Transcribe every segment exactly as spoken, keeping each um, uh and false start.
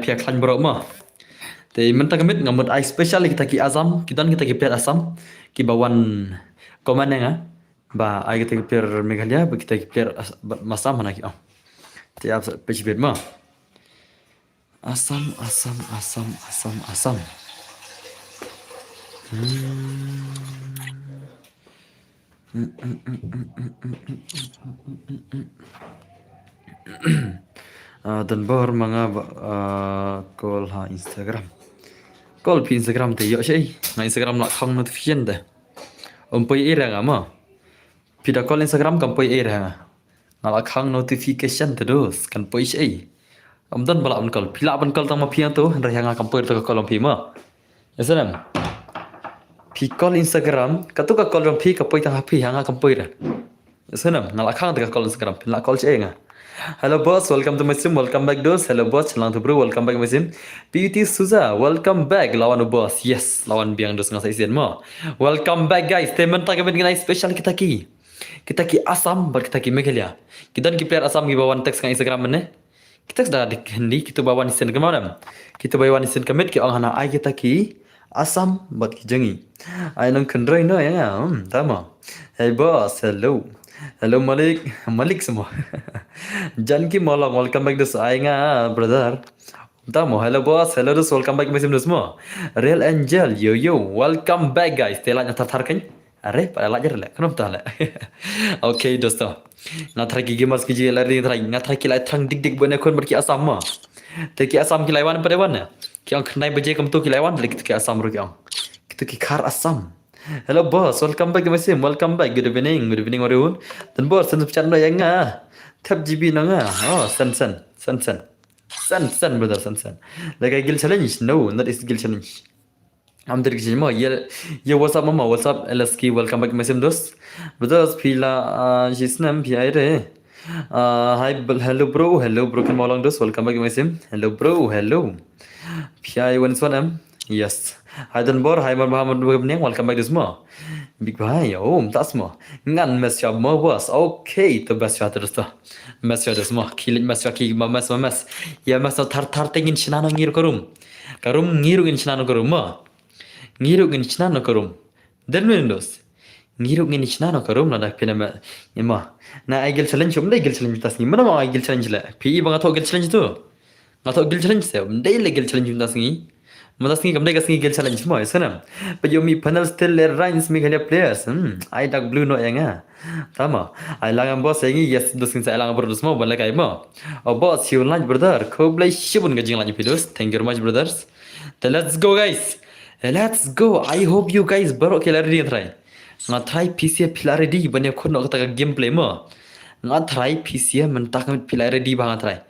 phi ïa khlaiñ baroh mo. Te mynta ka miet nga mut ai special ïa kita ki Assam, ki don kita ki player Assam kiba wan comment ïa nga ba ai kita ki player Meghalaya bad kita ki player As-, bad Assam hana ki ong. Te ïa phi bit mo. Assam, Assam, Assam, Assam, Assam. Hmm. Ah, don bor ma nga ba, ah, call ha Instagram. Call phi Instagram te ïoh shei. Nga Instagram la khang notification te. Um poi ei ra nga mo. Phi da call Instagram kam poi ei ra nga. Nga la khang notification te dos kan poi shei. Am don ba la ban call. Phi la ban call tang ma phi ang to, hynrei nga kam poi to ka call phi mo. Ïa snem. Phi call Instagram, katu ka call jong phi ka poi tang ha phi, ha nga kam poi re. Ïa snem, nga la khang te ka call Instagram, phi la call shei nga. Hello boss, welcome to my stream, welcome back dos. Hello boss, Changlang to bro, welcome back to my stream. P U T Souza, welcome back. Lawan u boss, yes, lawan biang dos nga sa isen mo. Welcome back guys, te mynta ka miet ngan ai special kita ki. Kita ki Assam, bad kita ki Meghalaya. Ki don ki player Assam kiba wan text ka Instagram mynne. Kita da dik Hindi, kita ba wan isen ka madam. Kita ba wan isen ka miet ki ong hana ai kita ki Assam bad ki jong ngi. Ai nang kynroi no ïa nga, hmm, tama. Hey boss, hello. Hello Malik, Malik semua. Janki Molong, welcome back to ai nga, brother. Tama, hello boss, hello dos, welcome back to my stream dos mo. Real Angel, yo yo, welcome back guys. Te la nya thar thar kan. Are, pa la jer le, kano ta le. Okay, dosto. Nga tharai ki gamers ki ji la ri tharai, nga tharai ki la thrang dik dik bane khun bad ki Assam ma. Te ki Assam ki la wan pa de wan. Ki ong khnai baje kam tu ki la wan, ki, ki Assam ru ki ong. Ki tu ki khar Assam. Hello boss, welcome back to my stream. Welcome back. Good evening, good evening everyone. Dan boss, sen chat no ïa nga. Tap G B no nga. Oh, sen sen, sen sen. Sen sen brother, sen sen. Like a guild challenge? No, not is guild challenge. Am der ki mo, ye, ye, what's up mama, what's up L S K, welcome back to my stream dos. Brothers, phi la, ah, shi snem phi ai re. Ah, hi, bl-, hello bro, hello bro, kin molong dos, welcome back to my stream. Hello bro, hello. Phi ai wan swan em? Yes. Hi Don Bor, hi Mar Muhammad Bniang, welcome back dos mo. Big bhai, oh, mtas mo. Ngan mes ya mo boss. Okay, to best ya terus to. Mes ya dos mo. Kilit mes ya ki, ma mes, ma mes. Ya mes to thar thar tengin shna no ngir korum. Karum ngiru ngin shna no karum mo. Ngiru ngin shna no karum. Den men dos. Ngiru ngin shna no karum lada pina ma. Ima. Na ai guild challenge, um dei guild challenge tas ngi. Mana ma ai guild challenge le. Pi ba nga tho guild challenge tu. Nga tho guild challenge se. Um dei le guild challenge tas ngi. Mata sngi kam dei ka sngi guild challenge mo, isn't it? But you me panel still le Rhines Meghalaya players. Hmm. Ai dak blue no ïa nga. Tama. Ai lang am boss ïa ngi, yes, dos ngin sa ai lang bro dos mo, ban le kai mo. Oh boss, you like brother. Khublei shibun ka jinglang ïa phi dos. Thank you very much brothers. Then let's go guys. Let's go. I hope you guys baroh ki la ready try. Nga try P C phi la ready ban ïa khun no kata ka gameplay mo. Nga try P C mynta ka phi la ready ba nga try.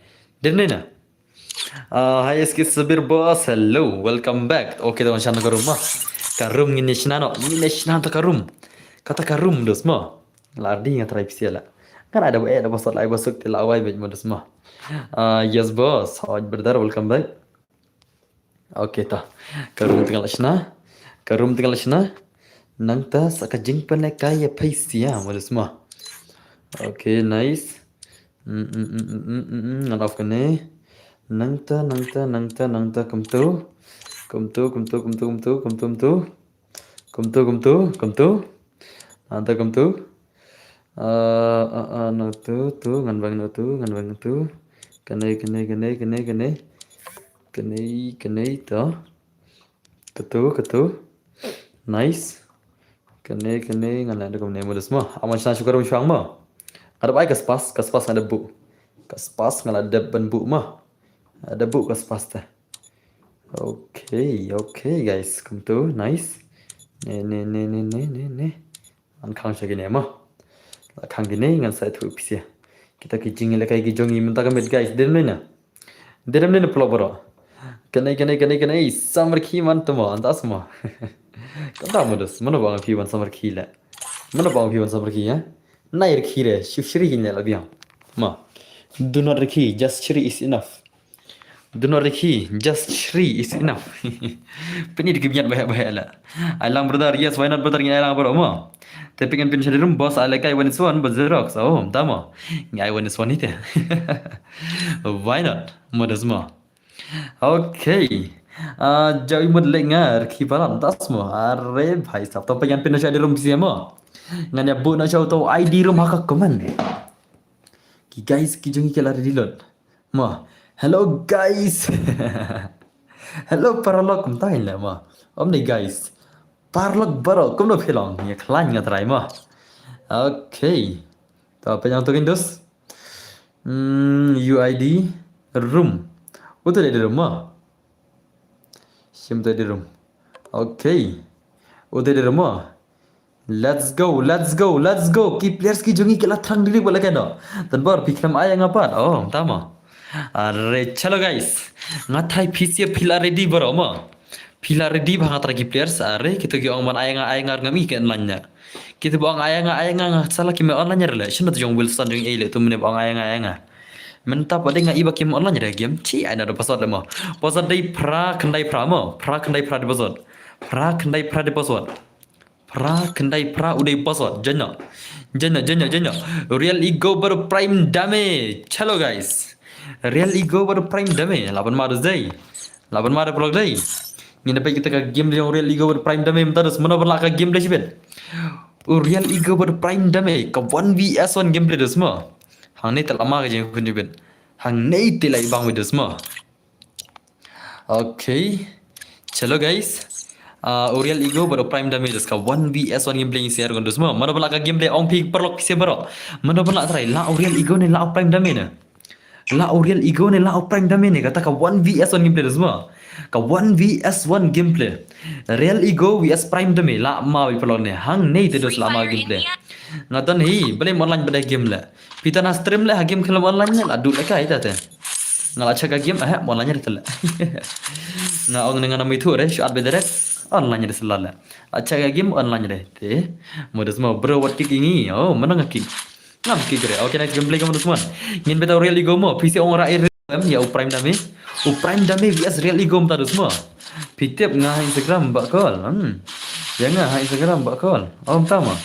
Dei ne na. Ah, hi S K Sabir boss. Hello. Welcome back. Okay, tong shan ka room mo. Ka room ngin shna no. Ngin shna ta ka room. Kata ka room dos mo. La ready nga try P C la. Kan ada eh da boss la boss te la wai bet mo dos mo. Ah, yes boss. Hi brother, welcome back. Okay ta. Ka room tengah la shna. Ka room tengah la shna. Nangta sa ka jingpynlehkai ïa phi sia mo dos mo. Okay, nice. Mm, mm, mm, mm, mm, mm, mm. Ngan off kane. Nangta, nangta, nangta, nangta, kumtu. Kumtu, kumtu, kumtu, kumtu, kumtu, kumtu. Kumtu, kumtu, kumtu. Nangta kumtu. Ah, ah, ah, no tu, tu, ngan bang no tu, ngan bang tu. Kane, kane, kane, kane, kane. Kane, kane, to. Katu, katu. Nice. Kane, kane, ngan leh da kumne mo dos mo. Aman shna shu ka room shuang mo. Nga da bai ka spas, ka spas nga da bu. Ka spas nga la dep ban bu mo. Nga da bu ka spas te. Okay, okay, guys. Kumtu, nice. Ne, ne, ne, ne, ne, ne, ne. Ngan khang sha kine mo. La khang kine ngan sa thu pisia. Kita ki jingïalehkai ki jong ngi mynta ka miet guys. Dei ne na. Dei ne na plo bro. Kane, kane, kane, kane. Samar khi man tamo. Anta asma. Kata mo dos. Mano ba nga phi wan samar khi la. Mano ba nga phi wan samar khi ya. Nai rkhi re. Shu shri kin la biang. Ma. Do not rkhi. Just shri is enough. Do not rkhi, just shri is enough. Pini dikit biat bahaya bahaya la. Ai lang brother, yes, why not brother, ngi ai lang brother mo. Te ping and pin shadi room, boss, ai lekai one is one, but Xerox, oh, tamo. Ngi ai one is one ite. Why not? Mo dos mo. Okay. Ah, jawi mut lengar ki balam tas mo. Are bhai sab to payan pin na sha di room si mo. Ngan ïa bu na sha to I D room ha ka comment. Ki guys ki jong ki la ready lut. Mo. Hello guys. Hello paralok, kum tai le mo. Om ni guys. Paralok baro kum no phi long. Ïa khlaiñ nga trai mo. Okay. To payan to kin dus. Hmm, U I D room. Utai di room mo. Shim tai di room. Okay. Utai di room mo. Let's go, let's go, let's go. Ki players ki jong ngi ki la thrang dili bala kano. Tan bor phi khlem ai nga pat. Oh, tama. Are chalo guys. Nga trai phi sia phi la ready baro mo. Phi la ready ba nga trai ki players. Are kito ki ong ban ai nga ai nga ngam i ki online nya. Kito ba ong ai nga ai nga nga sala ki me online nya le. Shino to jong Wilson jong ei le tu mene ba ong ai nga ai nga. Mynta pat de nga i ba kim online re game. Chi ai na da password le mo. Password dei phra khyndai phra mo. Phra khyndai phra de password. Phra khyndai phra de password. Phra khyndai phra u dei password. Janya. Janya janya janya. Real Ego bad Prime Dame. Chalo guys. Real Ego bad Prime Dame. Laban ma dei. Laban ma de paralok dei. Ngin da peit kita ka game jong Real Ego bad Prime Dame mynta dus mano ba la ka game dei shibit. U Real Ego bad Prime Dame ka one v s one gameplay dus mo. Hangne te la ma ka jingkun jibit. Hangne te la i bang wi dus mo. Okay. Chalo guys. Ah, u Real Ego bad u Prime Dame dus ka one v s one gameplay ngi share kon dus mo. Mano ba la ka gameplay ong phi paralok phi se baro. Mano ba la trai la u Real Ego ne la u Prime Dame ne. La u Real Ego ne la u Prime Dame ne kata ka one v s one gameplay dus mo. Ka one v s one gameplay. Real Ego v s Prime Dame la ma wi paralok ne. Hangne te dus la ma gameplay. Nga don hi, bale online bad game le. Phi tan ha stream le ha game khlem online ne la dut le kai ta te. Nga la check ha game eh online re te le. Nga ong ne nga na mi thu re shu at be direct online re sala le. La check ha game online re te. Mo dus mo bro wat kick ngi. Oh, mana nga kick. Ngam kick re. Okay, nice gameplay ka mo dus mo. Ngin beta Real Ego mo. Phi se ong ra e em ya u Prime Dame. U Prime Dame v s Real Ego mynta dus mo. Phi tip nga ha Instagram ba call. Hmm. Ya nga ha Instagram ba call. Oh, mynta mo.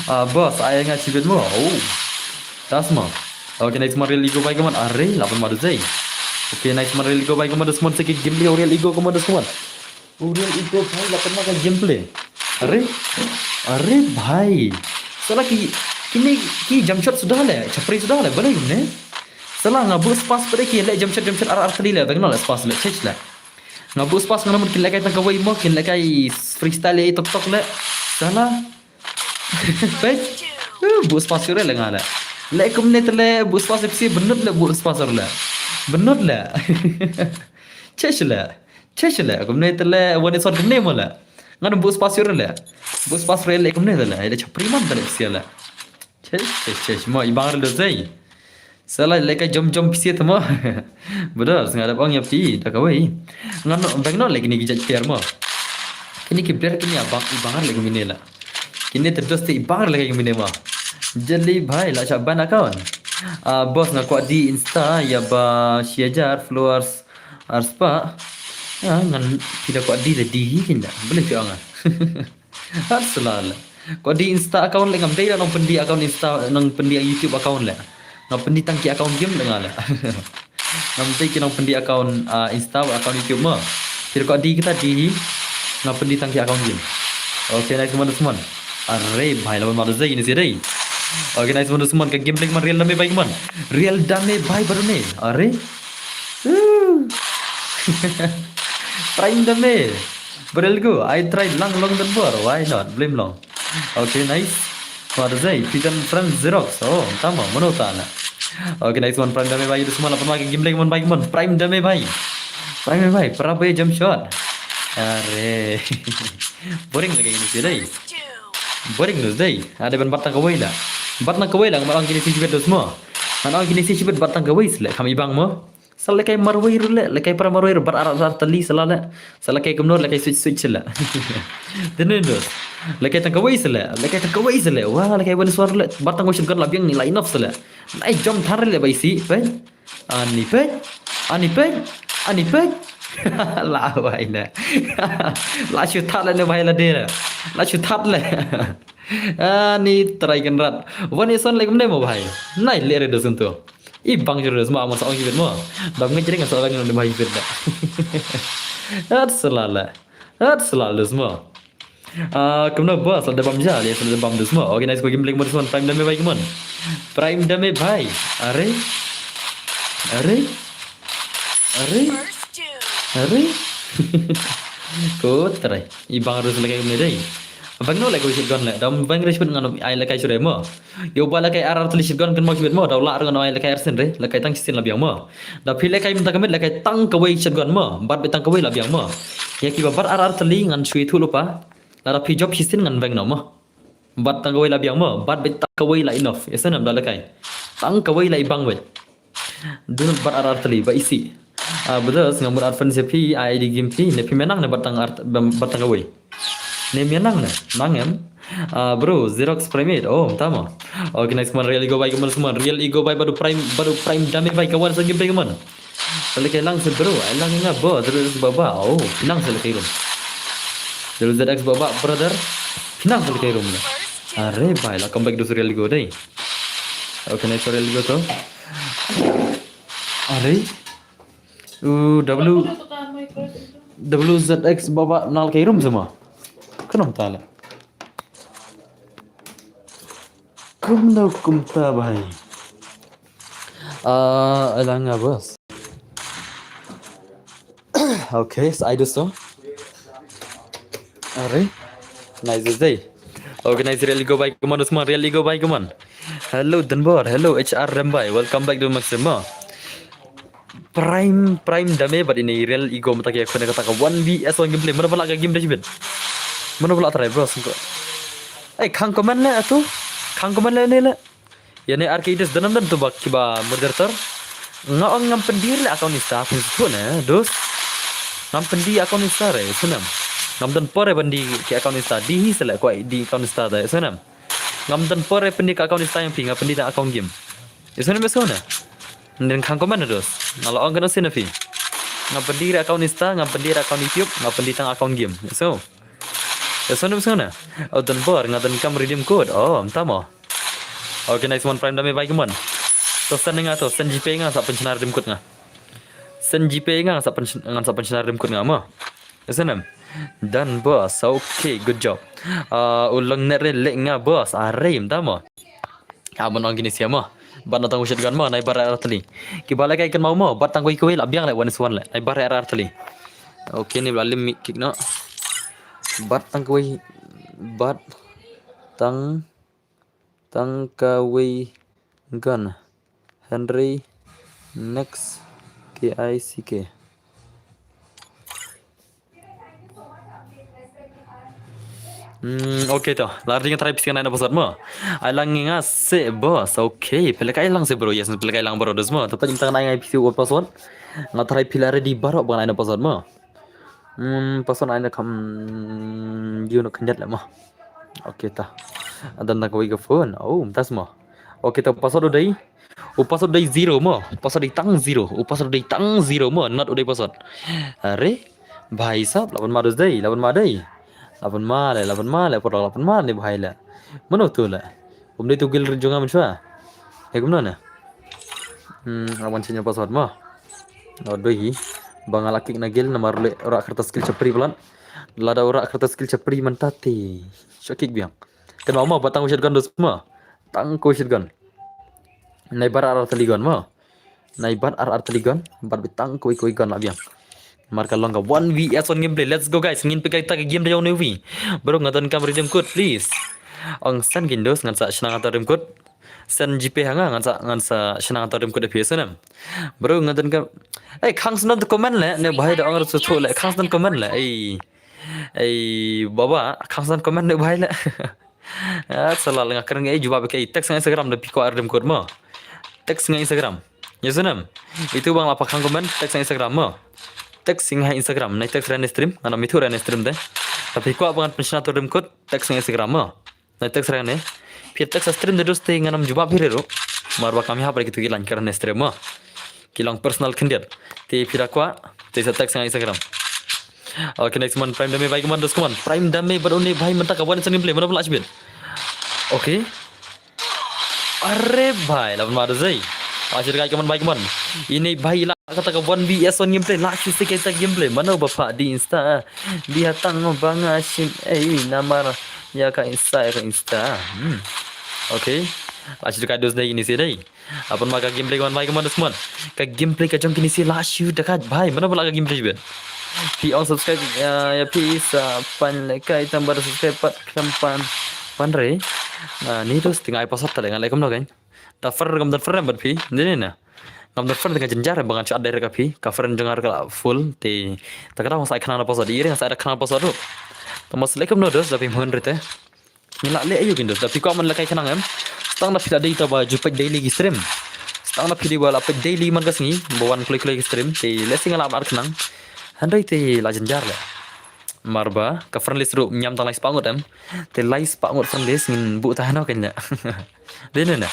Ah, boss, ai nga chibit mo. Oh. Tas mo. Okay, nice man Real Ego bai ka man. Are, laban ma du zei. Okay, nice man Real Ego bai ka man dus mo. Seki gameplay Real Ego ka man dus mo. U Real Ego bhai la kena ka gameplay. Are? Are bhai. Sala ki kine ki jump shot suda le, chapri suda le, balei ne? Sala nga bu spas pade ki le jump shot jump shot ar ar tali le, bang no le spas le, chech le. Nga bu spas nga namut ki le kai tang kawai mo, ki le kai freestyle e tok tok le. Sala. Pech. Uh, bu spas sure le nga le. Le kumne te le bu spas psi benut le bu spas le. Benut le. Chech le. Chech le. Kumne te le wane sot kumne mo le. Nga bu spas sure le. Bu spas re le kumne te le. Le chapri man te le psi le. Chech chech chech mo ibang le zei. Sala le ka jom jom psi te mo. Bedos nga dap ong ya psi da kawai. Nga no bang no le kini ki jaj player mo. Kini ki player kini abang ibang le kumne la. Kine te dos te ibang le ka mine ma. Jeli bhai la cha ban account. Ah, boss nga kwah di Insta ya ba shi hajar followers ar spah. Ah, ngan pida kwah di le di hi kinda. Boleh phi ong ah. Har selal. Kwah di Insta account le ngam dei la nong pendi account Insta nong pendi YouTube account le. Ngam pendi tang ki account game le nga le. Ngam tei ki nong pendi account, ah, Insta, account YouTube mo. Kira ko di kita di hi. Ngam pendi tang ki account game. Okay, nice man, nice man. Are bhai lawan ma dei ni si dei. Okay, nice man, nice man. Ka gameplay man real dame bhai man. Real dame bhai baru ni. Are. Uh. Prime dame. Barel go. I tried lang long dan bor. Why not? Blame long. Okay, nice. What is it? Pitan friend Xerox. Oh, tama, mano tana. Okay, nice one. Prime dame bhai, itu semua lapan bagi game lagi mon bagi mon. Prime dame bhai. Prime dame bhai, para bhai jump shot. Are. Boring lagi ini sih dai. Boring tu dai. Ada ban batang kawai lah. Batang kawai lah, ngamar ang kini sih jibet tu semua. Ngamar ang kini sih jibet batang kawai sih lah. Kami bang mo. Sa lekai marwei ru le, lekai para marwei ru bar arat arat tali sala le. Sa lekai kumno lekai switch switch sala. Dene dos. Lekai tang kawei sala, lekai tang kawei sala. Wah, lekai wan suar le, bar tang kawei shotgun la biang ni la enough sala. Nai jom thar le bai si, pe. Ani pe. Ani pe. Ani pe. La wai le. La shu that le ne bai la de le. La shu that le. Ani try kan rat. Wan ison le kumne mo bai. Nai le re dos untu. I bang jurus mo, amon sa ong jibit mo. Bam ngan jering sa bang ngan bang jibit da. At selala. At selalu semua. Ah, kumno boss, la da bam ja, la da bam dus mo. Okay, nice, ko game link mo dus mo. Prime dame bhai, come on. Prime dame bhai. Are? Are? Are? Are? Ko try. I bang rus lagi kumne dei. Bang no lagi shotgun le. Dam bang rus pun ngan ai lagi sure mo. Yo ba lehkai ar ar tylli shotgun kan mo shibit mo, da u lah ruh ngan ai lehkai ar sien re, lehkai tang shisien la biang mo. Da phi lehkai mynta ka miet lehkai tang kawei shotgun mo, bad beit tang kawei la biang mo. Ïa kiba bat ar ar tylli ngan shu ïathuh lypa. Lada phi jop shisien ngan beng noh mo. Bat tang kawei la biang mo, bad beit tang kawei la enough. Ïa sngewbha da lehkai. Tang kawei la i bang beit. Duna bat ar ar tylli ba isih. Ah, brothers, nga mut ar fan sha phi, ai di game phi, ne phi menang ne bat tang ar, bat tang kawei. Ne menang ne, nang em. Ah, bro, Xerox Primate, oh, tama. Okay, nice man, Real Ego bhai, come on, come on, Real Ego bhai, badu Prime, badu Prime dame bhai, kawan sa game bhai, come on. Balik ke lang se bro, ai lang nga bo, terus baba, oh, pinang se lehkai room. Terus Z X baba, brother, pinang se lehkai room ne. Are bhai, la come back to Real Ego dei. Okay, nice, Real Ego to. Are? Uh, W, W Z X baba nal kai room sama. Kumno tala. Kumno kumta bhai. Ah, alanga boss. Okay, so I do so. Are? Nice day. Okay, nice, Real Ego bhai, come on, Usman, Real Ego bhai, come on. Hello, Dunbar. Hello, H R Rembai. Welcome back to Maxima. Prime, Prime dame bad ini Real Ego mata ke kena kata ka one V S one gameplay. Mana balak ka game dah jibit. Mana balak try, bro, sengko. Eh, khang comment le atu. Khang comment le ni le. Ïa ne arcade is danam dan tu bak kiba moderator. Nga ong ngam pendi le account Insta pun tu ne, dus. Ngam pendi account Insta re, senam. Ngam dan por re pendi ki account Insta di hi sele ko di account Insta da, senam. Ngam dan por re pendi ka account Insta yang phi, nga pendi da account game. Ïa sngewbha sngewbha. Nden khang comment dos. Nga la ong kano sien phi. Ngam pendi re account Insta, ngam pendi re account YouTube, ngam pendi tang account game. So. Ïa sngewbha sngewbha. Oh, don bor, nga don kam redeem code. Oh, am tamo. Okay, nice one, Prime dame bhai, come on. To send nga to, send GPay nga sa pynshna redeem code nga. Send GPay nga sa pynshna, ngan sa pynshna redeem code nga mo. Ïa sngewbha. Done boss. Okay, good job. Ah, u long net re lek nga boss. Are, am tamo. Ah, ban ong kine sia mo. Bat na tang u shotgun mo, nai bar ar ar tylli. Kiba lehkai kan mau mo, bat tang kawei kawei la biang le one is one le. Nai bar ar ar tylli. Okay, ni ba la lim mik kick noh. Bat tang kawei, bat tang, tang kawei gun. Henry next K I C K. Hmm, okay to. Lar ding try pisi ngai na password mo. Ai lang nga se boss. Okay, pele kai lang se bro. Yes, pele kai lang bro dos mo. Tapi jing tang ngai pisi password. Nga try pila ready baro ba ngai na password mo. Hmm, password ai na kam you know khyndiat le mo. Okay ta. Adan na kawei ka phone. Oh, tas mo. Okay ta password u dei. U password dei zero mo. U password dei tang zero. U password dei tang zero mo. Not u dei password. Are? Bhai sab, laban ma dus dei, laban ma dei. Laban ma le, laban ma le, por laban ma ne bhai le. Mano tu le. Um dei tu gil jong nga mynshwa. He kumno ne. Hmm, laban change password mo. Oh, doi hi. Ba nga la kick na gil namar le rak kertas skill chapri balat. Lada rak kertas skill chapri mynta te. Sha kick biang. Kan ma ma batang shotgun dus mo. Tang ko shotgun. Nai bar ar ar tylli gun mo. Nai bat ar ar tylli gun, bat beit tang kawei kawei gun la biang. Mar ka long ka one V S one gameplay. Let's go guys. Ngin pynkai ta ka game da jong ne wi. Bro nga don kam redeem code please. Ong send kin dos ngan sa shna nga ta redeem code. Send GPay ha nga ngan sa ngan sa shna nga ta redeem code phi snem. Bro nga don kam. Eh khang snem comment le ne bhai da ong ru su le khang snem comment le. Eh. Ei baba, khang san comment ne bhai le. Ah, salah nga kren ngai jubab ke text nga Instagram da phi kwah redeem code mo. Text nga Instagram. Ya sunam. Itu bang lapa khang comment text nga Instagram mo. Text nga Instagram, nai text rane stream, ngana mithu rane stream de. Tapi kwah bangan pension atau redeem code, text nga Instagram mo. Nai text rane. Phi text stream de dus te nganam jubab phi ru. Mar ba kami hap rek itu kilan kerane stream mo. Ki long personal khyndiat. Te phi da kwah, te sa text nga Instagram. Okay, next man, Prime dame bhai, come on, dos, come on. Prime dame bad une bhai mynta ka one song gameplay, mana pula shibit. Okay. Are bhai, laban ma da zai. Ashir kai kaman bai kaman. Ini bai la kata ka one V S one gameplay. La shi se kata gameplay. Mano ba pha di insta. Di hatang ba nga shim ei namar ya ka insta ya ka insta. Hmm. Okay. La shi kai dos dei ini se dei. Apan ma ka gameplay kaman bai kaman dos mon. Ka gameplay ka jong kini se la shi da ka bai. Mano ba la ka gameplay ben. Pi on subscribe ya, ya pi sa pan le kai tambar subscribe pat klam pan. Pan re. Ni dos tingai pasat tale ngan le kam no kan. Da fer kam da fer bad phi. Ni ni na. Ngam da fer dengan jenjar ba ngan sha dai ka phi. Ka fer jengar ka full te. Ta ka dang sa khnang na pasat. Iri sa khnang pasat tu. Ta mas le kam no dos da phi mon rete. Ngi la le ayu kin dos da phi ko man la kai khnang em. Stang da phi da dei ta ba ju pek daily ki stream. Stang da phi dei ba la pek daily man ka sngi. Ba wan kloi kloi ki stream. Te le sing la mar khnang. Handai te la jenjar le. Marba ka friend list ruh ñiam tang lai spah ngut em. Te lai spah ngut friend list ngin buh ta hano kane. Dei ne na.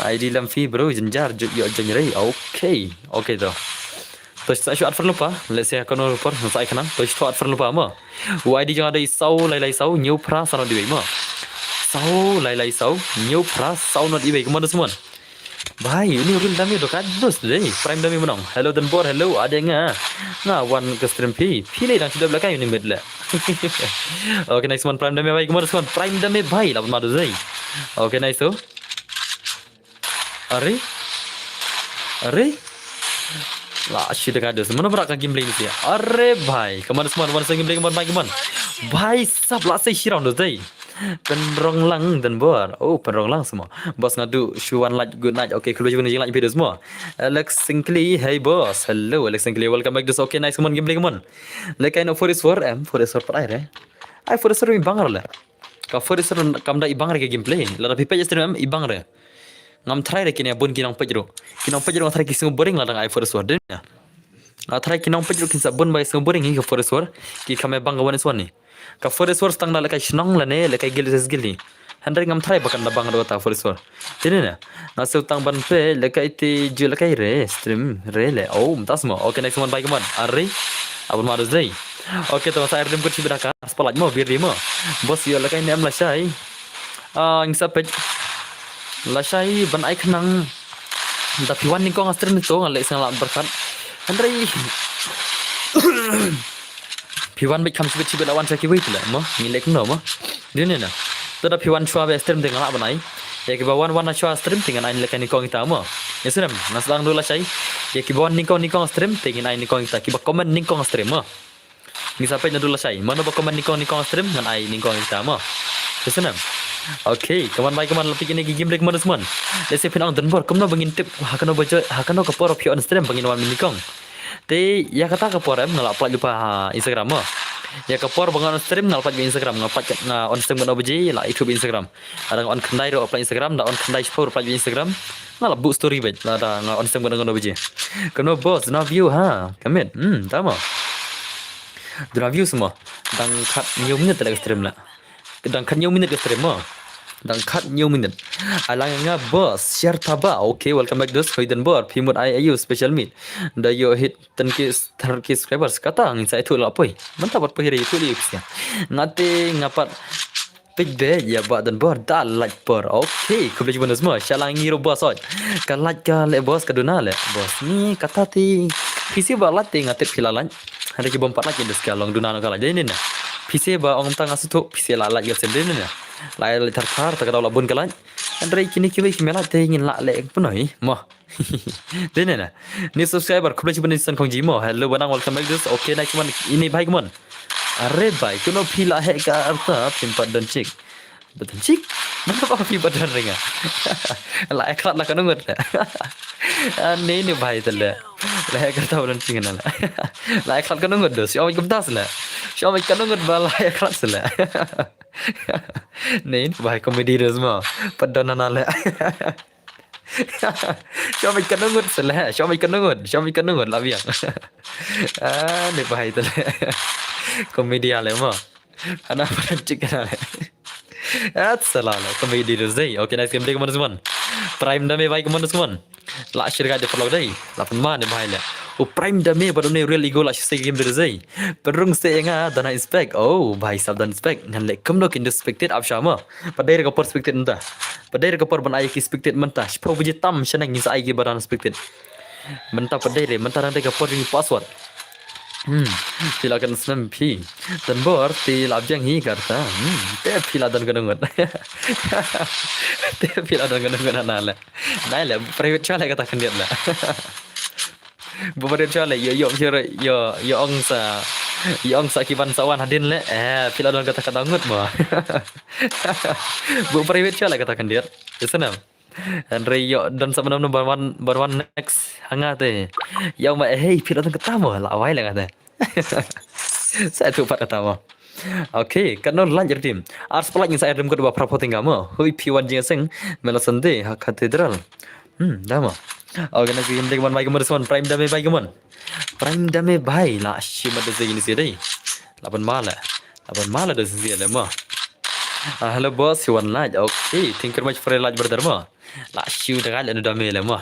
I D lam phi bro jenjar juk yo jenjrei. Okay. Okay to. To sa shu at friend lupa. Let's say kono por sa ai khnang. To shu at friend lupa mo. U I D jong dei saw lai lai saw ñiew phra saw not diwei mo. Saw lai lai saw ñiew phra saw not diwei. Come on, come on. Bhai, ini real dami do ka dos dei. Prime dami menong. Hello Denbor, hello adeng nga. Nga wan ke stream phi. Phi le dang sudah belakang ini med le. Okay, nice one Prime dami bhai. Kemana semua? Prime dami bhai. Lapan madu dei. Okay, nice tu. Are? Are? La shi da ka dos. Mana berak ka gameplay ni sia. Are bhai. Kemana semua? Mana semua gameplay kemana bhai kemana? Bhai sab la sai shirau dos dei. Penrong lang Denbor. Oh, penrong lang semua. Bos ngadu shu wan like good night. Okay, khublei shibun jinglah video semua. Alex Singkli, hey bos. Hello Alex Singkli, welcome back to. Okay, nice, come on, gameplay, come on. Lekai no forest war em, forest war pat ai re. Ai forest war mi bang re le. Ka forest war kam da i bang re ka gameplay. Lada phi pej stream em i bang re. Ngam try re kine bun ki nong pej ro. Ki nong pej ro ngi try ki sngew boring lada ai forest war. Dei na. Nga try ki nong pej ruh kin sa bun bai sngewbun ngi ka forest war. Ki kham bang ka one is one ni. Ka forest war stang da lekai shnong lane lekai gil ses gil ni. Hynrei ngam try ba kan da bang ruh ta forest war. Tini na. Nga sngewtang ban pe lekai ti ju lekai re stream re le. Oh, mynta semua. Okay, next one bai kaman. Ari. Abon ma dos dei. Okay, to sa air dim kut shi bidaka. Spalaj mo bir di mo. Bos yo lekai ne am lashai. Ah, ngin sa pej. Lashai ban ai khnang. Da phi wan nyngkong ha stream to nga leh sngewbha berkat. Hynrei phi wan bad kham shibit shibit la wan sha kiwei phi la mo ngi leh kumno mo. Dei ne na. To da phi wan shuwa ba stream te nga lah ban ai. Ïa kiba wan wan shuwa stream te ngan ai leh ka nyngkong kita mo. Ïa snem nga sdang dula shai. Ïa kiba wan nyngkong nyngkong stream te ngin ai nyngkong kita kiba comment nyngkong stream mo. Ngi sa peit naduh lashai. Mano ba comment nyngkong nyngkong stream ngan ai nyngkong kita mo. Ka snem. Okay, kaman bai kaman la peit ïa kine ki game leh kaman da sman. Let's say phin ong Denbor kumno ba ngin tip ha kano ba joi ha kano ka por phi on stream ba ngin wan nyngkong. Te ïa kata ka por em nga la peit lypa ha Instagram mo. Ïa ka por ba nga on stream nga la peit Instagram nga peit nga on stream kano ba ji la YouTube Instagram. Ada nga on khyndai ruh peit Instagram da on khyndai shiphew ruh peit Instagram. Nga la buh story bad lada nga on stream kano kano ba ji. Kano bos na view ha. Kamit. Hmm, tama. Duna view semua. Dang khat hynñiew minit leh ka stream la. Dang khat hynñiew minit ka stream mo. Dang khat hynñiew minit. Alang nga bos share taba. Okay, welcome back dos. Hoi Denbor. Phi mut ai ayu special meet. Da yo hit ten K, ten K subscribers. Kata ngin sa itu la poi. Mantap buat poi re itu li pisa. Ngate ngapat pej bad ïa ba Denbor da like por. Okay, khublei shibun semua. Sha la ngi ruh bos oi. Ka like ka leh bos ka duna leh bos. Ni kata ti. Phi shu ba like ti nga tip phi la like. Hynda ki bym pat like ïa dos ka long duna no ka like dei ne na. Phi shu ba ong ta nga shu tu phi shu la like ïa sen dei ne na. La like thar thar ta ka dau la bun ka like. Hynda kine kiwei ki me like te ngin la leh pynoi mo. Dei ne na. Ni subscriber khublei shibun ni san kong ji mo. Hello banang welcome back dos. Okay, nice one. Ini bhai kaman. Are bhai kuno phi la heh ka arta phim pat don chik. Ba don chik. Mano ba phi pat don ringa. La eklat la kano ngut. Ani ni bhai tele. La heh ka arta ba don chik na la. La eklat kano ngut dos. Shu ong kumtas la. Shu ong kano ngut ba la eklat sele. Ni bhai comedy dos mo. Pat don na le. Shu ong kano ngut sele. Shu ong kano ngut. Shu ong kano ngut la biang. Ah, ni bhai tele. Comedy ale mo. Ana pran chik kana le. At sala le comedy dos dei. Okay, nice game dei kaman da sman. Prime dami bhai kaman da sman. La shirga de parlok dei. La pun ma ne bhai le. U Prime Dame bad une u Real Ego la shu sei game da zei. Pynrung sei nga da na inspect. Oh, bhai sab da inspect. Ngan leh kumno kin da spectate ap sha mo. Pat dei re ka por spectate nta. Pat dei re ka por ban ai ki spectate mynta. Shiphew baje tam shaneng ngin sa ai ki ba da na spectate. Mynta pat dei re, mynta dang dei ka por jong ki password. Hmm, phi la kan snem phi. Don bor phi la biang hi karta. Hmm, te phi la don ka nungut. Te phi la don ka nungut na le. Nai le, private sha le kata khyndiat le. Bu private sha le, yo, yo, yo, yo, yo ong sa, yo ong sa ki ban sa wan hadien le. Eh, phi la don kata ka nungut mo. Bu private sha le kata khyndiat. Isnam. Hynrei yo don sa ban ban ban wan next ha nga te. Yo ma eh, phi la don kata mo, la wai le nga te. Sa tu pat kata mo. Okay, kan non lan jer tim. Ars pelak ngin sa ai rem kedua pra poting mo. Hui phi wan jing seng, mela sende ha cathedral. Hmm, da mo. Okay, next game dei man bai kemon, Prime Dame bai kemon. Prime Dame bai la shi ma da zai ni sih dei. La ban mala. La ban mala da zai le mo. Ah, hello boss, you want light? Okay, thank you very much for your light, brother mo. La shu da gal anu Dame le mo.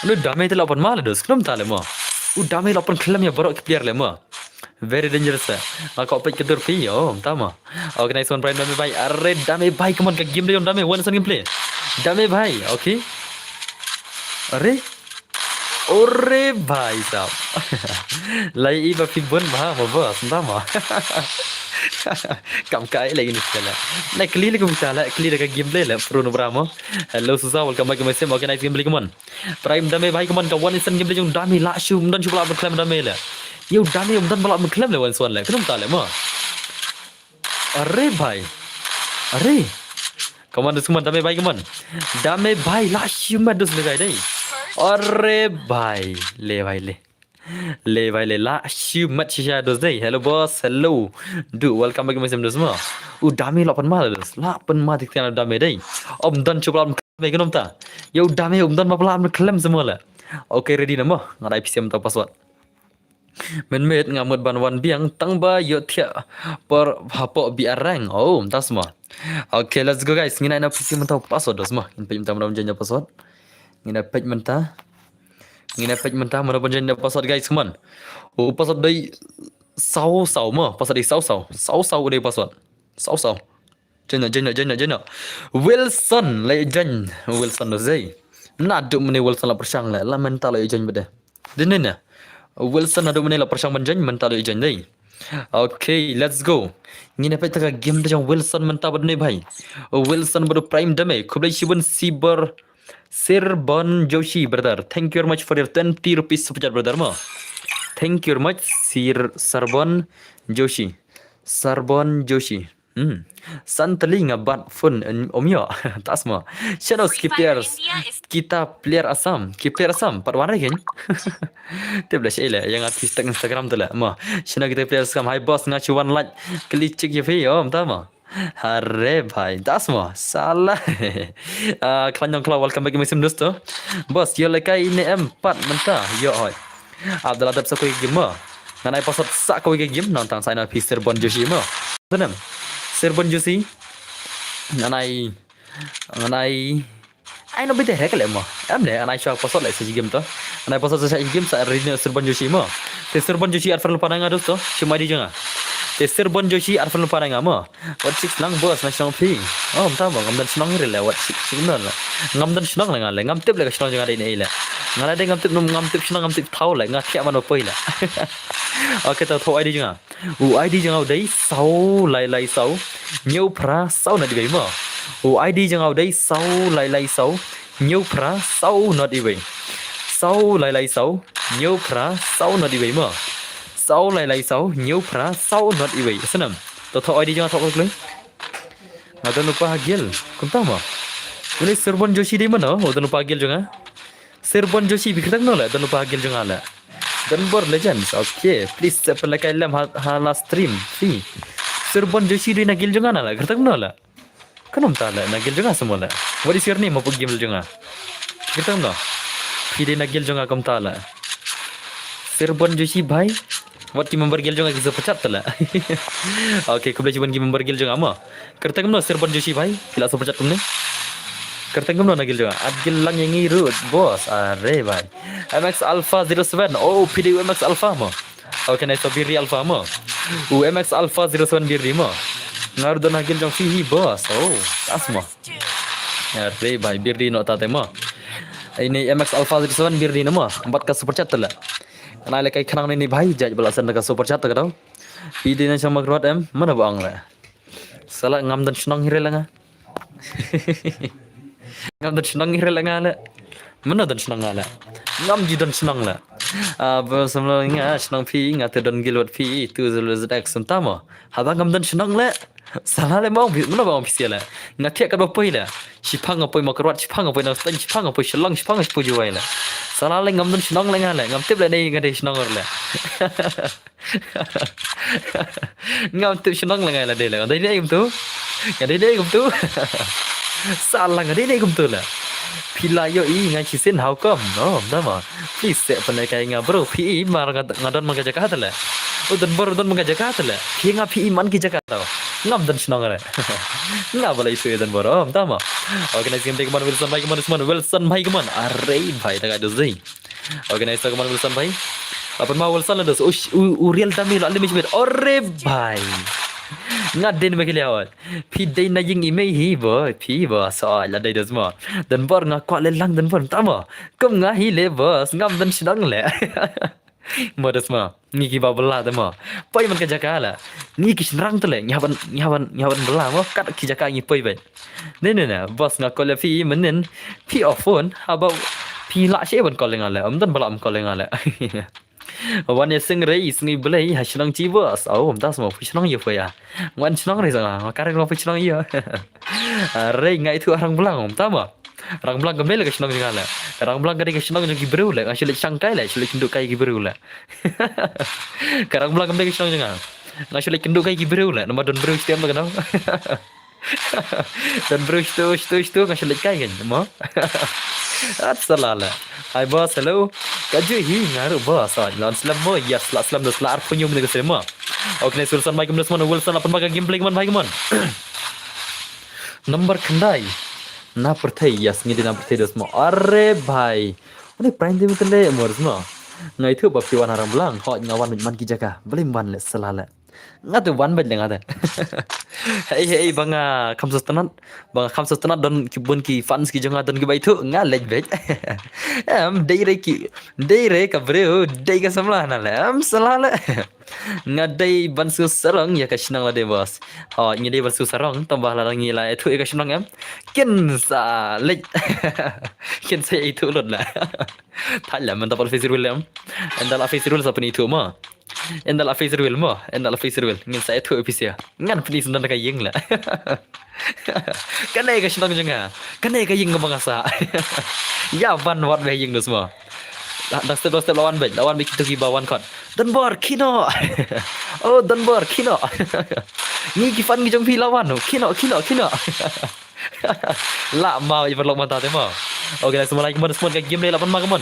Anu Dame te la pan ma le dos, klem ta le mo. U Dame la pan klem ya barok ki player le mo. Very dangerous eh. Nga ko pek kedur pi, oh, ta mo. Okay, nice one, Prime Dame bai. Are Dame bai, come on, ka game de Dame, one son gameplay. Dame bai, okay. Are. Ore bai sab. Lai i ba fi bun ba mo boss, ta mo. Kam kai lagi ni sekali. Na kli le kumta le, kli le ka gameplay le, pro no bramo. Hello Susa, welcome back to my stream. Okay, nice gameplay, come on. Prime Dame bai, come on, ka one instant gameplay jong Dame la shu, mdan shu bala klem Dame le. Yo Dame mdan bala klem le one swan le. Kenum ta le mo. Are bai. Are. Come on, come on, Dame bai, come on. Dame bai la shu ma dus le gai dei. Are bai. Le bai le. Le bai le la shu mat shisha dos dei. Hello boss, hello. Du, welcome back to my stream dos mo. U Dame la pan ma dos. La pan ma tik tian Dame dei. Om don chup la me kenum ta. Yo Dame om don ma pala me klem semua la. Okay, ready na mo. Ngadai P C M ta password. Men met nga mut ban wan biang tang ba yo thiah por hapo bi arang. Oh, tas mo. Okay, let's go guys. Ngin ai na P C M ta password dos mo. Ngin pej mynta mo join password. Ngin ai pej mynta. Ngin ai pej mynta mo join password guys, come on. Oh, password dei saw saw mo. Password dei saw saw. Saw saw dei password. Saw saw. Join na, join na, join na, join na. Wilson le join. Wilson do zei. Na du mene Wilson la pershang le. La mynta le join bede. Dene na. Wilson na du mene la pershang ban join, mynta le join dei. Okay, let's go. Ngin ai pej ta ka game de jong Wilson mynta bad ne bai. Wilson bad Prime Dame. Khublei shibun Sibor Sirbon Joshi, brother. Thank you very much for your twenty rupees super chat, brother mo. Thank you very much Sir Sarbon Joshi. Sarbon Joshi. Hmm. San tali nga bat phone, em, om yo. Tas mo. Shadows ki player. Kita player Assam. Ki player Assam. Pat wan ken. Te bla shai le. Yang artis tag Instagram tu le. Mo. Shano kita player Assam. Hi boss, nga chuan like. Klik cik ya phi. Om ta mo. Hare bhai. Tas mo. Salah. Ah, klan yong klan, welcome back to my stream dosto. Boss, yo lekai ne em pat mynta. Yo hoi. Abdallah dap sa kawei ka game mo. Ngan ai password sa kawei ka game, nang tang sa ina phi Sirbon Joshi mo. Tenem. Sirbon Joshi. Ngan ai, ngan ai. Ai no bide hek le mo. Em ne, ngan ai sha password le sa game to. Ngan ai password sa game sa rini Sirbon Joshi mo. Te Sirbon Joshi arfan lupa nga dosto. Shim I D jong nga. Te Sirbon Joshi arfan lupa nga mo. Wat sik nang boss na shnong phi. Oh, mynta mo, ngam don shnong ri le, wat sik sik no le. Ngam don shnong le nga le, ngam tip le ka shnong jong nga dei ne le. Nga le dei ngam tip num, ngam tip shnong, ngam tip thaw le, nga khiah man ba poi le. Okay, to thaw I D jong nga. U I D jong nga u dei saw lai lai saw. Hynñiew phra saw nod iwei mo. U I D jong nga u dei saw lai lai saw. Hynñiew phra saw nod iwei. Saw lai lai saw. Hynñiew phra saw nod iwei mo. Saw lai lai saw. Hynñiew phra saw nod iwei. Snam. To thaw I D jong nga thaw kloi. Nga don u pa ha guild. Kumta mo. Ule Sirbon Joshi dei mano, u don u pa ha guild jong nga. Sirbon Joshi phi kyrteng no le, don u pa ha guild jong nga le. Donbor Legends. Okay, please, eh, pynlekai lem ha, ha la stream. Phi. Sirbon Joshi dei na guild jong nga na le, kyrteng no le. Kano mynta le, na guild jong nga semua le. What is your name, hapoh guild jong nga? Kyrteng no. Phi dei na guild jong nga kumta le. Sirbon Joshi bhai. Wat ki member guild jong nga ki sa pachat te le. Okay, khublei shibun ki member guild jong nga mo. Kyrteng no Sirbon Joshi bhai. Phi la sa pachat kumne. Kyrteng kumno na guild jong nga? At guild lang ïa ngi ruh boss. Are bhai. M X Alpha zero seven. Oh, phi dei u M X Alpha mo. Okay, nice, so Birri Alpha mo. U M X Alpha zero seven Birri mo. Nga ruh don ha guild jong phi hi boss. Oh, tas mo. Are bhai, Birri noh ta te mo. Ine M X Alpha zero seven Birri noh mo. Bad ka super chat te la. Nai le kai khnang ne ni bhai, jait ba la send ka super chat te ka dau. Phi dei na sha Mawkyrwat em, mano ba ong le. Sala ngam don shnong hi re la nga. Ngam don shnong hi re la nga le. Mano don shnong nga le. Ngam ju don shnong le. Ah, ba samla nga shnong phi, nga te don guild wat phi, tu zulu zdak sum tamo. Haba ngam don shnong le. Sala le mong, mano ba ong phi sia le. Nga thiah ka do poi le. Shipang nga poi Mawkyrwat, shipang nga poi Nongstoiñ, shipang nga poi Shillong, shipang nga poi Jowai le. Sala le ngam don shnong le nga le. Ngam tip le nei nga dei shnong le. Ngam tip shnong la nga la dei la. Dei dei kumtu. Nga dei dei kumtu. Sala nga dei dei kumtu la. Phi la ïohi nga shisien, how come? Oh, dama. Please, sa pynlehkai nga bro. Phi i mar nga, nga don man ka jaka te la. U don bor don man ka jaka te la. Phi nga phi i man ki jaka tau. Ngam don shnong re. Nga ba la i sui don bor. Oh, dama. Okay, nice game, come on, Wilson bhai, come on, come on, Wilson bhai, come on. Are bhai, ta ka dos dei. Okay, nice, come on, Wilson bhai. Apa ma Wilson la dos? Ush, u, u real dami la limit bit. Ore bhai. Nga den me kili awal. Phi dei na ïing i mei hi boy. Phi boy. So, la dei dos mo. Don bor nga kwah le lang don bor. Tamo. Kum nga hi le boss. Ngam don shnong le. Mo dos mo. Ngi ki ba bela te mo. Poi man ka jaka la. Ngi ki shynrang te le. Ngi haban, ngi haban, ngi haban bela mo. Kat ki jaka ngi poi bai. Ne, ne, ne, boss nga call ïa phi mynnin, phi off phone, haba phi lah shi ban call ïa nga le, ym don ba lah ban call ïa nga le. Wan ïa seng rei, seng i blei, ha shnong chi boss, au, ym ta smo, phi shnong ïa phi ïa. Wan shnong rei sa nga, ma kare nga phi shnong ïa. Rei nga ithuh ha Rangblang, ym ta mo. Rangblang kam dei le ka shnong jong nga le. Rangblang ka dei ka shnong jong ki briew le, nga shu leit shang kai le, shu leit kynduh kai ki briew le. Ka Rangblang kam dei ka shnong jong nga. Nga shu leit kynduh kai ki briew le, namar don briew stem le ka dong. Don briew shtu, shtu, shtu, nga shu leit kai ngan, mo. At sala le. Hi boss, hello. Ka ju hi nga ruh boss. Oh, lan slem mo, yes, la slem dos la arphew ñiew minit ka sema. Okay, nice Wilson, bhai, kumno sma, Wilson, la pynbak ka gameplay, come on, bhai, come on. Number khyndai. Na pyrthei, yes, ngi dei na pyrthei dos mo. Are bhai. Uni prime time te le mo dos mo. Nga ithuh ba phi wan ha Rangblang, hoi nga wan man ki jaka. Balei wan le sala le. Nga te wan bad le nga te. Hei hei ba nga kham sngewtynnat. Ba nga kham sngewtynnat don ki bun ki fans ki jong nga don ki ba ithuh nga leit bad. Em dei re ki dei re ka briew dei ka samla na le em sala le. Nga dei ban sngewsarong ïa ka shnong la dei boss. Oh, ngi dei ban sngewsarong tang ba la ngi la ithuh ïa ka shnong em. Kin sa leit. Kin sa ithuh lut la. Thait la mynta pal face reveal em. Ynda la face reveal sa pynithuh mo. Ynda la face reveal mo. Ynda la face reveal. Ngin sa ithuh phi sia. Ngan pyni sngewdon ka ïing la. Kane ka shnong jong nga. Kane ka ïing kaba nga sah. Ïa ban wat beh ïing dos mo. Dang step dang step la wan bad la wan bad kito kiba wan khot. Don bor kino. Oh don bor kino. Ngi ki fan ngi jong phi la wan kino kino kino. La ma i paralok mynta te mo. Okay, nice one, like, mon, mon, ka gameplay la pynma ka mon.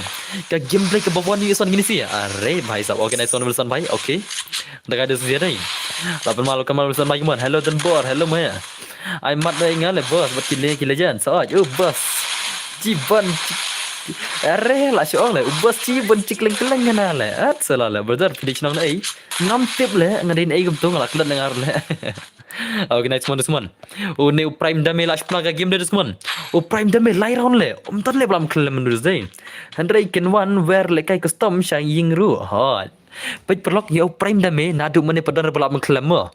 Ka gameplay kaba wan ïa son ngin ïa si. Are bhai sab. Okay, nice one, Wilson bhai. Okay. Da ka dei sia dei. La pynma lo ka mon, Wilson bhai, mon. Hello don bor, hello maya. Ai mat dei nga le boss bad ki le ki legend. So, oh boss. Jiban. Are la shu ong le. Oh boss jiban chik leng keleng ngana le. At sala le. Brother, phi dei shnong na ei. Ngam tip le. Nga dei na ei kumtu nga la klet na ngar le. Okay, nice one, Dusmon. U ne u Prime Dame la shpna ka game de Dusmon. U Prime Dame lai round le. Um tan le blam khlem dus de. Hynrei kin wan wer le kai custom sha ïing ruh. Hot. Peit paralok ïa u Prime Dame naduh mynne pat don re blam khlem mo.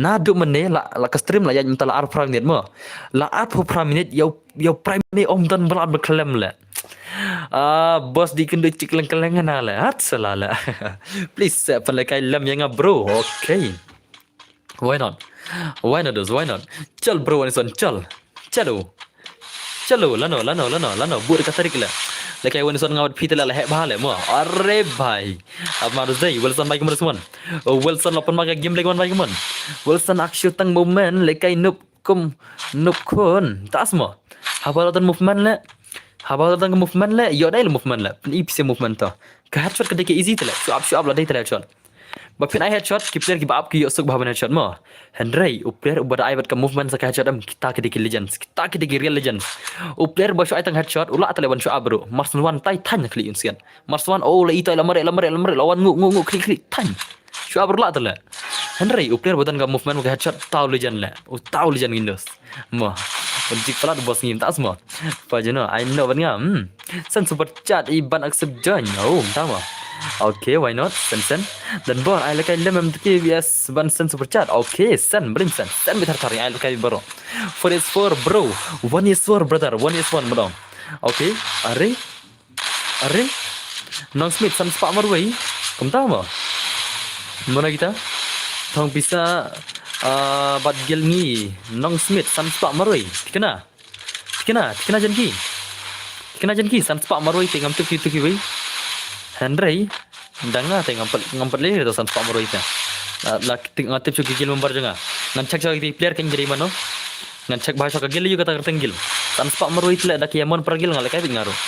Naduh mynne la la ka stream la ïaid mynta la arphew phra minit mo. La arphew phra minit ïa u ïa u Prime Dame um don blam khlem le. Ah, boss di kynduh chik leng keleng na le. Hat sala le. Please, eh, pynlehkai lem ïa nga bro. Okay. Why not? Why not, dudes? Why not? Chal bro, Wanison, chal. Chalo. Chalo, lano, lano, lano, lano. Bud ka tarik le. Lekai Wanison nga wat phi te la heh bha le mo. Are bhai. Ap ma dus dei. Wilson bhai kumon Dusmon. Oh, Wilson la pynma ka game le kumon bhai kumon. Wilson action tang movement lekai noob kum noob khun. Tas mo. Haba la don movement le. Haba la don movement le. Ïoh dei le movement le. Pyn i pisa movement to. Ka headshot ka dei ka easy te le. Shu ap shu ap la dei te le headshot. Ba phin ai headshot, ki player kiba ap ki ïoh suk bha ban headshot mo. Hynrei u player uba da ai bad ka movement sa ka headshot em, kita ki dei ki legends, kita ki dei ki real legends. U player ba shu ai tang headshot u lah tang ban shu ap ruh. Marksman wan tai tang khlieh un sian. Marksman, oh, la i tai, la mareh, la mareh, la mareh, la wan ngu ngu ngu khlieh khlieh tang. Shu ap ruh lah tang. Hynrei u player ba don ka movement ka headshot, tau legend leh. U tau legend ngin dos. Mo. Jik palat bos ngim tas mo. Pa jeno, ai no ban ngam. Hmm. Send super chat i ban accept join. Oh, tama. Okay, why not? Send, send. Dan bor, ai lehkai lem em tiki V S ban send super chat. Okay, send, brim send. Send bit har tar, ai lehkai bro. Four is four, bro. One is four, brother. One is one, bro. Okay, are. Are. Nong Smith, san spah marwei. Kumta mo. Mano kita? Thong pisa, ah, bad gil ngi. Nong Smith, san spah marwei. Tikna. Tikna, tikna jan ki. Tikna jan ki, san spah marwei te ngam tip ki tip kiwei. Hynrei da nga te ngam pat, ngam pat leh da san spah marwei te. La, la, ti-, nga tip shuh ki gil member jong nga. Ngan check shuh ki player kan jari mano. Ngan check bha shuh ka gil ïa kata ka kyrteng gil. San spah marwei te leh da ki amon para gil nga lehkai bit nga ruh.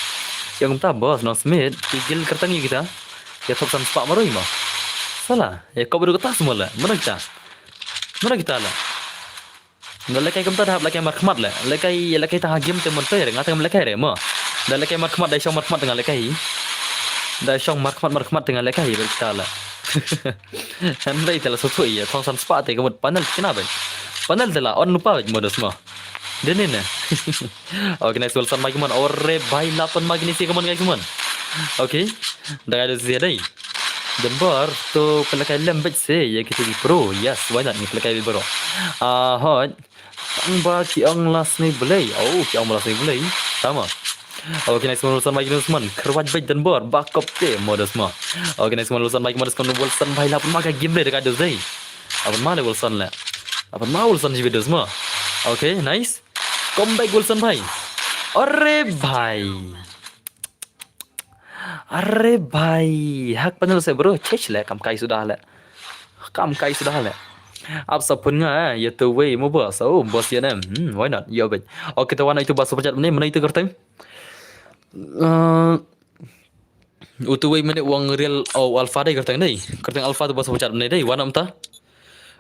Ïa kumta bos, Nong Smith, ki gil kyrteng ïa kita. Ïa thop san spah marwei mo. Sala, ïa kop ruh kata semua leh. Mano kita? Mano kita leh? Nga lehkai kumta da hap lehkai markhmat leh. Lehkai, lehkai tang ha game te mon te re, nga tang lehkai re mo. Da lehkai markhmat, da shong markhmat tang lehkai. Da shong markhmat, markhmat tang lehkai bad kita leh. Hynrei te la suthu ïa, thong san spah te ka mut panel kina bad. Panel te la on lupa bad modus mo. Dene ne. Okay, nice Wilson Mike mon. Ore bhai, la pan Mike ni si ka mon guys mon. Okay. Da guys si dai. Dembor to pelakai lem bad se ïa kita di pro. Yes, why not? Ni pelakai di pro. Ah, hot. Tang ba ki ong last ni belai. Oh, ki ong last ni belai. Tama. Okay, nice one, Wilson Mike Nusman. Kyrwat bad Dembor. Bakop te modus mo. Okay, nice one, Wilson Mike Nusman. Wilson bhai, la pan ma ka game le da ka dos dai. Apan ma le Wilson le. Apan ma Wilson ji dos mo. Okay, nice. Come back Wilson bhai. Are bhai. Are bhai. Hak panel se bro. Chech le kam kai sudah le. Kam kai sudah le. Ap sa pun nga, eh, ïa tu wei mo bos. Oh, bos ïa nem. Hmm, why not? Yo bet. Okay, te wan itu bas super chat ne, mana itu kyrteng? Eh, utu wei mene wang real, oh, alpha dai kyrteng dai. Kyrteng alpha tu bas super chat ne dai. Wan am ta?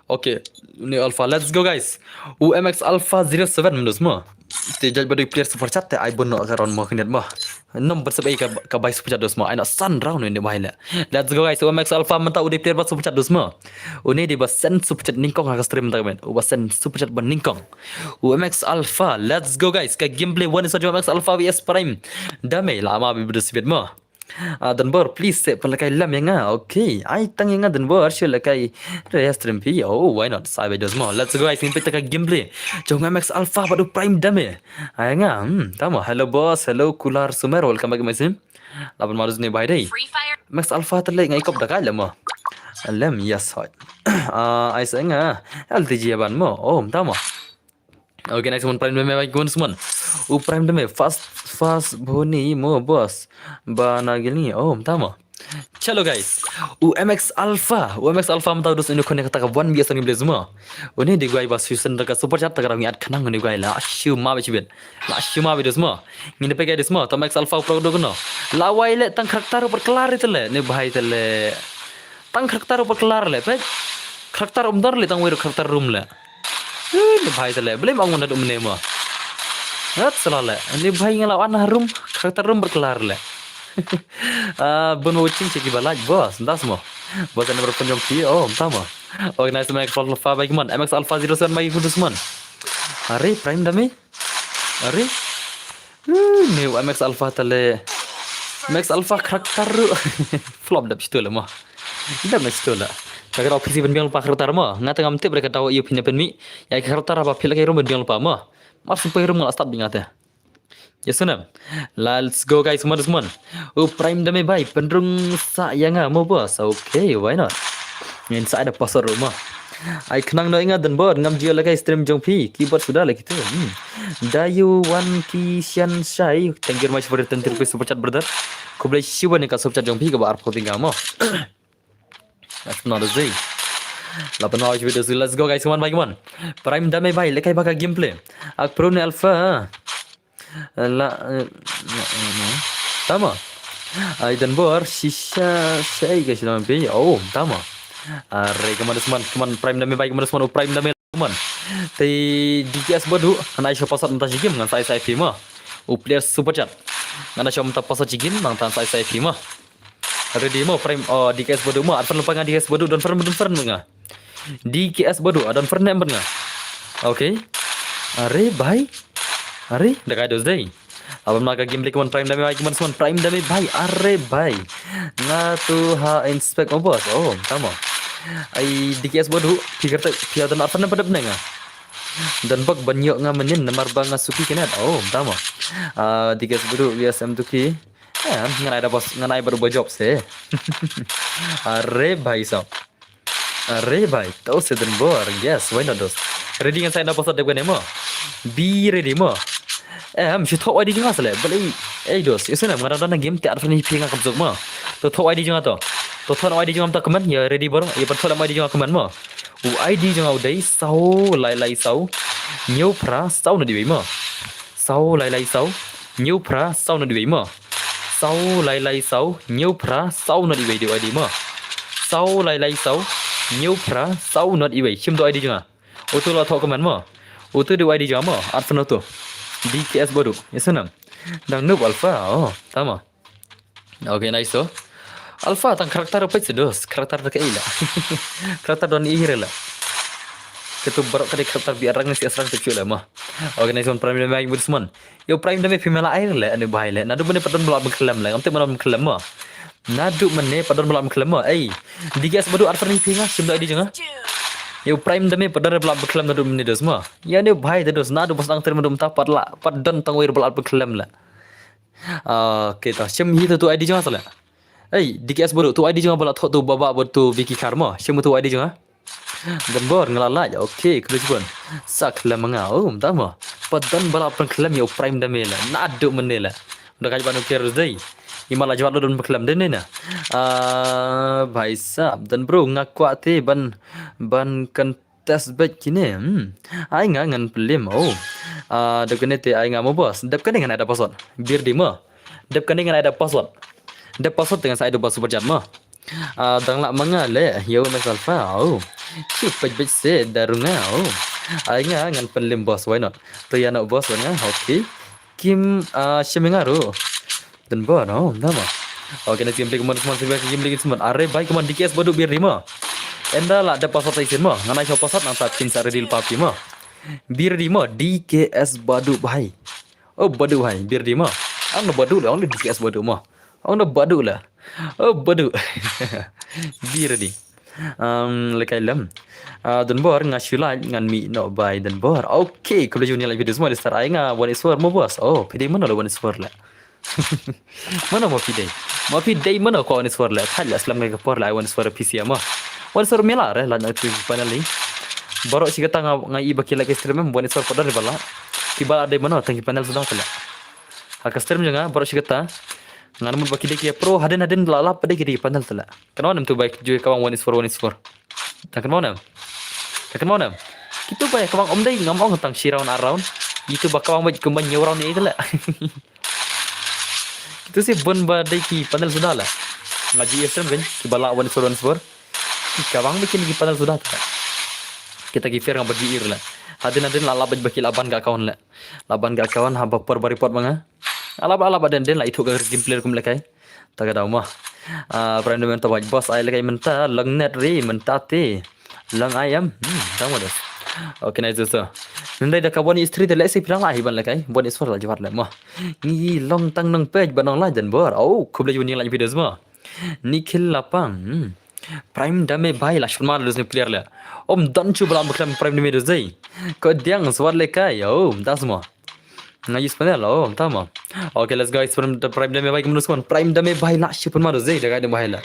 Okay, ni alpha. Let's go guys. U M X Alpha zero seven menus mo. Te judge ba dei player super chat te ai bun no ka round mo kyndiat mo. Number sep ai ka, ka bai super chat dos mo. Ai na san round ni bai le. Let's go guys. U M X Alpha mynta u dei player ba super chat dos mo. U ni dei ba send super chat nyngkong ha ka stream mynta ka met. U ba send super chat ba nyngkong. U M X Alpha. Let's go guys. Ka gameplay one is U M X Alpha V S Prime. Dame la ma bi bedes bit mo. Ah, Denbor, please, se pelakai lam ïa nga. Okay. Ai tang ïa nga Denbor, shu lakai. Re stream phi. Oh, why not? Sai bai dos mo. Let's go guys, ngin peit ka gameplay jong M X Alpha bad u Prime Dame. Ai nga. Hmm, tama. Hello boss, hello Kular Sumer, welcome back to my stream. Laban marus ni bai dai. Free Fire. M X Alpha terlek ngai kop dakai lem mo. Lem, yes hot. Ah, ai sa nga. L T G ban mo. Oh, tama. Okay, nice one, Prime Dame, baik, one, one. U Prime Dame, fast, fast, boni, mo, boss. Ba na gil ni, oh, tama. Chalo, guys. U M X Alpha, U M X Alpha mynta u dus inu khone kata ka one B S ni blaze mo. Uni di guai ba susan da ka super chat ta ka rangi at khnang uni guai la shu ma ba chibit. La shu ma ba dus mo. Ngin da pega dus mo, ta M X Alpha pro do no. La wai le tang karakter per kelar itu le, ni bahai itu le. Tang karakter per kelar le, pek. Karakter umdar le tang wai karakter room le. Eh, ni bhai tale. Beli mang mona dum ne mo. Ngat sala le. Ni bhai ngala wan room, karakter room berkelar le. Ah, bun watching ciki balaj, bos. Ndas mo. Bos ane berpun jong ki. Oh, entah mo. Organize M X Alpha bagi mon. M X Alpha zero seven bagi kudus mon. Are Prime Dame. Are. Hmm, ni M X Alpha tale. M X Alpha karakter. Flop dap situ le mo. Dap na situ le. Karakter P C ben biang lupa karakter mo. Ngata ngam tip mereka tahu iu pina penmi. Ya karakter apa pila kai rum ben biang lupa mo. Mar supai rum ngala start bingate. Ya sana. Let's go guys, semua semua. Oh, Prime Dame bai, penrung sa ya nga mo bos. Okay, why not? Ngin sa ada pasar rumah. Ai khnang no ingat Denbor, ngam jio lakai stream jong phi. Keyboard sudah lagi tu. Hmm. Dayu Wan Ki Sian Shai. Thank you very much for the twenty rupees super chat, brother. Khublei shibun ïa ka super chat jong phi kaba arphew tyngka mo. That's not a Z. Lapan mau video. Let's go guys, come on, bye, come on. Prime Dame bai, lekai baka gameplay. Ak pro ni Alpha. La, eh, no, no, no. Tama. Ai Denbor, shisha, shai ke shisha pi. Oh, tama. Are, come on, come on, come on, Prime Dame bhai, come on, come on, Prime Dame, come on. Te D K S Badu, ngan ai sha password mynta shi game, ngan sa ai sha phi mo. U player Super Chat. Ngan ai sha mynta password shi game, ngan sa ai sha phi mo. Ready mo, Prime, oh, D K S Badu mo, advance lypa nga D K S Badu, don friend, don friend nga. D K S Badu, don friend em nga. Okay. Are bhai. Are, da kai dos dei. Abang na ka game lagi, come on, Prime Dame bhai, come on, come on, Prime Dame bhai, are bhai. Nga tu ha inspect mo boss. Oh, tama. Ai D K S Badu, phi kata, phi don advance lypa dep nga. Don bok ban ïoh nga mynnin namar ba nga suki kynat. Oh, tama. Ah, D K S Badu, yes, em tuki. Eh, ngan ai da boss, ngan ai badu ba job se. Are bhai sab. Are bhai, to se don bor. Yes, why not, dos? Ready ngan sa ai da password dep kane mo. Be ready mo. Em, shu thoh I D jong nga sle. Balei, ei dos, ïa sngewbha nga dang don ha game te ar fani phi nga kam suk mo. To thoh I D jong nga to. To thoh I D jong nga mynta comment, ïa ready bor, ïa pat thoh lem I D jong nga comment mo. U I D jong nga u dei saw lai lai saw hynñiew phra saw nod wei mo. Saw lai lai saw hynñiew phra saw nod wei mo. Saw lai lai saw hynñiew phra saw nod wei dei u I D mo. Saw lai lai saw hynñiew phra saw nod wei. Shim dei u I D jong nga. Utu la thoh comment mo. Utu dei u I D jong nga mo. Ar fani utu. D K S Badu. Ïa sngewbha. Dang noob alpha. Oh, tama. Okay, nice to. Alpha tang karakter apa sih, dos? Karakter ta kaei la. Karakter don i re la. Katu baroh ka dei karakter biar rang si asrang tu la mo. Okay, nice one, Prime Dame bhai, Budsman. Ïa u Prime Dame phi mela ai le, ane bhai le. Naduh mynne pat don ba la pynkyllem le. Ngam tip mynno pynkyllem mo. Naduh mynne pat don ba la pynkyllem mo. Ei. D K S Badu ar fani phi nga, shim dei I D jong nga. Ïa u Prime Dame pat don ba la pynkyllem naduh mynne, dos mo. Ïa ane bhai te, dos, naduh ba sdang ter mynta pat la, pat don tang wei ba la pynkyllem le. Ah, okay, to shim hi tu, tu I D jong nga sle. Ei, D K S Badu, tu I D jong nga ba la thoh tu Baba bad tu Vicky Kharmo. Shim tu I D jong nga. Don bor nga la lait. Okay, khublei shibun. Sa khlem nga. Oh, mynta mo. Pat don ba la pynkyllem ïa u Prime Dame le. Naduh mynne le. Da kai ban u care dei. Ima la jwat lo don pynkyllem dei ne na. Ah, bhai sab, don bro, nga kwah te ban, ban kan test bad kine. Hmm. Ai nga ngan pynlem. Oh. Ah, dep kane te ai nga mo boss. Dep kane ngan ai da password. Be ready mo. Dep kane ngan ai da password. Dep password te ngan sa ai da password jat mo. Ah, dang lah ma nga le. Ïa u Miss Alpha. Oh. Ki peit bad se da rung nga. Oh. Ai nga ngan pynlem boss, why not? To ïa no boss nga. Okay. Kim, ah, shim nga ruh. Don bor, oh, tama. Okay, na game lagi, come on, come on, game lagi, come on. Are bhai, come on, D K S Badu, be ready mo. Ynda la dep password sa shisien mo. Ngan ai sha password nangta phin sa ready lypa phi mo. Be ready mo, D K S Badu bhai. Oh, Badu bhai, be ready mo. Ong na Badu le, ong na D K S Badu mo. Ong na Badu le. Oh, Badu. Be ready. Um, lekai lem. Ah, don bor nga shu lait ngan mih noh bhai, don bor. Okay, khublei shibun ïa la video mo, di star ai nga Wan Iswar mo boss. Oh, phi dei mano la Wan Iswar la. Mano mo phi dei? Mo phi dei mano ko Wan Iswar la. Thad la slem ka por la ai Wan Iswar P C mo. Wan Iswar mela re la na tu panel ni. Baroh shi katta nga, nga i ba ki la ka stream em, Wan Iswar pat don ba la. Ki ba la dei mano tang ki panel suda la. Ha ka stream jong nga baroh shi katta. Ngan mut ba ki dei ki pro, hadien hadien la lap dei ki dei panel tala. Kynmaw ne em tu ba ju kawang Wan Iswar, Wan Iswar. Tang kynmaw ne em. Tang kynmaw ne em. Kitu ba kawang ym dei ngam ong tang shi round ar round. Itu ba kawang ba kumba hynñiew round ïa tala. Kitu shi bun ba dei ki panel suda la. Nga ju ïa stream kan ki ba la Wan Iswar, Wan Iswar. Ki kawang ba kine ki panel suda tala. Kita ki fair ngam ba ju ïa la. Hadien hadien la lap ba ki la ban ka account la. La ban ka account haba por ba report ba nga. Ala ba, ala ba den den la ithuh ka gameplay kum lekai. Ta ka daw mo. Ah, Prime Dame mynta ba boss ai lekai mynta long net re mynta te. Long I am. Hmm, tang mo dos. Okay, nice dos. Nundai da ka Wan Iswar te leh si phi dang la hi ban lekai. Wan Iswar la jwat le mo. Ngi long tang nang page ba nang la jan bor. Oh, khublei shibun ïa la videos mo. Nikhil Lapang. Hmm. Prime Dame bhai la shun ma dos ni player le. Ym don shuh ba la pynkyllem Prime Dame dos dei. Ko diang swat lekai. Oh, das mo. Nga use panel, oh, tama. Okay, let's go, Prime, Prime Dame bhai, kumno swan. Prime Dame bhai la, shi pun ma do zei, da kai de bhai la.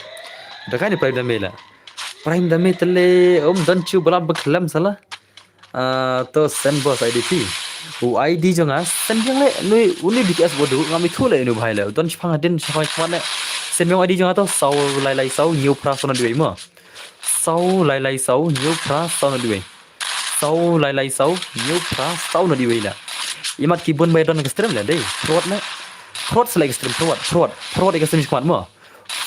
Da kai de Prime Dame la. Prime Dame tele, ym don shuh ba la pynkyllem sala. Ah, to send boss I D phi. U I D jong nga, send jong le, nui, uni D K S Badu, ngam ithuh le, uni bhai le. Don shipang din, shipang shipang ne. Send jong I D jong nga to, saw lai lai saw, hynñiew phra saw nod wei mo. Saw lai lai saw, hynñiew phra saw nod wei. Saw lai lai saw, hynñiew phra saw nod wei la. Imat ki bun ba don ka stream la dei. Forward na. Forward select stream, forward, forward. Forward ka stream shikmat mo.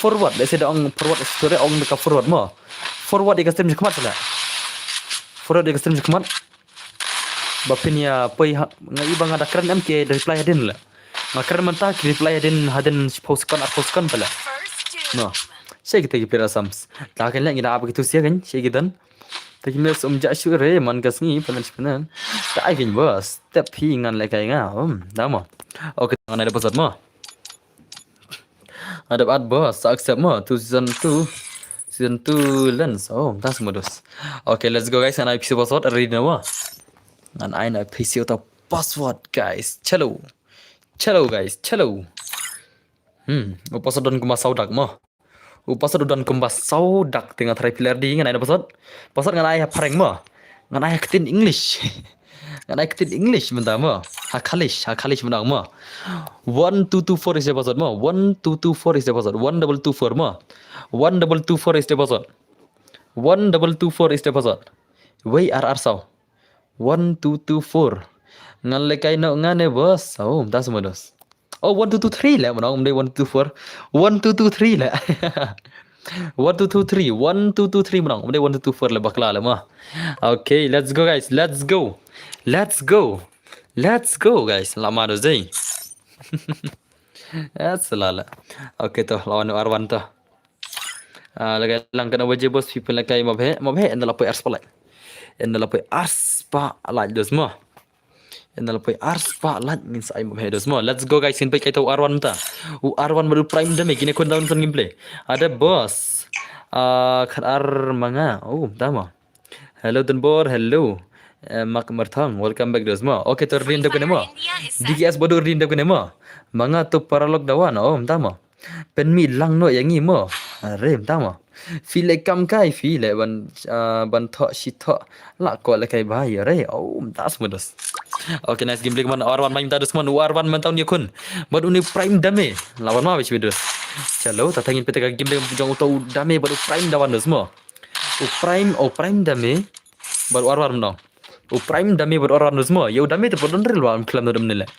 Forward, let's say da ong forward, story ong ka forward mo. Forward ïa ka stream jingkhmat la. Forward ïa ka stream jingkhmat. Ba phin ïa poi ha, nga i ba nga da kren em ki reply hadien la. Nga kren mynta ki reply hadien, hadien shiphew second, arphew second pala. No. Shi kita ki player Assam. Ta kan leh ngi da ap ki tu sia kan, shi ki dan. Ta ki mes um ja shu re man ka sngi palan shi palan. Ta ai kan bos. Step hi ngan leh kai nga. Um, da mo. Okay, ngan ai da password mo. Adep at bos, sa accept mo. Tu season two. Season two lens. Oh, tas modus. Okay, let's go guys. Ngan ai phi sa password, ready na mo. Ngan ai na phi sa uta password guys. Chalo. Chalo guys, chalo. Hmm, u password don kumba saw dak mo. U password don kumba saw dak, te nga try phi leh ready, ngan ai na password. Password ngan ai ha phareng mo. Ngan ai ha ktien English. Ngan ai ktien English mynta mo. Ha Khalish, ha Khalish mynta mo. One two two four is the password mo. One two two four is the password. One double two four mo. One double two four is the password. One double two four is the password. Wei ar ar saw. One two two four. Ngan leh kai noh ngan ne bos. Oh, das modus. Oh, one two two three leh mynta, ym dei one two two four. One two two three leh. One two two three, one two two three mynta, ym dei one two two four leh, bakla leh mo. Okay, let's go guys, let's go. Let's go. Let's go guys. Lama do zei. That's la la. Okay to, lawan ar wan to. Ah, leh kai lang katno baje bos, phi pynleh kai mo bheh, mo bheh, ynda la poi ar spah like. Ynda la poi ar spah like dos mo. Ynda la poi ar spah like ngin sa ai mo bheh dos mo. Let's go guys, ngin peit kaito u ar wan mynta. U ar wan bad u Prime Dame, kine khun daw ngin play. Adep bos. Ah, khat ar ma nga. Oh, da mo. Hello Dunbor, hello. Eh, Mak Marthang, welcome back dos mo. Okay, to ready dep kane mo. D K S Badu ready dep kane mo. Ma nga to paralok da wan, oh, mynta mo. Pynmih lang noh ïa ngi mo. Are, mynta mo. Phi leh kam kai, phi leh ban, ah, ban thoh shi thoh. Lah ko leh kai bhai, are. Oh, mynta smudos. Okay, nice gameplay man. Ar wan mynta dos man, u ar wan mynta uni khun. Bad uni Prime Dame. Lawan ma bad shi dos. Chalo, ta thangin pete ka gameplay jong uto u Dame bad u Prime da wan dos mo. U Prime, u Prime Dame. Bad u ar wan mynta. U Prime Dame bad u ar wan dos mo. Ïa u Dame te pat don ril ba ym khlem da dum ne leh.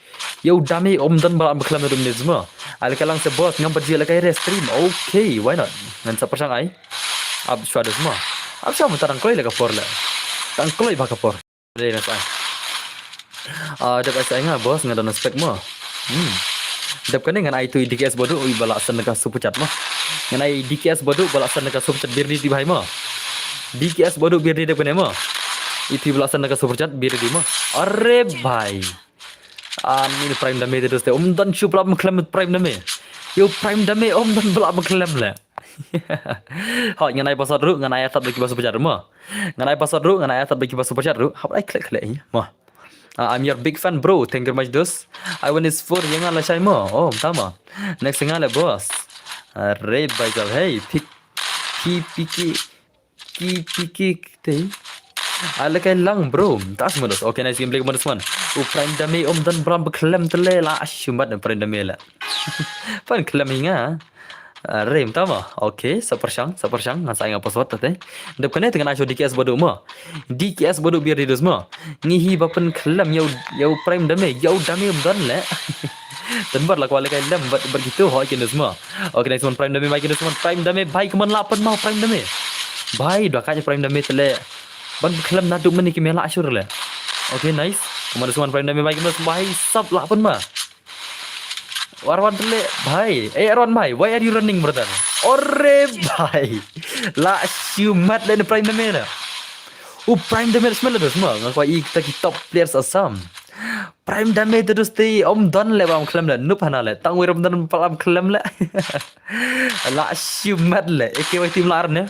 Ïa u Dame ym don ba ym khlem da dum ne dos mo. Ai leh kai lang se bos, ngam pat ju leh kai re stream. Okay, why not? Ngan sa pyrshang ai. Ap shwa dos mo. Ap shwa mo, tang kloi leh ka por leh. Tang kloi ba ka por. Re na sa. Ah, dep ai sa nga bos, nga don spec mo. Hmm. Dep kane ngan ai tu i D K S Badu i ba la send ka super chat mo. Ngan ai D K S Badu ba la send ka super chat, be ready bhai mo. D K S Badu be ready dep kane mo. Itu ba la send ka super chat, be ready mo. Are bhai. Ah, ni Prime Dame te dos te. Ym don shu ba la ym khlem Prime Dame. Ïa u Prime Dame ym don ba la ym khlem leh. Hoi, ngan ai password ruh, ngan ai atat ba ki ba super chat ruh mo. Ngan ai password ruh, ngan ai atat ba ki ba super chat ruh. Hap ai klik klik mo. Ah, I'm your big fan, bro. Thank you very much, dos. I want is for ïa nga lashai mo. Oh, mynta mo. Next nga leh bos. Are bhai sab, hey, pik, pi, piki, ki, piki, te. Ai leh kai lang, bro. Mynta smudos. Okay, nice gameplay, smudos man. U Prime Dame ym don ba la ym khlem te leh, la shu mat Prime Dame leh. Pynban khlem ïa nga. Are, mynta mo. Okay, sa pyrshang, sa pyrshang. Ngan sa ai nga password te. Dep kane te ngan ai shu D K S Badu mo. D K S Badu be ready dos mo. Ngi hi ba pynkhlem ïa u, ïa u Prime Dame, ïa u Dame ym don leh. Tang ba la kwah leh kai lem bad, bad kitu hoi kin dos mo. Okay, nice one, Prime Dame bhai, kin dos mo. Prime Dame bhai, kumno lah pynmih Prime Dame. Bhai, da ka Prime Dame te leh. Ban khlem naduh mynne ki mih la shu leh. Okay, nice. Kumno dos mo, Prime Dame bhai, kumno dos bhai, sap lah pynmih. Ar wan te leh bhai. Eh, ar wan bhai, why are you running, brother? Ore bhai. La shu mat leh Prime Dame leh. U Prime Dame smash leh dos mo. Nga kwah i kita ki top players Assam. Prime Dame te dos te ym don leh ba ym khlem leh. Nup hana leh. Tang wei ym don ba la ym khlem leh. La shu mat leh. Eke wei team la ar ne.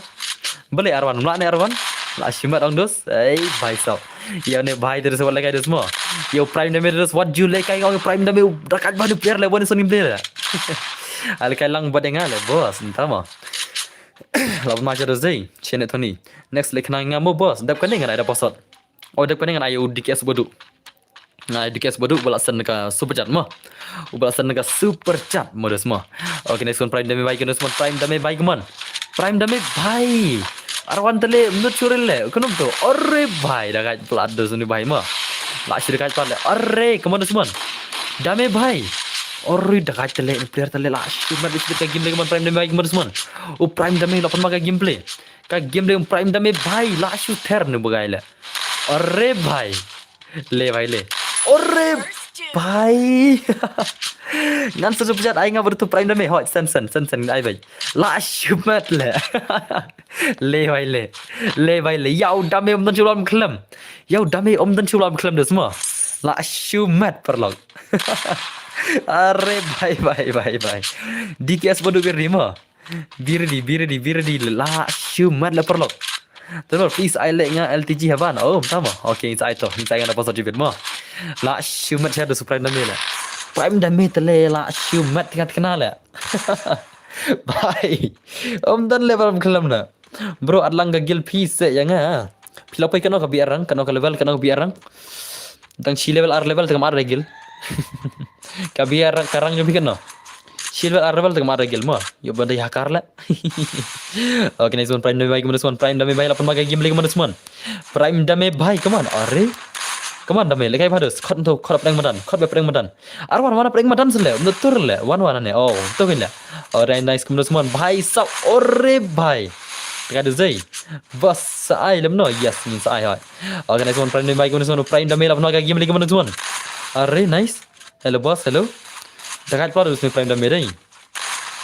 Balei ar wan, mla ne ar wan. La shu mat ong dos. Ei, bhai sab. Ïa ne bhai te dos wat leh kai dos mo. Ïa u Prime Dame dos wat ju leh kai ong Prime Dame da kai ba du player leh wan soni player. Ai leh kai lang bad nga leh bos, mynta mo. La ma ja dos dei. Chene Tony. Next leh khnang nga mo bos. Dep kane ngan ai da password. Oh, dep kane ngan ai u D K S Badu. Ngan ai D K S Badu ba la send ka super chat mo. U ba la send ka super chat mo dos mo. Okay, next one, Prime Dame bhai, kin dos mo, Prime Dame bhai, come on. Prime Dame bhai. Ar wan te leh, mynta shu leh. Kumno to. Ore bhai, da kai plat dos ni bhai mo. La shu da kai plat leh. Ore, come on dos mo. Dame bhai. Ori, da ka tele, player tele la shu mat bishit ka game lagi man Prime Dame bhai, kumno sman. U Prime Dame la pynma ka gameplay. Ka game lagi Prime Dame bhai, la shu ther ne bagai le. Ore bhai. Le bhai le. Ore bhai. Ngan sa jumpa jat ai nga bertu Prime Dame. Hoi, sen, sen, sen, sen, ai bhai. La shu mat le. Le bhai le. Le bhai le. Yow Dame um don shu lam khlem. Yow Dame um don shu lam khlem dus ma. La shu mat paralok. Are bhai, bhai, bhai, bhai. D K S Badu bir di ma. Bir di, bir di, bir di. La shu mat le paralok. Tolor, please, ai le nga L T G haban. Oh, tama. Okay, inside to. Inside nga na pasal jibit ma. La shu mat sha dus Prime Dame le. Prime Dame tele la shu mat tengah tengah le. Bhai. Um don le baram khlem na. Bro, at lang ka guild phi se ïa nga. Phi la poi kano ka B R rank, kano ka level, kano ka B R rank. Dang shi level, ar level, tengah mar guild. Ka B R rank, ka rank jong phi kano. Shi level, ar level, tengah mar guild mo. Yo, ba dei hakar la. Okay, nice one, Prime Dame bhai, kumno sman, Prime Dame bhai, la pynma ka game lagi kumno sman. Prime Dame bhai, come on, are. Come on, Dame, le kai bhadus, khot ntu, khot prank madan, khot be prank madan. Ar wan wan prank madan sele, um tur le, wan wan ne. Oh, to kin le. Ore nice, kumno sman bhai sab, ore bhai. Teka du zei. Bas sa ai lem no, yes, min sa ai hoi. Okay, nice one, Prime Dame bhai, kumno sman, Prime Dame la pynma ka game lagi kumno sman. Are nice. Hello boss, hello. Teka pla du Prime Dame dei.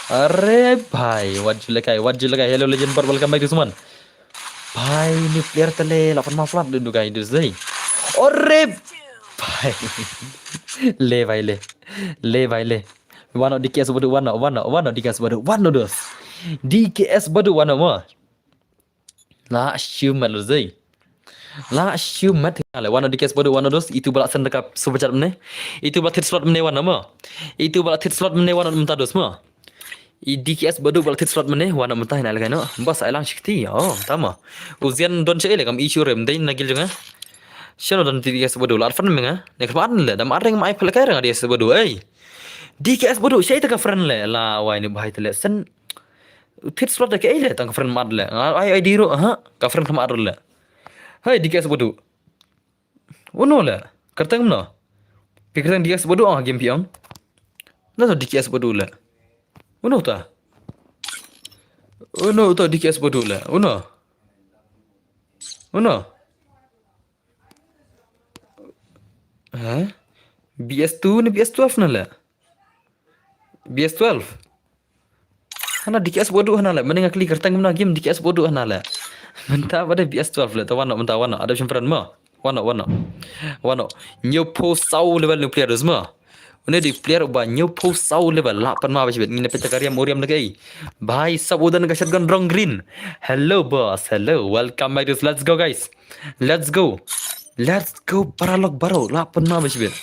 Are bhai, wat ju lekai, wat ju lekai. Hello legend bot, welcome back to sman. Bhai, ni player tele la pynma plat du kai du zei. Ore bhai. Le bhai le. Le bhai le. Wano D K S Badu, wano, wano, wano D K S Badu, wano dos. D K S Badu, wano mo. La shu mat le zei. La shu mat le, wano D K S Badu, wano dos. Itu bala sen dekat super chat mene. Itu bala tit slot mene, wano mo. Itu bala tit slot mene, wano mynta dos mo. I D K S Badu bala tit slot mene, wano mynta hina le kaino. Bas ai lang shikti. Oh, tama. Uzian don che le kam issue rem dei na guild jong nga. Shano don D K S Badu la fan me nga. Ne kman le, dam areng mai pale kai reng D K S Badu, ei. D K S Badu, shai ta ka friend le, la wai ni bhai tele. Sen tit slot da ke ei le, tang ka friend mat le. Ai, ai di ro, ha, ka friend mat le. Hai, D K S Badu. Uno le, kerteng mno. Pi kerteng D K S Badu ang game piang. Na to D K S Badu le. Uno ta. Uno to D K S Badu le. Uno. Uno. Ha? B S two ne B S twelve na le. B S twelve. Hana D K S Badu hana le. Mending klik kerteng mna game D K S Badu hana le. Mynta bade B S twelve le. Ta wano, mynta wano. Ada friend mo. Wano, wano. Wano. Nyepho saw level nuclear dos mo. Une di player ba nyepho saw level la pan ma ba shibit. Ngin peta kariam uriam lagi. Bhai sab udan ka shotgun rong green. Hello boss. Hello. Welcome back to, let's go guys. Let's go. Let's go paralok baro la pan ma ba shibit.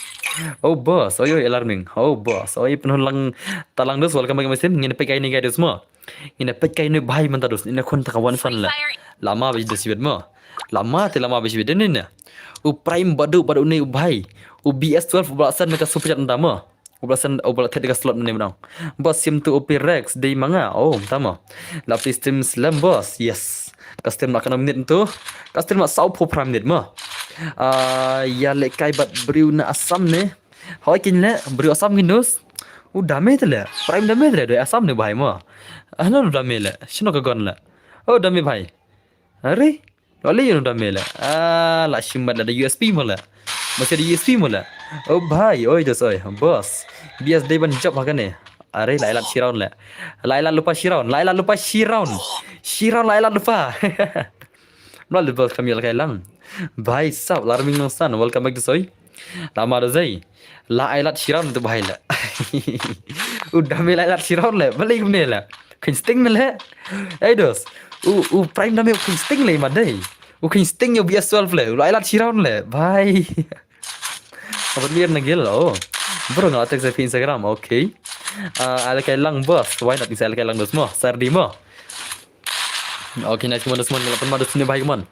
Oh boss. Oi oi alarming. Oh boss. Oi pen lang talang dos, welcome back mesin. Ngin pet kai ni guys mo. Ngin pet kai ni bhai mynta dos. Ina khun taka wan san la. Lama ba shibit mo. Lama te lama ba shibit ni ne. U Prime Badu Badu ni u bhai. U B S twelve u bala san ka super chat nda mo. U bala san, u bala thet ka slot mane mnang. Boss sim tu upi Rex dei manga. Oh, tama. La pli stream slem boss. Yes. Ka stream la kana minit tu. Ka stream la saw pho pra minit ma. Ah, ya le kai bat briu na Assam ne. Hoi kin le briu Assam kin dus. U dame te le. Prime dame te le doi Assam ne bhai ma. Ano dame le. Shino ka gon le. Oh dame bhai. Are. Wale yun dame la. Ah, la shimat la da U S P mo la. Masih ada U S P mo la. Oh bhai, oi dos oi. Boss. B S day ban job ha kane. Are la ilat shiround la. La ilat lupa shiround. La ilat lupa shiround. Shiround la ilat lupa. Mla le boss kami la kai lang. Bhai sab la riming nong san. Welcome back to soi. Lama da zai. La ai lat shiran tu bahai la. Udah me la ai lat shiran le. Balik mene la. Khin sting mele. Ai dos. U u prime dame u khin sting le madai. U khin sting yo B S twelve le. U la ai lat shiran le. Bhai. Apa dia na gel lo. Bro nga text sa Instagram. Okay. Ah, ala kai lang bos. Why not? Isa ala kai lang dos mo. Sardi mo. Okay, nice, kumon dos mon, la pynma dos ne bhai kumon.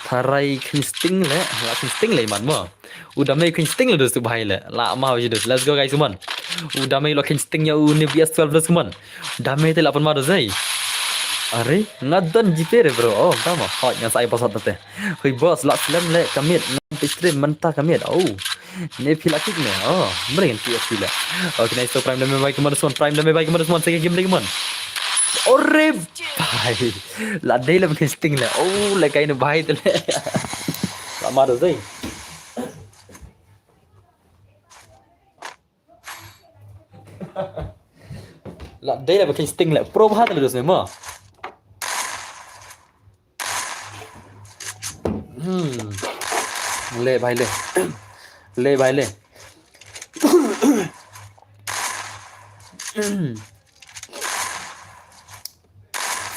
Tharai khin sting le, la khin sting le man mo. U dame khin sting le dos tu bhai le. La ma ho dos. Let's go guys kumon. U dame lo khin sting ya u ne B S twelve dos kumon. Dame te la pynma dos ai. Are, nga don G P re bro. Oh, tama. Hoi, ngan sa ai password te. Hoi boss, la slem le kamit. Ngan stream mynta kamit. Oh. Ne phi la kick ne. Oh, mreng ti phi la. Okay, nice to Prime Dame bhai, come on, this one. Prime Dame bhai, come on, this one. Second game lagi, come on. Ore bhai. La dei la ban sting la. Oh, la kai ne bhai te la. La mar dei. La dei la ban sting la. Pro bha te la dos ne ma. Hmm. Le bhai le. Le bhai le.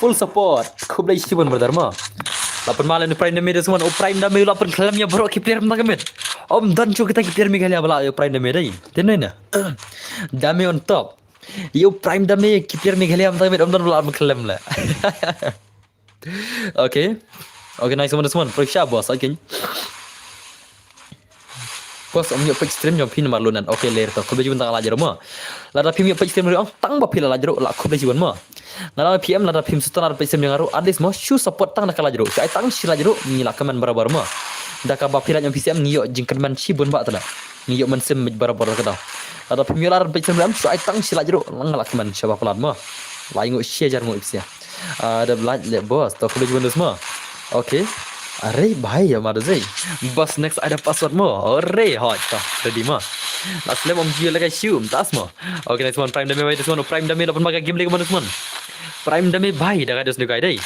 Full support. Khublei shibun brother ma. La pynmale ne Prime Dame dos man. O Prime Dame la pynkhlem ïa baroh ki player mynta ka miet. Ym don shuh kita ki player Meghalaya ba la ïa Prime Dame dei. Te ne na. Dame on top. Ïa u Prime Dame ki player Meghalaya mynta ka miet ym don ba la pynkhlem la. Okay. Okay, nice one, nice one. Pyrshah boss, okay. Boss, ym ïoh peit stream jong phi namar lunan. Okay, ler to. Khublei shibun tang la jero ma. Lada phim ïoh peit stream ruh tang ba phi la la jero la khublei shibun ma. Nga la P M lada phim sngewthuh peit stream jong nga ruh at least ma shu support tang da ka la jero. Shu ai tang shi la jero ngi la kmen barabor ma. Da kaba phi la jong P C M ngi ïoh jingkmen shibun ba tala. Ngi ïoh mynsiem beit barabor ka da. Lada phim ïoh la peit stream ruh shu ai tang shi la jero nga la kmen shaba palat ma. Lai ngu shi hajar ngu ipsia. Ah, da bla le boss, to khublei shibun dos ma. Okay. Are bhai ïa ma da zai. Boss next ai da password mo. Ore hot to. Ready ma. La slem ym jia la kai shiu tas mo. Okay, nice one Prime Dame bhai, this one Prime Dame la pynma ka game lagi ma this one. Prime Dame bhai da kai dos ne kai dei.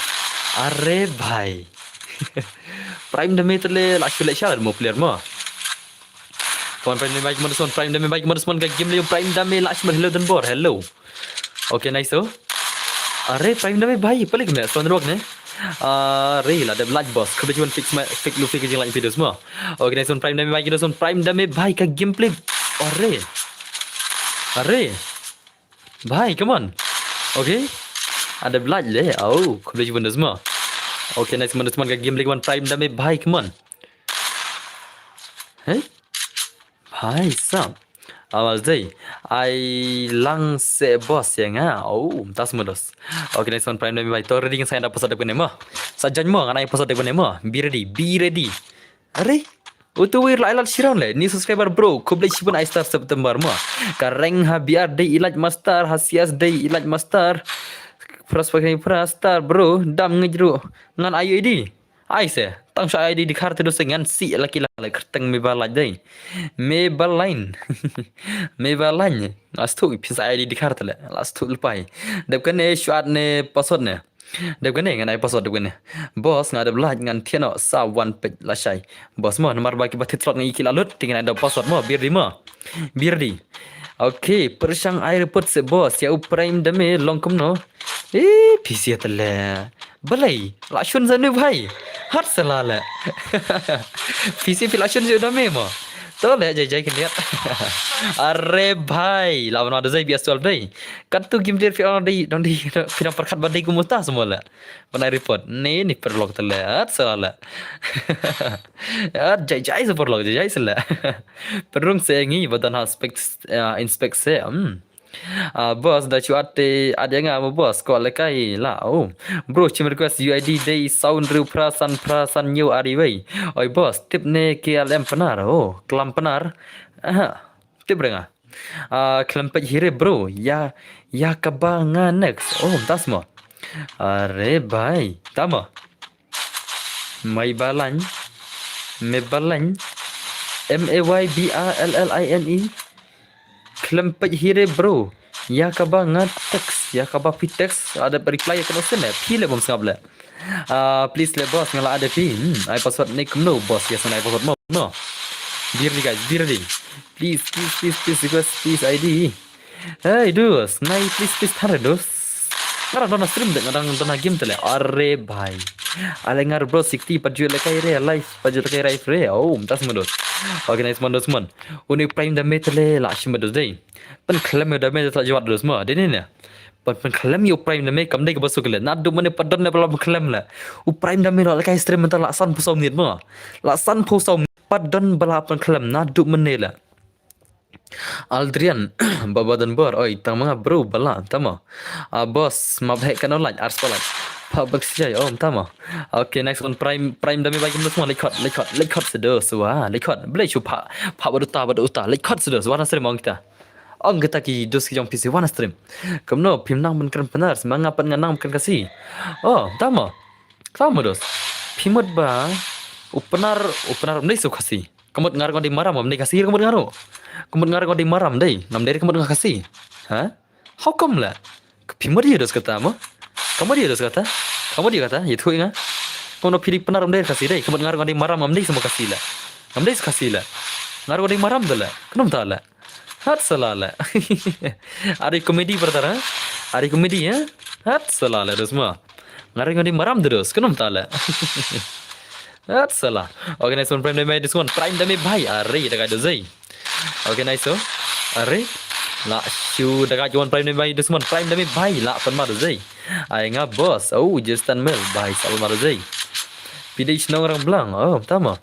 Are bhai. Prime Dame te le la shu le shar mo player mo. Come on, Prime Dame bhai, come on, this one, Prime Dame bhai, come on, this one, ka game lagi Prime Dame la shu hello dan bor. Hello. Okay, nice to. Are Prime Dame bhai, palik ne, Stone Rock ne. Are la dep like boss. Khublei shibun fix ma, fix lu fix jing like videos mo. Okay, nice one Prime Dame bhai, nice one Prime Dame bhai ka gameplay. Are. Are. Bhai, come on. Okay. Ada blood le. Oh, khublei shibun dos mo. Okay, nice one, nice one ka gameplay, come on Prime Dame bhai, come on. Hey. Bhai sab. Awas dei. Ai lang se boss ïa nga. Oh, tas mo dos. Okay, nice one Prime Dame bhai. To ready ngan sa ïa da password dep kane mo. Sa jan mo ngan ai password dep kane mo. Be ready, be ready. Are? Utu wir la ilat shiron le. New subscriber bro. Khublei shibun ai star September mo. Ka rank ha B R dei ilat master, ha C S dei ilat master. Pras pakai pras star bro. Dam ngejru. Ngan ayu idi. Ai se, tang sha I D dikhar te do se ngan si la ki la le kyrteng me ba lait dei. Me ba lain. Me ba lain. Nga stu phi sa I D dikhar te le. La stu lepai. Dep kane shuat ne password ne. Dep kane ngan ai password dep kane. Boss nga dep lait ngan thieno sa wan pet la shai. Boss mo namar ba ki ba thit slot ngan i ki la lut te ngan ai da password mo birdi mo. Birdi. Okay, pyrshang ai report se boss ïa u Prime Dame long kumno. Eh, P C te le. Balai, la shun zanu bhai. Hat sala le. P C phi la shun zanu dame mo. To le jai jai kniat. Are bhai, la wana da zai B S twelve dai. Kat tu game dir fi on dai, don dai, fi na perkat badai ku muta semua le. Panai report. Ni ni perlok te le. Hat sala le. Hat jai jai se perlok jai jai sala. Perung se ngi badan ha inspect, uh, inspect se. Hmm. Ah, boss da shu ate ade nga mo boss ko le kai la. Oh. Bro, chim request U I D dei sound riu phra san phra san nyu ari wei. Oi boss, tip ne K L M Pnar. Oh, klam Pnar. Aha. Tip renga. Ah, klempet hire bro. Ya, ya kaba nga next. Oh, tas mo. Are bhai. Tama. Mai balan. Me balan. M A Y B A L L I N E. Klem pej hire bro. Ya kaba nga text, ya kaba pi text ada reply ya kena sene. Pi le bom sngap le. Ah, please le boss ngala ada pi. Hmm, ai password ni kumno boss ya sana ai password mo. No. Birdi guys, birdi. Please, please, please, please request please I D. Hey, dus, nai please please thare dus. Ngarang dona stream de ngarang dona game tele. Are bhai. Ale ngar bro sikti paju le kai re live paju le kai live re. Oh, tas mo dus. Okay, nice man dus man. Uni Prime Dame tele la shim dus dei. Pen klem da me ta jwat dus mo. Dei ne ne. Pen pen klem yo Prime Dame kam dei ke basu kele. Na du mane padon ne pala klem le. U Prime Dame la kai stream ta la san phu saw minit mo. La san phu saw minit padon bala pen klem na du mane le. Aldrian, baba dan bor, oi, tang manga bro, bala, tama. Ah, boss, map hek kano laj, ars palaj. Pha bak sijai, oh, tama. Okay, next one, Prime, Prime da me bai kumno sma, leit khot, leit khot, leit khot sedo swa, leit khot. Blei shu pha, pha bad uta, bad uta, leit khot sedo swa, na srem ong kita. Ong kita ki dos ki jong phi swa na stream. Kumno, phim nang ban kren Pnar, sma nga pat nga nang ban kren Khasi. Oh, tama. Tama dos. Phi mut ba, u Pnar, u Pnar, mdei swa Khasi. Ka mut nga ruh nga dei maram, mdei Khasi, ka mut nga ruh. Ka mut nga ruh nga dei maram, dei. Ngam dei, ka mut nga Khasi. Ha? How come la? Ka phi mut ïa dos kata mo? Ka mut ïa dos kata? Ka mut ïa kata? Ïathuh ïa nga. Kumno phi dei Pnar, mdei Khasi dei. Ka mut nga ruh nga dei maram, mdei sma Khasi la. Mdei sma Khasi la. Nga ruh nga dei maram da la. Kumno ta la. Hat sala la. Are comedy brother, ha? Are comedy, ha? Hat sala la dos mo. Nga ruh nga dei maram da dos. Kumno ta la. Hat sala. Okay, nice one, Prime da me, this one. Prime da me bhai. Are, da ka dos ei. Okay, nice, so. Are. La shu da ka juan Prime da me bhai, this one. Prime da me bhai. La pan ma dos ei. Ai nga boss. Oh, Justin Mel. Bhai, sal ma dos ei. Pidei shnong rang blang. Oh, tama.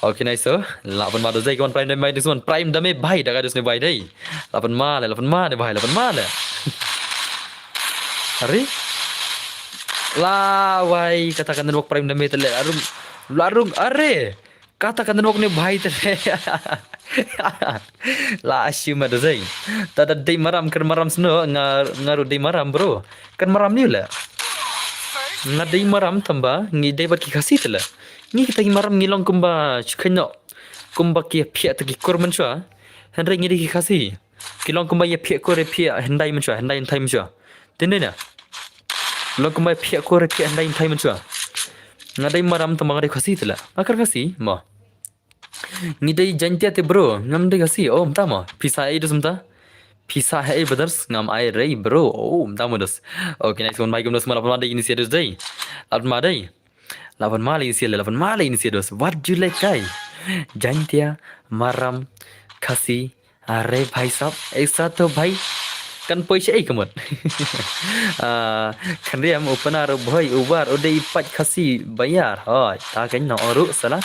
Okay, nice, so. La pan ma dos ei, ka wan Prime da me bhai, this one. Prime da me bhai, da ka dos ne bhai dei. La pan ma le, la pan ma ne bhai, la pan ma le. Are? La wai, kata ka network Prime da me te le. Arung, la rung, are. Kata ka network ne bhai te le. La assume ma dos ei. Ta da dei maram, kan maram sno, nga, nga ruh dei maram, bro. Kan maram ni le. Nga dei maram tamba, ngi dei bad ki Khasi te le. Ngi kita ki maram ngi long kumba, chukhen no. Kumba ki phiah ta ki kur mynshuwa. Hynrei ngi dei ki Khasi. Ki long kumba ïa phiah kur ïa phiah hyndai mynshuwa, hyndai hynthai mynshuwa. Te ne na. Long kumba ïa phiah kur ïa phiah hyndai hynthai mynshuwa. Nga dei maram tamba nga dei Khasi te la. Nga kren Khasi, mo. Ngi dei Jaintia te bro, ngam dei Khasi, oh, mynta mo. Pisa ei dos mynta. Pisa ei brothers, ngam ai rei bro, oh, mynta mo dos. Okay, nice one, bhai, kumno sma la pan ma dei ini sia dos dei. La pan ma dei. La pan ma le ini sia le, la pan ma le ini sia dos. What do you like kai? Jaintia, maram, Khasi, Are bhai sab, aisa to bhai. Kan poi sha ei ka mut. Ah, khynriam u Pnar u Bhoi u War u dei pat Khasi ba ïar. Hoi, ta kan nang ong ruh sala.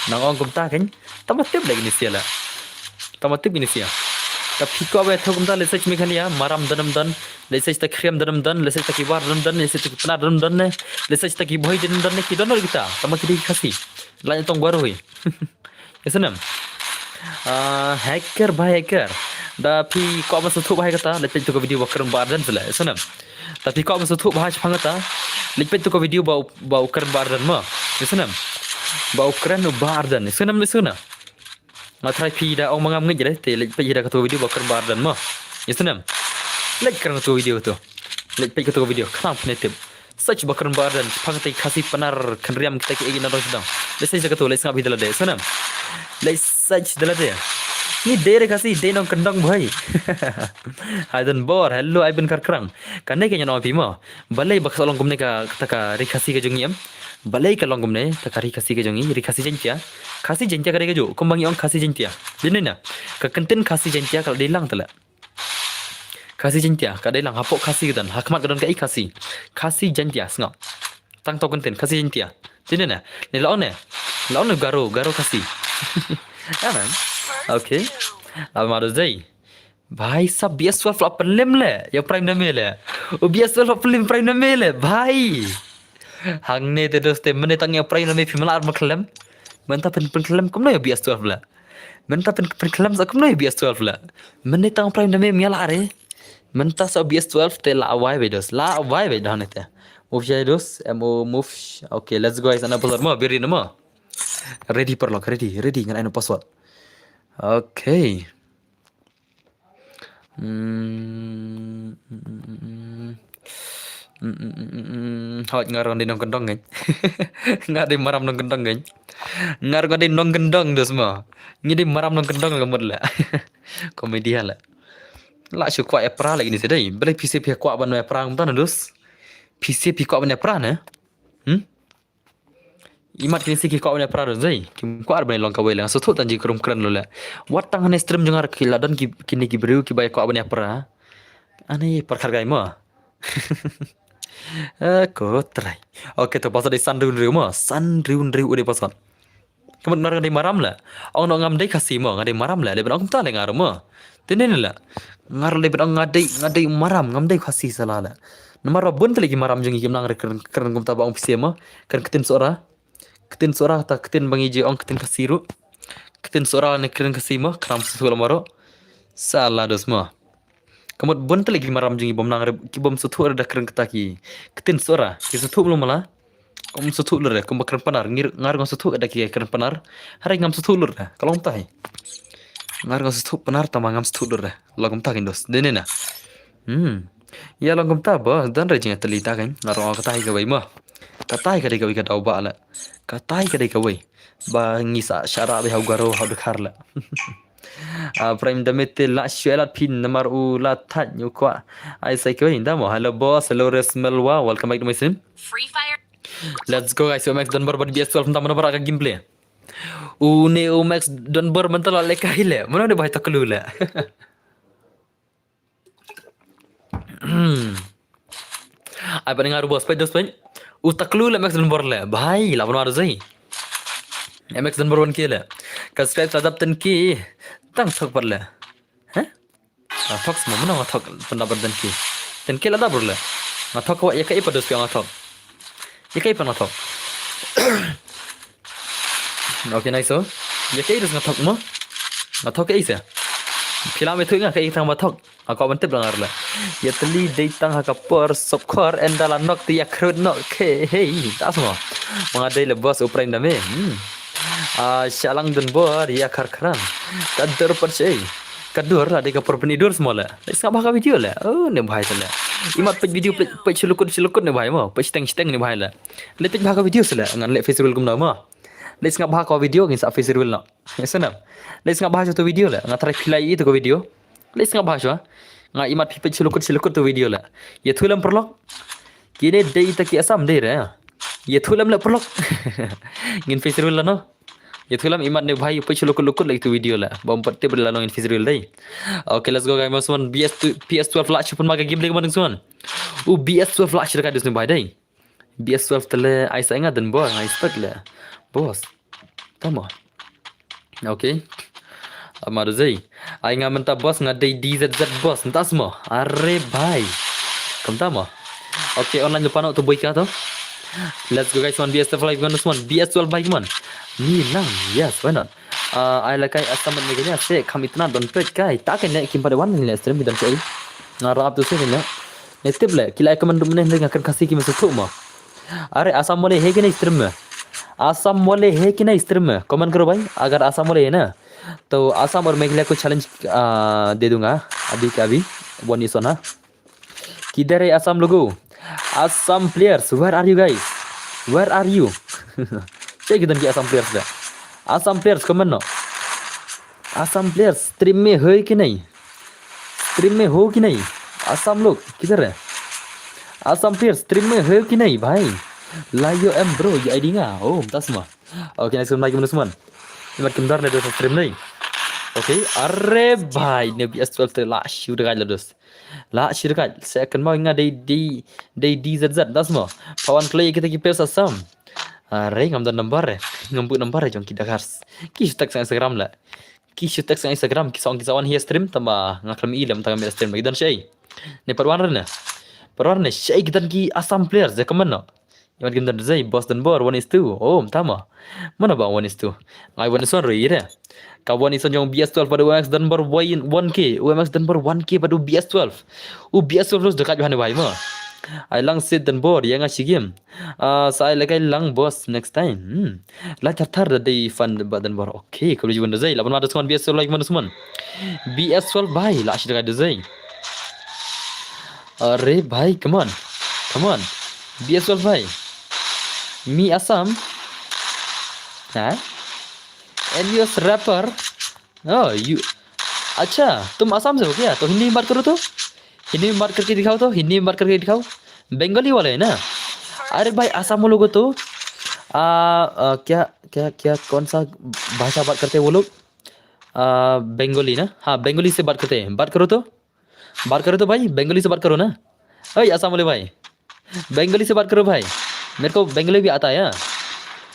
Nang ong kumta kan. Tama tip lagi ni sia la. Tama tip ni sia. Ta phi kwah ba thoh kumta, lehse Meghalaya maram don ym don. Lehse ta khynriam don ym don. Lehse ta ki War don ym don. Lehse ta ki Pnar don ym don ne. Lehse ta ki Bhoi don ym don ne. Ki don ruh kita. Tama ki dei Khasi. Lait tong baru hi. Ïa snem. Ah, hacker bhai hacker. Da phi kwah ban sngewthuh bha ïa kata, leit peit tu ka video ba kren Bah Ardent seh la. Ïa snem. Da phi kwah ban sngewthuh bha shaphang kata, leit peit tu ka video ba, ba u kren Bah Ardent mo. Ïa snem. Ba u kren u Bah Ardent. Ïa snem, ïa snem. Nga tharai phi da ong ma ngam ngeit re, te leit peit ïa da katu ka video ba u kren Bah Ardent mo. Ïa snem. Leit kren katu ka video tu. Leit peit katu ka video. Khnang phin ïa tip. Search ba kren Bah Ardent, shaphang te Khasi Pnar khynriam kita kiei ki nongdong sdang. Leit search da katu, leit sngap hi da lade, sngap. Leit search da lade. Ngi dei re Khasi, dei nongkyndong bhoi. Hai don bor, hello, ai bin kar krang. Kane ka ngan ong phi mo. Balei ba ka long kumne ka, kata ka ri Khasi ka jong ngi em. Balei ka long kumne, kata ka ri Khasi ka jong ngi, ri Khasi Jaintia. Khasi Jaintia ka dei kajuh, kumba ngi ong Khasi Jaintia. Dei ne na. Ka kyntien Khasi Jaintia ka la dei lang te la. Khasi Jaintia, ka dei lang hapoh Khasi ka don, ha khmat ka don kaei Khasi. Khasi Jaintia, sngap. Tang to kyntien, Khasi Jaintia. Sini ne, ne la ong ne. La ong ne Garo, Garo Khasi. Ya man. Okay. Lama do jai. Bhai sab B S twelve la pynlem le, ïa Prime Name le. U B S twelve la pynlem Prime Name le, bhai. Hangne te doste, mynne tang ïa Prime Name phim lah ar ma khlem. Mynta pyn, pynkhlem kumno ïa B S twelve le. Mynta pyn, pynkhlem sa kumno ïa B S twelve le. Mynne tang Prime Name mia lah re. Mynta sa B S twelve te lah wai be dos. Lah wai be dah ne te. Move ya dos. M O move. Okay, let's go guys. Ana password mo, biar ni mo. Ready paralok, ready, ready ngan ai na password. Okay. Hmm, hmm, hmm, hmm, hmm. Hmm, hmm, hmm, hmm, hmm. Hoi, nga ruh nga dei nongkyndong kan. Nga dei maram nongkyndong kan. Nga ruh nga dei nongkyndong dos mo. Ngi dei maram nongkyndong ka mut la. Komedi ha la. La shu kwah ïa pra lagi ni sa dei. Balei phi sep phi kwah ban ïa pra kumta na dos. Phi sep phi kwah ban ïa pra ne. Hmm? Imat kine si ki kwah ban ïa pra don jai. Kim kwah ban ïa long kawei lang. Sngewthuh tang jingkrum kren lo le. Wat tang hane stream jong nga ki la don ki, kine ki briew kiba ïa kwah ban ïa pra. Ane pyrkhat kai mo. Eh, ko trai. Okay, to password dei san hynriew hynriew mo. San hynriew hynriew u dei password. Ka mut nga ruh nga dei maram le. Ong noh ngam dei Khasi mo, nga dei maram le. Lei ban ong kumta le nga ruh mo. Te ne ne le. Nga ruh lei ban ong nga dei, nga dei maram, ngam dei Khasi sala le. Namar ba bun tylli ki maram jong ngi kim nang re kren, kren kumta ba ong phi seh mo. Kren ktien Sohra. Ktien Sohra ta ktien ba ngi ju ong ktien Khasi ruh. Ktien Sohra ne ktien Khasi mo, khnang sngewthuh lem baroh. Sala dos mo. Ka mut bun tylli ki maram jong ngi bym nang re, ki bym sngewthuh re da kren kata ki. Ktien Sohra, ki sngewthuh lem mo la. Kum sngewthuh lut re, kumba kren Pnar, ngi, nga ruh nga sngewthuh da ki kren Pnar. Hynrei ngam sngewthuh lut re, ka long kumta hi. Nga ruh nga sngewthuh Pnar tangba ngam sngewthuh lut re. Long kumta kein dos. Dei ne na. Hmm. Ïa long kumta ba, don re jingïatylli ta kein. Nga ruh nga kata hi kawei mo. Kata hi ka dei kawei ka daw ba la. Kata hi ka dei kawei. Ba ngi sa shah rah beit ha u Garo ha u Dkhar la. Ah, Prime Dame te lah shuh lad phin namar u la thait u kwah. Ai sai kawei, nda mo. Hello boss, hello Resmelwa, welcome back to my stream. Free Fire. Let's go guys, U M X Dunbar bad B S twelve nda mo, namar ka gameplay. Une U M X Dunbar mynta la lehkai le. Mano ne ba ha taklu le. Ai, ba nga ruh boss, peit dos peit. U taklu le M X Dunbar le. Bhai, la ban wad zai. M X Dunbar wan ki le. Ka subscribe sa dap ten K. Tang thok pat le. Heh? Nga thok semua, mano nga thok pynda ban ten K. Ten K la dap le. Nga thok ka wa ïa ka ipa dos phi nga thok. Ïa ka ipa nga thok. Okay, nice, oh. Ïa ka i dos nga thok mo. Nga thok ka i se. Phi la me thok nga ka i tang ba thok. Nga kwah ban tip la nga rla. Ïatylli dei tang ha ka por sop khor, ynda la nok te ïa khrut nok. Ke, hey, ta smo. Ma nga dei le boss u Prime Dame. Hmm. Ah, Shalang Dunbar ïa khar khram. Ka dur pat shei. Ka dur la dei ka por pyni dur smo le. Leit sngap bha ka video le. Oh, ne bhai te le. Imat peit video peit, peit shlukut shlukut ne bhai mo. Peit shteng shteng ne bhai le. Leit peit bha ka video se le. Ngan leh face reveal kumno mo. Leit sngap bha ka video ngin sa face reveal noh. Ïa sngap. Leit sngap bha shuh tu video le. Nga tharai phi la ïohi tu ka video. Leit sngap bha shuh. Nga imat phi peit shlukut shlukut tu video le. Ïathuh lem paralok. Kine dei ita ki Assam dei re. Ïathuh lem le paralok. Ngin face reveal la noh. Ïathuh lem imat ne bhai peit shlukut lukut la itu video le. Bym pat tip la noh ngin face reveal dei. Okay, let's go guys. Mo sman B S two, P S twelve lah shu pynma ka game dei mo sman. U B S twelve lah shu ka dus ne bhai dei. B S twelve te le ai sa nga Dunbar, nga expect le. Boss. Tamo. Okay. Ama do zai. Ai nga mynta boss, nga dei D Z Z boss. Mynta smo. Are bhai. Kumta mo. Okay, online lupa no tu boy ka to. Let's go guys, one B S twelve live, one B S twelve bhai, come on. Ni lang. Yes, why not? Ah, ai lakai Assam bad Meghalaya se kham itna don peit kai. Ta kein ne kim pat wan ne stream bi don peit. Nga rap tu se ne. Ne tip le, ki la comment dum ne nga kren Khasi ki me sngewthuh mo. Are Assam wale he ki ne stream me. Assam wale he ki ne stream me. Comment karo bhai, agar Assam wale he na. To Assam aur Meghalaya ko challenge, ah, de dunga. Abhi ke abhi. One is one, ha. Kidhar hai Assam logo? Assam players, where are you guys? Where are you? Check it ki Assam players da. Assam players, comment no. Assam players, stream mein ho ki nahi? Stream mein ho ki nahi? Assam log, kidhar hai? Assam players, stream mein ho ki nahi, bhai? Layo em bro, ye I D nga. Oh, tasma. Okay, next one, like, minus one. Imat kim dar le dos stream nei. Okay, are bhai, ne B S twelve te la shu dai la dos. La shu dai, second mo nga dei, dei, dei D Z Z, tasma. Pawan klei kita ki players Assam. Are ngam da number eh. Ngam bu number eh jong ki Dakars. Ki shu text Instagram la. Ki shu text Instagram, ki song ki sawan hi stream, tama nga klam i lem tang stream lagi dan shei. Ne parwan ne. Parwan ne shei ki dan ki Assam players, ya kaman no. Imat kim don zai, boss dan bor, one is two. Oh, tama. Mana ba one is two? Ngai one is one roi re. Ka one is one jong B S twelve bad U M X dan bor one K, U M X dan bor one K bad U B S twelve. U B S twelve los dekat bahan bai ma. Ai lang sit dan bor, yang ashi game. Ah, sa ai lakai lang boss next time. Hmm. La thar thar da dei fan bad dan bor. Okay, ka beli juan da zai. Laban ma da suman B S twelve like ma da suman. B S twelve bai, la ashi dekat da zai. Are bhai, come on. Come on. B S twelve bhai. Me Assam. Ha? And you as rapper. Oh, you. अच्छा, तुम असम से हो क्या? तो हिंदी में बात करो तो। हिंदी में बात करके दिखाओ तो। हिंदी में बात करके दिखाओ। बंगाली वाले हैं ना? अरे भाई, असम वालों को तो, आ, आ, क्या, क्या, क्या, कौन सा भाषा बात करते हैं वो लोग? आ, बंगाली ना? हाँ, बंगाली से बात करते हैं। बात करो तो। बात करो तो भाई, बंगाली से बात करो ना। ओए, असम वाले भाई, बंगाली से बात करो भाई। मेरे को बंगाली भी आता है, हाँ।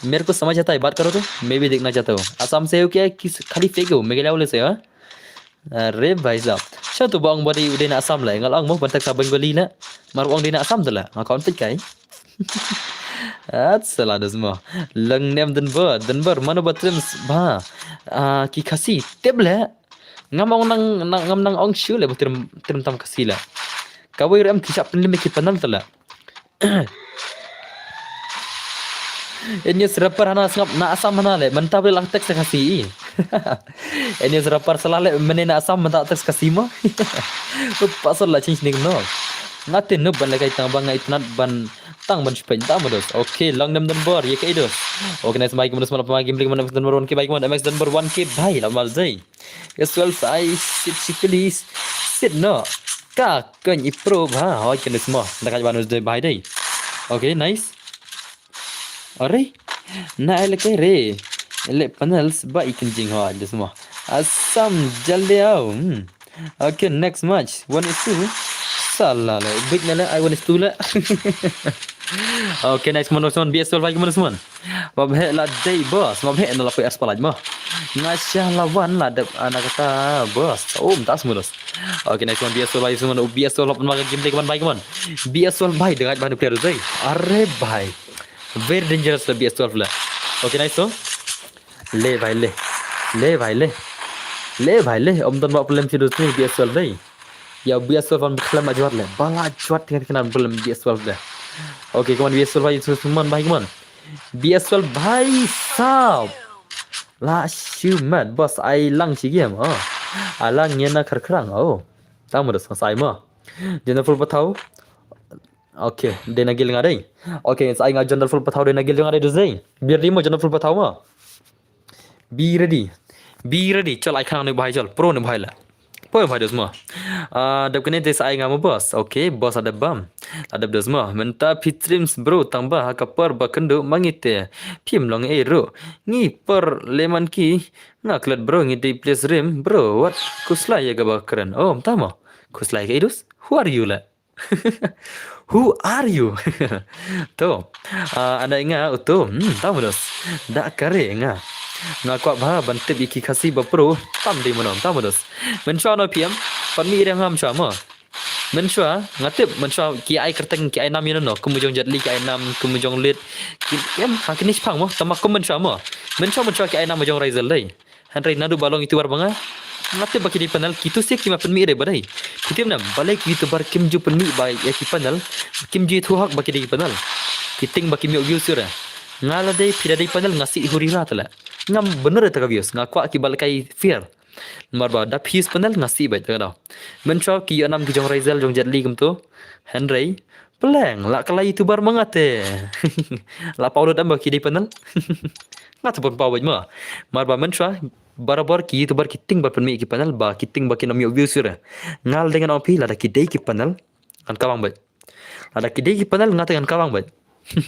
मेरे को समझ आता है, बात करो तो। मैं भी देखना चाहता हूँ। असम से हो क्या, किस, खाली फेक हो, मेघालय वाले से, हाँ? Are bhai sahab. Sha tu ba ong ba dei u dei na Assam le. Nga la ong mo ban text ha Bengali le. Mar ong dei na Assam tu le. Nga kon tik kai. At sala dus mo. Lang nem den ber, den ber mano ba trim s-, ba. Ah, ki Khasi tip le. Ngam ong nang, nang, ngam nang ong shu le ba trim, trim tam Khasi le. Kawei rem ki sap lim ki panal tu le. Enius rapper hana sngap na Assam hana le, mynta bri lak text Khasi. Enius rapper salah le, mene na Assam mynta text Khasi mo. Pasal la change ning no. Nga tin no ban le kai tang ba nga itnat ban tang ban shupen ta mo dos. Okay, long dem don bor, ye kai dos. Okay, nice, Mike, mo dos, mo dos, Mike, Mike, mo dos, don bor one K, Mike, mo dos, M X, don bor one K, bhai, la mal jai. Yes, well, I sit, sit, please. Sit no. Ka kan i pro bha, hoi kan smo. Da ka ban us de bhai dei. Okay, nice. Are. Na ele ke re. Ele panels ba i kan jing hoi de smo. Assam jalde ao. Hmm. Okay, next match. One is two. Salah le. Big na le, I one is two le. Okay, nice one, nice one. B S twelve, bhai, come on, nice one. Ba bhek la dei boss, ba bhek na la poi aspalaj mo. Nga sha la wan la dep ana kata boss. Oh, mtas mo dos. Okay, nice one, B S twelve, bhai, nice one. B S twelve, la pun makan gameplay, come on, bhai, come on. B S twelve, bhai, dengan bhai player tu. Are bhai. Very dangerous la B S twelve la. Okay, nice one. Le bhai le. Le bhai le. Le bhai le. Om don ba problem si dos ni B S twelve dei. Ya B S twelve ban berkelam ajuat le. Bala ajuat dengan kena problem B S twelve deh. Okay, come on, B S twelve bhai, come on, bhai, come on. B S twelve bhai sahab. La shu mat, boss, ai lang shi game, oh. Ai lang ngena kharkrang, oh. Tang mo dos, sai mo. General full patau. Okay, dei na gil nga dei. Okay, sai nga general full patau dei na gil nga dei dos dei. Biar di mo general full patau mo. Be ready. Be ready. Chal ai khanang ni bhai chal. Pro ni bhai la. Poi bhai dos mo. Ah, dep kene te sa ai nga mo boss. Okay, boss ada bam. Ada dos mo. Mynta phi trims bro tang ba ha ka por ba kyndu mangi te. Phim long e ru. Ngi por leman ki. Nga klet bro ngi dei place rim. Bro, what? Kuslai ya ga ba kren. Oh, mynta mo. Kuslai ka idus. Who are you la? Who are you? To. Ah, ana nga uto. Hmm, tang mo dos. Da kare nga. Nga kwah ba ban tip iki Khasi ba pro. Tam dei mo no. Tang mo dos. Mynshwa no P M. Pan mi ida ngam shwa mo. Mynshwa, nga tip, mynshwa ki ai kerteng, ki ai nam ino no. Kum jong Jet Li ki ai nam, kum jong Lit. Ki em ha kini shpang mo. Tama kum mynshwa mo. Mynshwa, mynshwa ki ai nam jong Raizel dei. Hynrei naduh ba long YouTuber ba nga. Nga tip ba ki dei panel, ki tu sik ki ma pynmih dei ba dei. Ki tip nam, balei ki YouTuber kim ju pynmih ba ya ki panel. Kim ju tu hak ba ki dei panel. Ki ting ba kim ïoh views ura. Nga la dei, phi da dei panel, nga si huri ra tala. Ngam bener ta ka views, nga kwah ki ba la kai fair. Mar ba da phi panel nga si bait ta ka daw. Mynshwa ki ïoh nam ki jong Raizel jong Jet Li kumto. Hynrei. Pleng, la ka la YouTuber ma nga te. La pau lut am ba ki dei panel. Nga te pun pau bait ma. Mar ba mynshwa, barabor ki YouTuber ki ting ba pynmih ki panel, ba ki ting ba ki nam ïoh views ura. Nga la dei ngan ong phi, lada ki dei ki panel. Ngan kawang bait. Lada ki dei ki panel, nga te ngan kawang bait.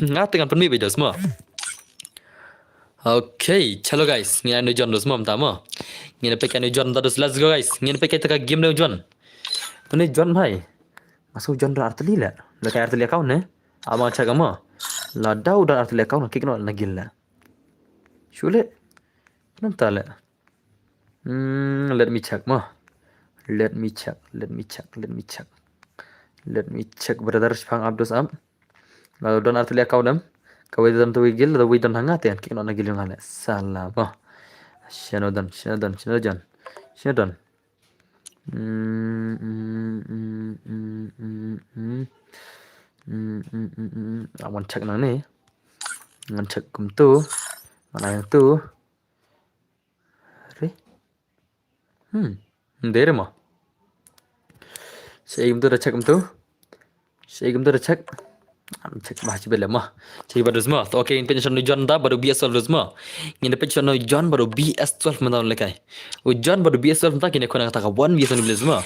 Nga te ngan pynmih bait dos mo. Okay, chalo guys, ngin anu John dos mo mynta mo. Ngin pek anu John mynta dos, let's go guys. Ngin pek ita ka game anu John. Tuni John bhai. Masu John da arteli le. Le ka arteli account ne. Ama cha kama. La dau da arteli account kik no na gil le. Shule. Mynta le. Hmm, let me check mo. Let me check, let me check, let me check. Let me check brother, shpang up dos up. La don arteli account em. Ka wei don tu wei gil, la wei don hanga te, kik no na gil yung hale. Sala mo. Shino don, shino don, shino don. Shino don. Hmm, hmm, hmm, hmm, hmm, hmm. Hmm, hmm, hmm, hmm. Ah, ngan check nang ni. Ngan check kumtu. Ngan ai tu. Re. Hmm. Dere mo. Sei kumtu da check kumtu. Sei kumtu da check. Am check ba chi bele mo. Check ba dus mo. Okay, ngin pynshon nu John da ba du B S twelve dus mo. Ngin pynshon nu John ba du B S twelve mynta le kai. U John ba du B S twelve mynta kine khona kata ka one B S twelve dus mo.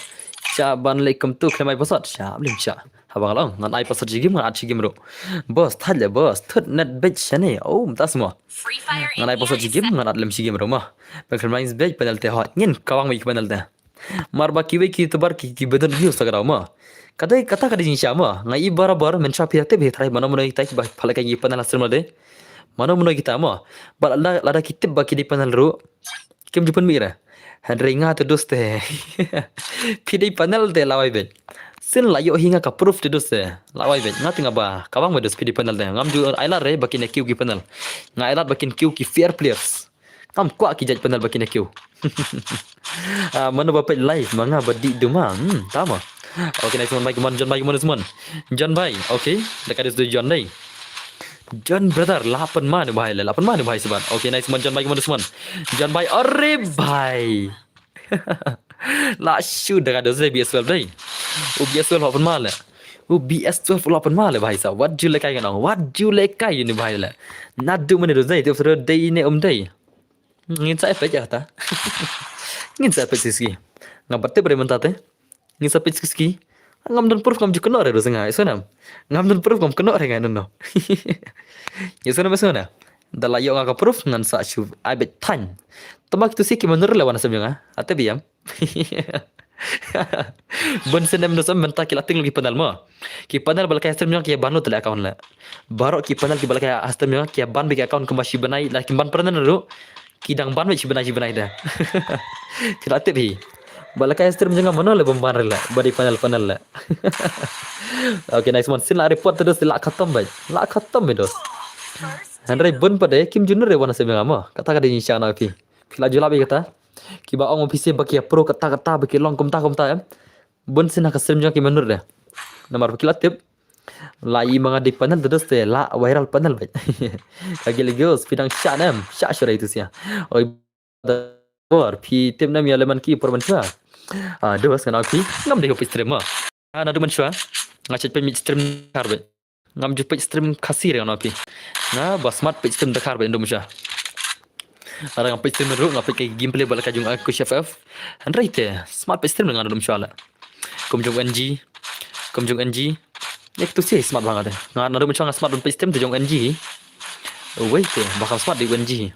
Cha ban le kumtu khlem ai password. Sha blim sha. Haba nga long ngan ai password jigim ngan at jigim ru. Boss thad le boss. Thut net bit shane. Oh, mynta smo. Ngan ai password jigim ngan at lem jigim ru mo. Pynkhlan lines bit penalty hot. Ngin kawang bit penalty. Mar ba kiwei ki YouTuber ki, ki bedon views ta ka daw mo. Ka dei kata ka dei jingshisha mo. Nga i barabor mynshwa phi tip hi trai mano mano kita kiba pha leh ka ngi panel ha stream lade. Mano mano kita mo. Ba lada, lada ki tip ba ki dei panel ruh. Kim ju pynmih re. Hynrei nga te dos te. Phi dei panel te lawai beit. Sien la ïoh hi nga ka proof te dos te. Lawai beit. Nga te nga ba. Ka bang beit dos phi dei panel te. Ngam ju ai lad re ba kin ïa kiew ki panel. Nga ai lad ba kin kiew ki fair players. Ngam kwah ki judge panel ba kin ïa kiew. Ah, mano ba peit live ma nga ba dih duma. Hmm, tama. Okay, nice one, bhai, come on, John bhai, come on, Usman. John bhai, okay. Da ka dos te John dei. John brother, la pynma ne bhai le, la pynma ne bhai sebat. Okay, nice one, John bhai, come on, Usman. John bhai, are bhai. La shu da ka dos te B S twelve dei. U B S twelve la pynma le. U B S twelve la pynma le bhai sa. Wat ju lekai ka nong. Wat ju lekai ne bhai le. Naduh mynne dos dei. Te u dei ne um dei. Ngin sa epek ïa kata. Ngin sa epek siski. Nga bat te bre mynta te. Ngin sa epek siski. Ngam don proof ngam ju kynnoh re dos nga. Isonam. Ngam don proof ngam kynnoh re nga no no. Isonam isonam. Da la ïoh nga ka proof ngan sa shu ai beit than. Tama kitu si ki manur le wan sem jong nga. Ate biam. Bun snem dos em mynta ki la ting ki panel mo. Ki panel ba la kai stream jong ki ban lut le account le. Baroh ki panel ki ba la kai stream jong ki ban beit ki account kumba shi bnai la ki ban pyrnen ruh. Ki dang ban beit shi bnai shi bnai da. Ki la tip hi. Ba la kai stream jong nga mano le bym ban re le. Ba dei panel panel le. Okay, nice one. Sien la report te dos la khatam beit. La khatam beit dos. Hynrei bun pat de kim ju nur re wan sem jong nga mo. Kata ka dei jingshisha na phi. Phi la ju lap ïa kata. Kiba ong office ba ki pro kata kata ba ki long kumta kumta em. Bun sien ha ka stream jong ki manur de. Namar ba ki la tip. La i ma nga dei panel te dos te la viral panel beit. Ka gil gios phi dang sha nem, sha shurai tu sia. Oi da por phi tip nem ïa le man ki por man shuwa. Ah, dos ngan ong phi ngam dei peit stream ma. Ah, naduh man shuwa. Nga shet peit stream kar beit. Ngam ju peit stream Khasi re ngan ong phi. Nga ba smat peit stream Dkhar beit naduh man shuwa. Lada nga peit stream ruh nga peit ka gameplay ba la ka jong Ankush F F. Hynrei te smat peit stream nga naduh man shuwa la. Kum jong N G. Kum jong N G. Ïa kitu si smat ba nga te. Nga naduh man shuwa nga smat ban peit stream te jong N G. Wei te ba kam smat dei N G.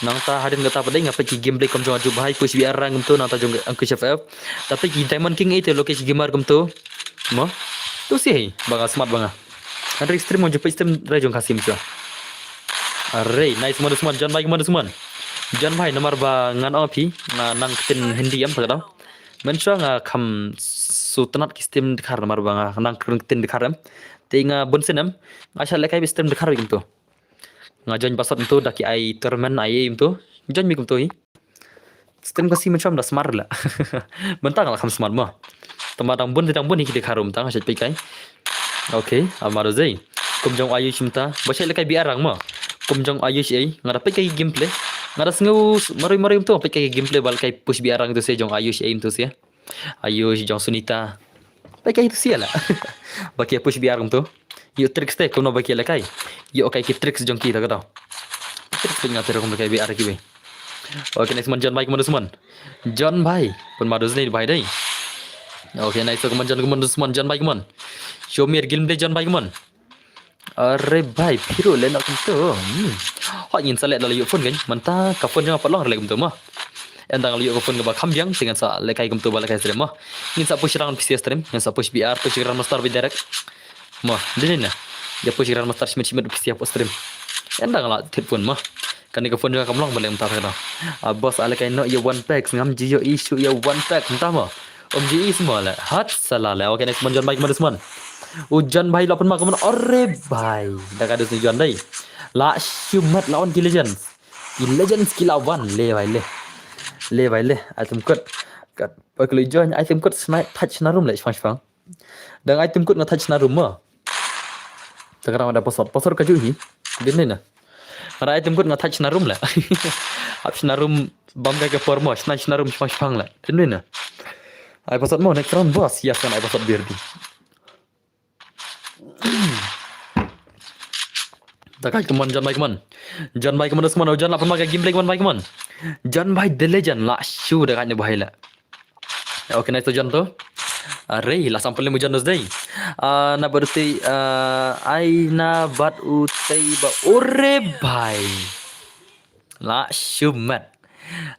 Nangta hadien kata pat dei nga peit ki gameplay kum jong Ajup Bhai, Push B R Rank kumto, nangta jong Ankush F F. Ta peit ki Diamond King ei te Lokesh Gamer kumto. Mo. Tu si hei ba nga smat ba nga. Hynrei stream ngam ju peit stream re jong Khasi mynta. Are, nice man, Usman, John bhai, man, Usman. John bhai, namar ba ngan ong phi nga nang ktien Hindi em, ta ka daw. Mynshuwa nga kham sngewtynnat ki stream Dkhar namar ba nga nang kren ktien Dkhar em. Te nga bun sien em. Nga shah lehkai beit stream Dkhar beit kumto. Nga join password mynta da ki ai tournament ai mynta. Join beit kumta hi. Stream Khasi mynshwa da smart la. Mynta nga la kham smart mo. Tang ba dang bun te dang bun hi ki Dkhar mynta nga shet peit kai. Okay, amaro zei. Kum jong Ayush mynta. Ba shet lehkai B R Rank mo. Kum jong Ayush ei. Nga da peit kai gameplay. Nga da sngew marwei marwei mynta peit kai gameplay ba lehkai Push B R Rank tu se jong Ayush ei mynta se. Ayush jong Sunita. Peit kai tu sia la. Ba ki push B R kumto. Ïoh tricks te kumno ba ki lehkai. Ïoh kai ki tricks jong ki ta ka daw. Tricks peit nga te ruh kum lehkai B R ki wei. Okay, nice man, John bhai, kumno Usman. John bhai. Pynma dos ne bhai dei. Okay, nice, kumno John, kumno Usman, John bhai kumno. Show me your gameplay, John bhai kumno. Are bhai, phi ruh leh noh kumto. Hmm. Hooid, ngin sa leh da la ïoh phone kan. Mynta ka phone jong nga pat long re leh kumto mo. Ynda nga la ïoh ka phone kaba kham biang, te ngan sa lehkai kumto ba lehkai stream mo. Ngin sa push rank phi sia stream, ngin sa push B R, push Grandmaster beit direct. Mo, dei ne na. Ïa push Grandmaster shimet shimet phi sia stream. Ynda nga la thied phone mo. Kane ka phone jong nga kam long ba leh mynta ka daw. Ah, boss, ah lehkai noh ïa one pack, ngam ju ïohi shuh ïa one pack mynta mo. Ym ju ïohi shuh mo leh. Hat sala leh. Okay, next man, John bhai, kumno Usman. U John bhai la pynma kumno, are bhai. Da ka dus ni John dei. La shimet la wan ki legends. Ki legends ki la wan, le bhai le. Le bhai le. Item code. Kat, ba ka lu join item code snipe touch na room le shipang shipang. Dang item code nga touch na room mo. Ta ka dang da password. Password ka ju hi. Din ni na. Nga da item code nga touch na room le. Ap na room bam ka ka por mo. Shna shna room shipang shipang le. Din ni na. Ai password mo next round boss. Yes kan ai password bir di. Da kai kumno John bhai kumno. John bhai kumno Usman, John la pynma ka gameplay kumno bhai kumno. John bhai the legend la shu da kai ne bhai la. Okay, nice to John to. Are, la sampel ni mu John dos dei. Ah, na bad utei, ah, ai na bad utei ba ore bhai. La shumat.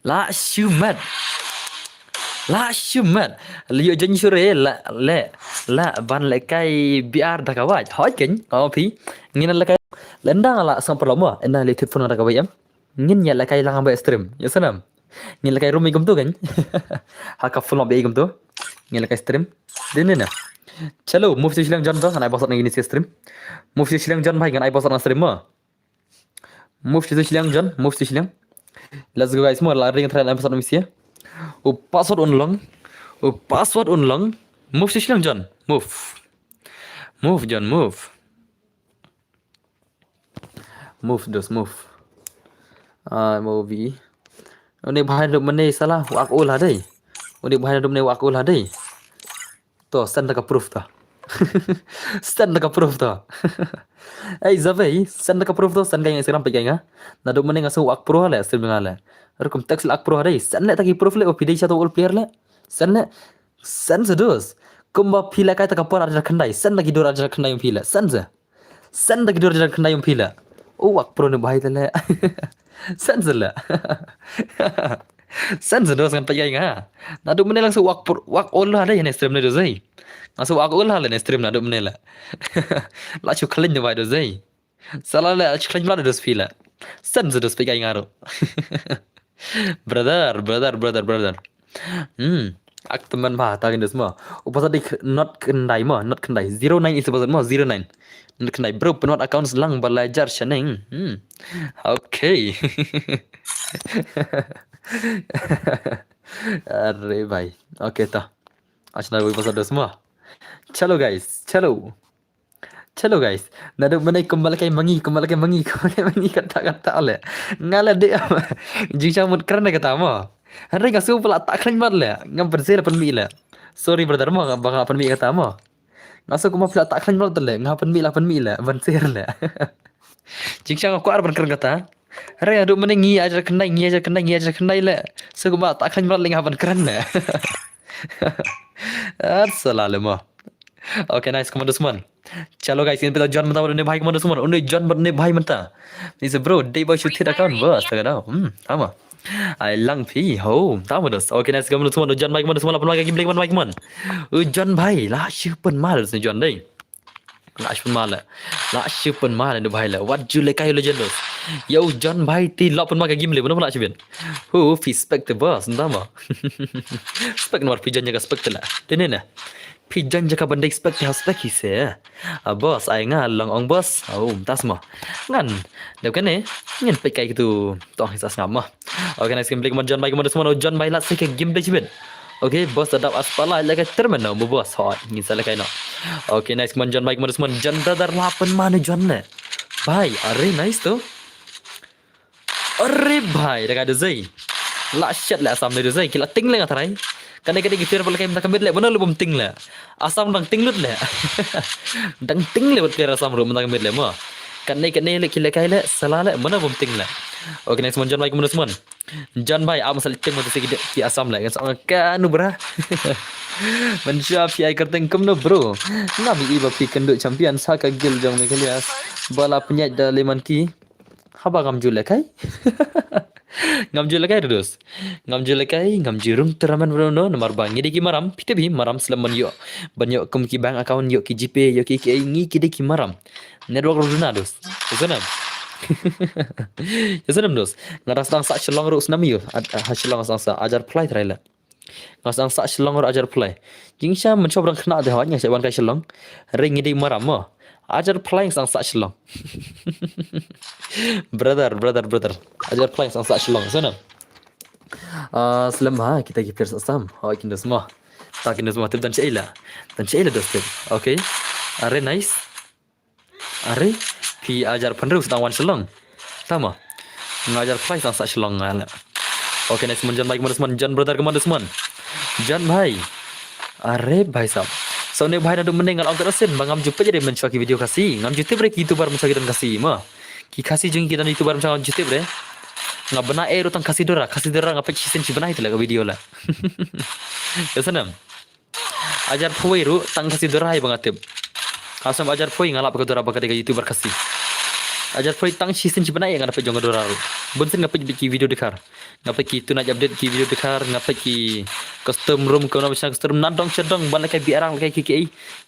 La shumat. La shumat. Leh ïoh jan sure la, le, la ban lehkai B R da ka wait. Hooid kan. Oh phi. Ngin lehkai. Leh ynda la sampel mo. Ynda leh thied phone da ka wait em. Ngin ïa lehkai lang ba stream. Ïa sanam. Ngin lehkai room ei kumto kan. Ha ka full map ei kumto. Ngin lehkai stream. Dei ne na. Chalo, move sha shiliang John to, ngan ai bosot na kine ki stream. Move sha shiliang John bhai, ngan ai bosot na stream mo. Move sha shiliang John, move sha shiliang. Let's go guys, mo la ring try na bosot na misi. U password un long. U password un long. Move sha shiliang John. Move. Move John, move. Move, dos, move. Ah, movie. Une bhai naduh mynne sala, u ak ul ha dei. Une bhai naduh mynne u ak ul ha dei. To, send ka proof to. Send ka proof to. Ei, Zavei, send ka proof to, send ka ïa Instagram page ka ïa nga. Naduh mynne nga sngew u ak pro le, stream nga le. Rukom text le ak pro ha dei, send le ta ki proof le, o phi dei sha to ul player le. Send le, send sa dos. Kumba phi lehkai ta ka por ar hajar khyndai, send ta ki dur ar hajar khyndai ïa phi le, send sa. Send ta ki dur ar hajar khyndai ïa phi le. U ak pro ne bhai te le. Send sa le. Send sa dos ngan peit ïa nga. Naduh mynne lang sa u ak pro, u ak ul ha dei ne stream ne dos ei. Nga sa u ak ul ha le ne stream naduh mynne le. La shu khlaiñ ne bhai dos ei. Sala le la shu khlaiñ bla dos phi le. Send sa dos peit ïa nga ruh. Brother, brother, brother, brother. Hmm. Ak tymmen bha ta kin dos mo. U password dei not khyndai mo, not khyndai. Zero nine is u password mo, zero nine. Not khyndai. Bro, pynwad account lang ba lai hajar shaneng. Hmm. Okay. Are bhai. Okay ta. Achna u password dos mo. Chalo guys, chalo. Chalo guys, naduh mynne kumba lehkai ma ngi, kumba lehkai ma ngi, kumba lehkai ma ngi kata kata le. Nga la dei jingshang mut kren kata mo. Hynrei nga sngew ba la ta khlaiñ bad le, ngam pynshare pynmih le. Sorry brother mo, ba nga pynmih kata mo. Nga sngew kumba phi la ta khlaiñ bad le, nga pynmih la pynmih le, ban share le. Jingshang nga kwah ban kren kata. Hynrei naduh mynne ngi ar hajar khyndai, ngi ar hajar khyndai, ngi ar hajar khyndai le. Sngew kumba ta khlaiñ bad le nga ban kren le. Ar sala le mo. Okay, nice, Commander Suman. Chalo guys, ngin peit John mynta bad une bhai Commander Suman. Une John bad une bhai mynta. Ni sa bro, dei ba shu thied account bas, ta ka dau. Hmm, tama. Ai lang phi, ho, tama dos. Okay, nice, Commander Suman, u John bhai Commander Suman, la pynmih ka gameplay Commander bhai Suman. U John bhai, la shu pynmih dos John dei. La shu pynmih le. La shu pynmih le une bhai le. Wat ju lehkai legend dos. Yo, John bhai te la pynmih ka gameplay, mano la shu bin. Hu, phi spec te bas, tama. Spec namar phi jan jaka spec te la. Te ne ne. Phi jan jaka ban dei spec te ha spec hi se. A bas, ai nga long ong bas. Au, tas mo. Ngan. Dep kane, ngin peit kai kitu tong hi sa sngap mo. Okay, nice gameplay Commander John bhai, Commander Suman, John bhai la se ka gameplay shibit. Okay, bas da dap aspala la ka terminal mo bas. Hoi, ngin sa lehkai no. Okay, nice Commander John bhai, Commander Suman, John brother la pynmih ne John ne. Bhai, are nice to. Are bhai, da ka dei zei. La shet le Assam ne dei zei, ki la ting le nga tharai. Kane kane ki player ba la kai mynta ka mid le, bana lu bym ting le. Assam dang ting lut le. Dang ting le bad player Assam ruh mynta ka mid le mo. Kane kane le ki lehkai le, sala le, bana bym ting le. Okay, nice Commander John bhai, Commander Suman. John bhai, am sa le ting mynta ki, ki Assam le. Kan sa ong ka nu bra. Mynshuwa phi ai kyrteng kumno bro. Ngam i ba phi kynduh champion sa ka guild jong Meghalaya. Ba la pynïaid da le man ki. Haba ngam ju lehkai. Ngam ju lehkai dos. Ngam ju lehkai, ngam ju rung teraman bro no, namar ba ngi dei ki maram, phi tip hi maram slem ban ïoh. Ban ïoh kum ki bank account, ïoh ki GPay, ïoh ki ki ngi ki dei ki maram. Network ruh duna dos. Ïa snem. Ïa snem dos. Nga dang sdang sah Shillong ruh snem ïoh. Ha Shillong sdang sah hajar phlai trai le. Nga sdang sah Shillong ruh hajar phlai. Jingshisha mynshuwa ba dang khynnah te hoi nga shait wan kai Shillong. Hynrei ngi dei maram mo. Hajar phlai nga sdang sah Shillong. Brother, brother, brother. Hajar phlai nga sdang sah Shillong. Sngewbha. Ah, slem ha kita ki player Assam. Hoi kin dos mo. Ta kin dos mo tip dan shaila. Dan shaila dos tip. Okay. Are nice. Are, phi hajar pynriew sdang wan Shillong. Tama. Nga hajar phlai sdang sah Shillong nga la. Okay, nice Suman, John bhai, Commander Suman, John brother, Commander Suman. John bhai. Are bhai sab. So ne bhai naduh mynne nga la ong kat asin ba ngam ju peit re mynshuwa ki video Khasi. Ngam ju tip re ki YouTuber mynshuwa ki don Khasi mo. Ki Khasi jong ki don YouTuber mynshuwa ngam ju tip re. Nga bna e ruh tang Khasi Dora, Khasi Dora nga peit shisien shi bnai te la ka video la. Ïa snem. Hajar phew ruh tang Khasi Dora hi ba nga tip. Ka snem hajar phew nga lap ka Dora ba ka dei ka YouTuber Khasi. Hajar phew tang shisien shi bnai nga da peit jong ka Dora ruh. Bun sien nga peit ki video Dkhar. Nga peit ki tonight update ki video Dkhar, nga peit ki custom room, ka na custom room nadong shadong ban lehkai biarang lehkai ki ki ei.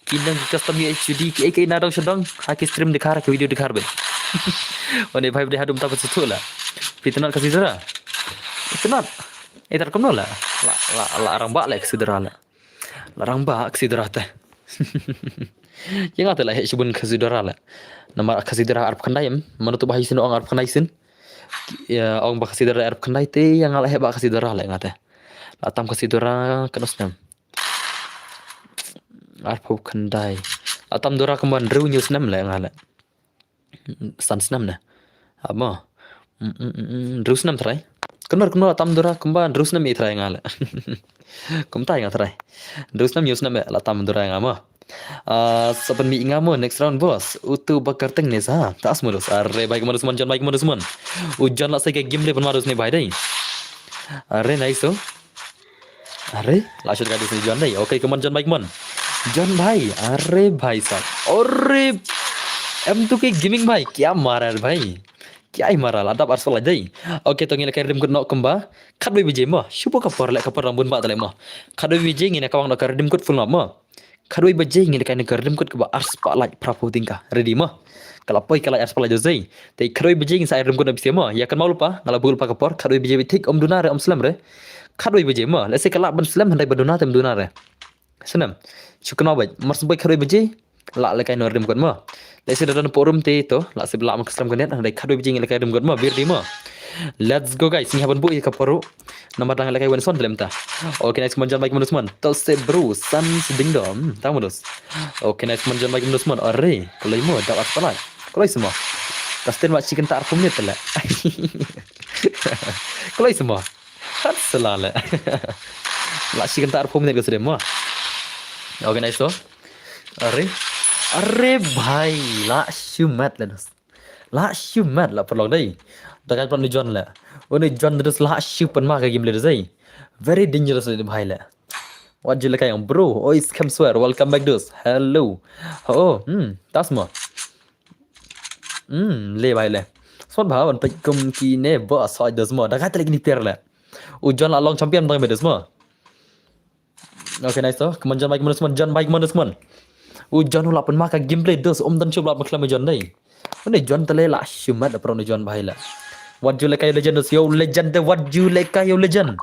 Ki nang ki custom U H D ki ei ki ei nadong shadong. Ha ki stream Dkhar, ki video Dkhar beit. One bhai bdei haduh mynta ba suthu la. Phi tonight Khasi Dora. Tonight. Eh, tar kumno la. La, la, la rangbah la Khasi Dara la. La rangbah Khasi Dara te. Ïa nga te la heh shibun Khasi Dara la. Namar Khasi Dara arphew khyndai em. Mano tu ba hi sien ong arphew khyndai sien. Ïa ong ba Khasi Dara arphew khyndai te ïa nga la heh ba Khasi Dara la nga te. La tam Khasi Dara kano snem. Arphew khyndai. La tam Dara kumba hynriew hynñiew snem la nga la. San snem ne. Amo. Mm, mm, mm, mm, hynriew snem trai. Kumno kumno la tam Dara kumba hynriew snem i trai nga la. Kumta nga trai. Hynriew snem hynñiew snem la tam Dara nga mo. Ah, sa pynmih nga mo next round boss. Utu ba kyrteng ne sa. Ta as mo dos. Are bhai kumno dos mon John bhai kumno dos mon. U John la sa ka game le pynma dos ne bhai dei. Are nice to. Are, la shot ka dus ni John dei. Okay, come on John bhai, come on. John bhai, are bhai sahab. Are. M two K Gaming bhai, kya mara hai bhai. Kya hi mara, la dap arspah la dei. Okay, to ngin lehkai redeem code noh kumba khatwei baje mo. Shu poi ka por leh ka por dang bun bah te leh mo. Khatwei baje ngin ïa kawang noh ka redeem code full noh mo. Khatwei baje ngin lehkai noh ka redeem code kaba arspah lai phraphew tyngka. Ready mo. Ka la poi ka la arspah lai dei. Te khatwei baje ngin sa ai redeem code noh bisi mo. Ïa kynmaw lypa, nga la buh lypa ka por, khatwei baje beit thik ym duna re ym slem re. Khatwei baje mo. Lehse ka lah ban slem hynrei ba duna te ym duna re. Snem. Shu kynmaw beit. Mar shu poi khatwei baje. Lah lehkai noh redeem code mo. Lehse da don por rum te to. Lah shu lah mo ka slem ka net hynrei khatwei baje ngin lehkai redeem code mo. Biar di mo. Let's go guys. Ngi hap ban buh ïa ka por ruh. Namar dang lehkai wan son te leh mynta. Okay, nice mon John bhai mon dos mon. To se bro, san se ding dom. Tang mon dos. Okay, nice mon John bhai mon dos mon. Are, kloi mo, dap arspah lai. Kloi se mo. Ka sten wat shi kynta arphew minit te leh. Kloi se mo. Khat se la leh. Lah shi kynta arphew minit ka sdem mo. Okay, nice to. Are. Are bhai, lah shimet leh dos. Lah shimet lah paralok dei. Da ka plan ni John leh. Une John dos lah shi pynma ka game leh dos dei. Very dangerous leh bhai leh. Wat ju lehkai ïa nga bro. Oi, Scam Swear, welcome back dos. Hello. Oh, hmm, tas mo. Hmm, le bhai le. Sot bha ban peit kum kine ba soi dos mo. Da ka te leh kine player leh. U John la long champion dang me dos mo. Okay, nice to. Come on, John bhai, come on, John bhai, come on, come on. U John u la pynma ka gameplay dos, um don shuh ba la pynkhlam u John dei. Une John te leh lah shimet da pro une John bhai leh. Wat ju lehkai ïa u legend dos, ïa u legend te wat ju lehkai ïa u legend.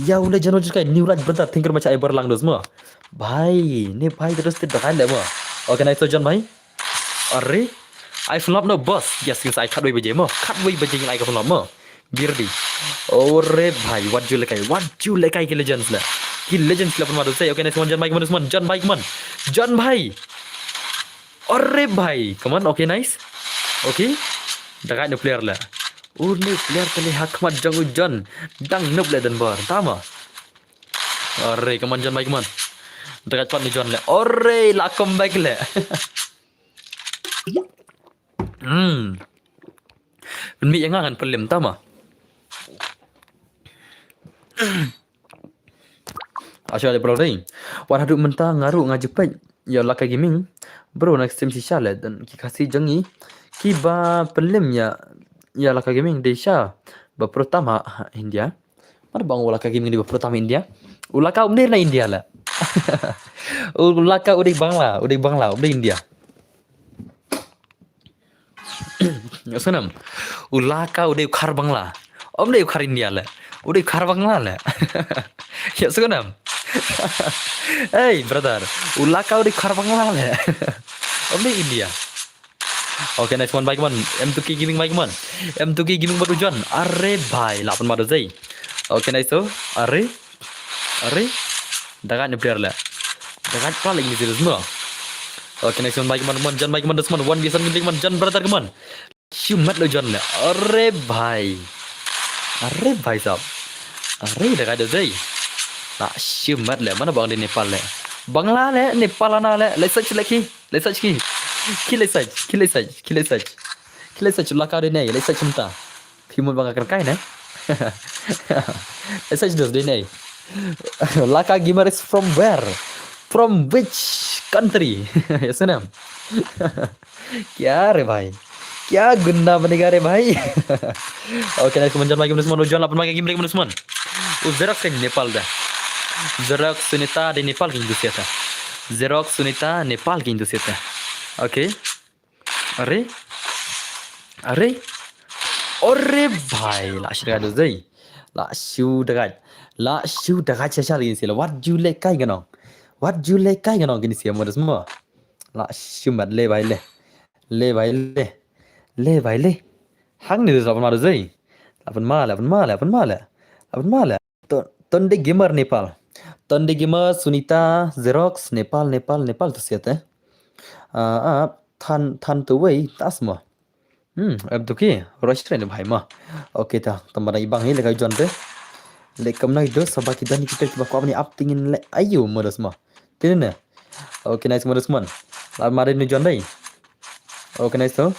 Ïa u legend wat ju lehkai new light brother thinker ma cha ai bar lang dos mo. Bhai, ne bhai te dos te da leh mo. Okay, nice to John bhai. Are. Ai flop no boss. Yes, yes, ai khatwei baje mo. Khatwei baje ngin ai ka flop mo. Birdi. Ore bhai, wat ju lehkai, wat ju lehkai ki legends leh. Ki legends leh pynma dos. Okay, nice one, John bhai, come on, John bhai, come on. John bhai. Ore bhai, come on, okay, nice. Okay. Da ka new player leh. U new player te leh ha khmat jong u John. Dang noob leh don bor. Tama. Ore, come on, John bhai, come on. Da ka pat ni John leh. Ore, la comeback leh. Hmm. Pynmih ïa nga ngan pynlem tama. Asha de bro dei. Wat haduh mynta nga ruh nga ju peit ïa Laka Gaming. Bro, next time shisha leh don ki Khasi jong ngi kiba pynlem ïa, ïa Laka Gaming dei sha ba pro tam ha India. Mar ba ong u Laka Gaming dei ba pro tam India. U Laka um dei na India leh. U Laka u dei Bangla, u dei Bangla, um dei India. Ïa sngewnem. U Laka u dei u khar Bangla. Um dei u khar India leh. U dei u khar Bangla leh. Ïa sngewnem. Hey brother, u Laka u dei u khar Bangla leh. Um dei India. Okay, nice one, bhai, come on. M two K Gaming, bhai, come on. M two K Gaming bad u John. Are bhai, lah pynma dos dei. Okay, nice to. Are. Are. Da ka new player leh. Da ka pla leh ngi serious mo. Okay, nice one, bhai, come on, come on. John bhai, come on, dos mon. One v one, bhai, come on. John brother, come on. Shimet lo John leh. Are bhai. Are bhai sahab. Are da ka dos dei. Lah shimet leh. Mano ba ong dei Nepal leh. Bangla leh, Nepal ana leh. Leh search leh ki. Leh search ki. Ki leh search, ki leh search, ki leh search. Ki leh search u Laka dei ne, leh search mynta. Phi mut ba nga kyrkai ne? Leh search dos dei ne. Laka Gamer is from where? From which country? Ïa sngewnem. Kya re bhai? Kya gunda banega re bhai? Okay, nice, come on, John bhai, come on, John, lah pynma ka game, come on. U Xerox ka Nepal da. Xerox Sunita dei Nepal ka Indonesia ta. Xerox Sunita Nepal ka Indonesia ta. Okay. Are? Are? Ore bhai, lah shi da ka dos dei. La shu dagat. La shu dagat sha sha kin sila. Wat ju le kai ganong. Wat ju le kai ganong kin sila mo das mo. La shu mat le bai le. Le bai le. Le bai le. Hang ni das lapan ma das ei. Lapan ma le, lapan ma le, lapan ma le. Lapan ma le. Ton-, Tonde Gamer Nepal. Tonde Gamer Sunita Xerox Nepal, Nepal, Nepal tu siat eh. Ah, ah, than, than tu wei tas mo. Hmm, ab tu ki, rush train bhai ma. Okay ta, tamba da ibang hi le kai jon te. Le kam nai dos sabaki dan kita kiba kwa ni ap tingin le ayu mo das ma. Tini ne. Okay, nice mo das man. La mari ni jon dai. Okay, nice to.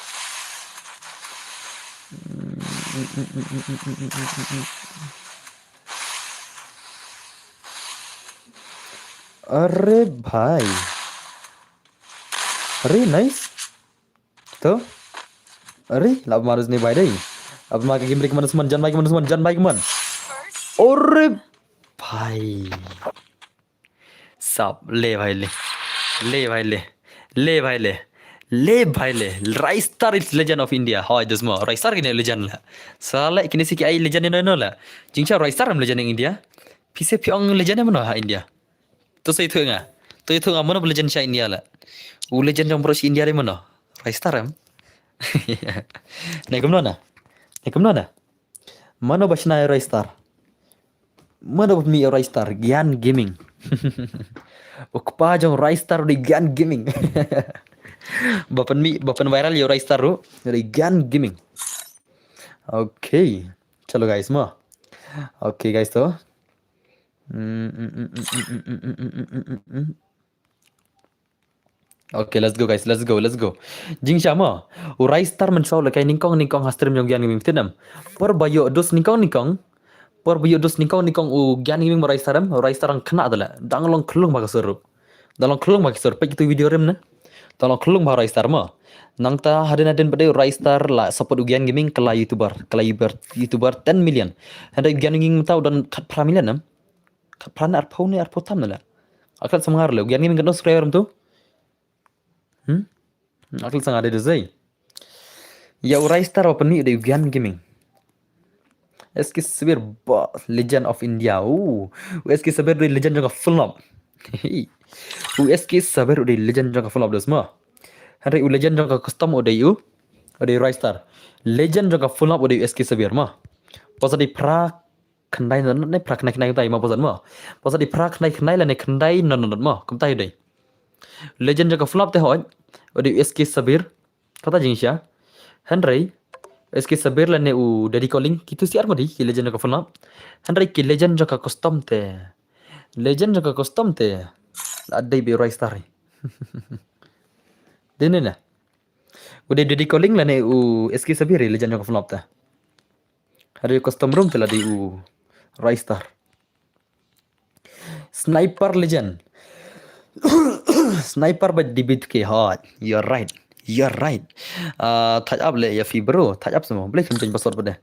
Are bhai. Are nice. To. Are, la marus ni bhai dai. Ab ma ka game rik manus man, jan bai manus man, jan bai man. Are bhai. Sap, le bhai le. Le bhai le. Le bhai le. Le bhai le. Ristar is legend of India. Hoi, das mo. Ristar kini legend la. Sala kini si ki ai legend no no la. Jingcha Ristar am legend in India. Pise piong legend em no ha India. To sei thu nga. To thu nga mo no legend sha India la. U legend jong bro sha India re mo no. Ristar em. Ne kumno na. Ne kumno na. Mano ba shna ïa Ristar. Mano ba pynmih ïa Ristar, Gyan Gaming. U kpa jong Ristar u dei Gyan Gaming. Ba pynmih, ba pynviral ïa Ristar u dei Gyan Gaming. Okay. Chalo guys mo. Okay guys to. Okay, let's go guys, let's go, let's go. Jingsha mo. U Ristar mynsaw la kai nyngkong nyngkong ha stream jong Gyan Gaming Vietnam. Por ba ïoh dus nyngkong nyngkong. Por ba ïoh dus nyngkong nyngkong u Gyan Gaming mo Ristar em, u Ristar ang kena tala. Dang long khlung ba ka sur. Dang long khlung ba ka sur. Pek tu video rem ne. Dang long khlung ba Ristar mo. Nangta hadin hadin bade u Ristar la support u Gyan Gaming kala YouTuber, kala YouTuber, YouTuber ten million. Hynrei Gyan Gaming mynta u don khatphra million em. Khatphra ne arphew ne arphew tam ne la. Aklat samngar le, Gyan Gaming katno subscriber em tu? Hmm? Aklat sangar de zai. Ïa u Ristar wa pynmih de Gyan Gaming. S K Sabir ba legend of India. U S K Sabir de legend jong ka full nop. U S K Sabir de legend jong ka full nop dos ma. Hynrei u legend jong ka custom u de u. U de Ristar. Legend jong ka full nop u de S K Sabir ma. Pasa di pra khyndai na ne pra khyndai khyndai kumta ma pasa ma. Pasa di pra khyndai khyndai la ne khyndai na na ma. Kumta u de. Legend jong ka full nop te hoi. U de S K Sabir. Kata jingsha. Hynrei S K Sabir lane u Daddy Calling kitu siar ngodi ki legend jong ka full nop. Hynrei ki legend jong ka custom te. Legend jong ka custom te. La dei be Ristar. Dene na. U Daddy Calling lane u S K Sabir legend jong ka full nop te. Hynrei custom room te la dei u Ristar. Sniper legend. Sniper ba debit ke hot. You're right. You're right. Ah, touch up le ya fi bro. Touch up semua. Boleh kena password pada.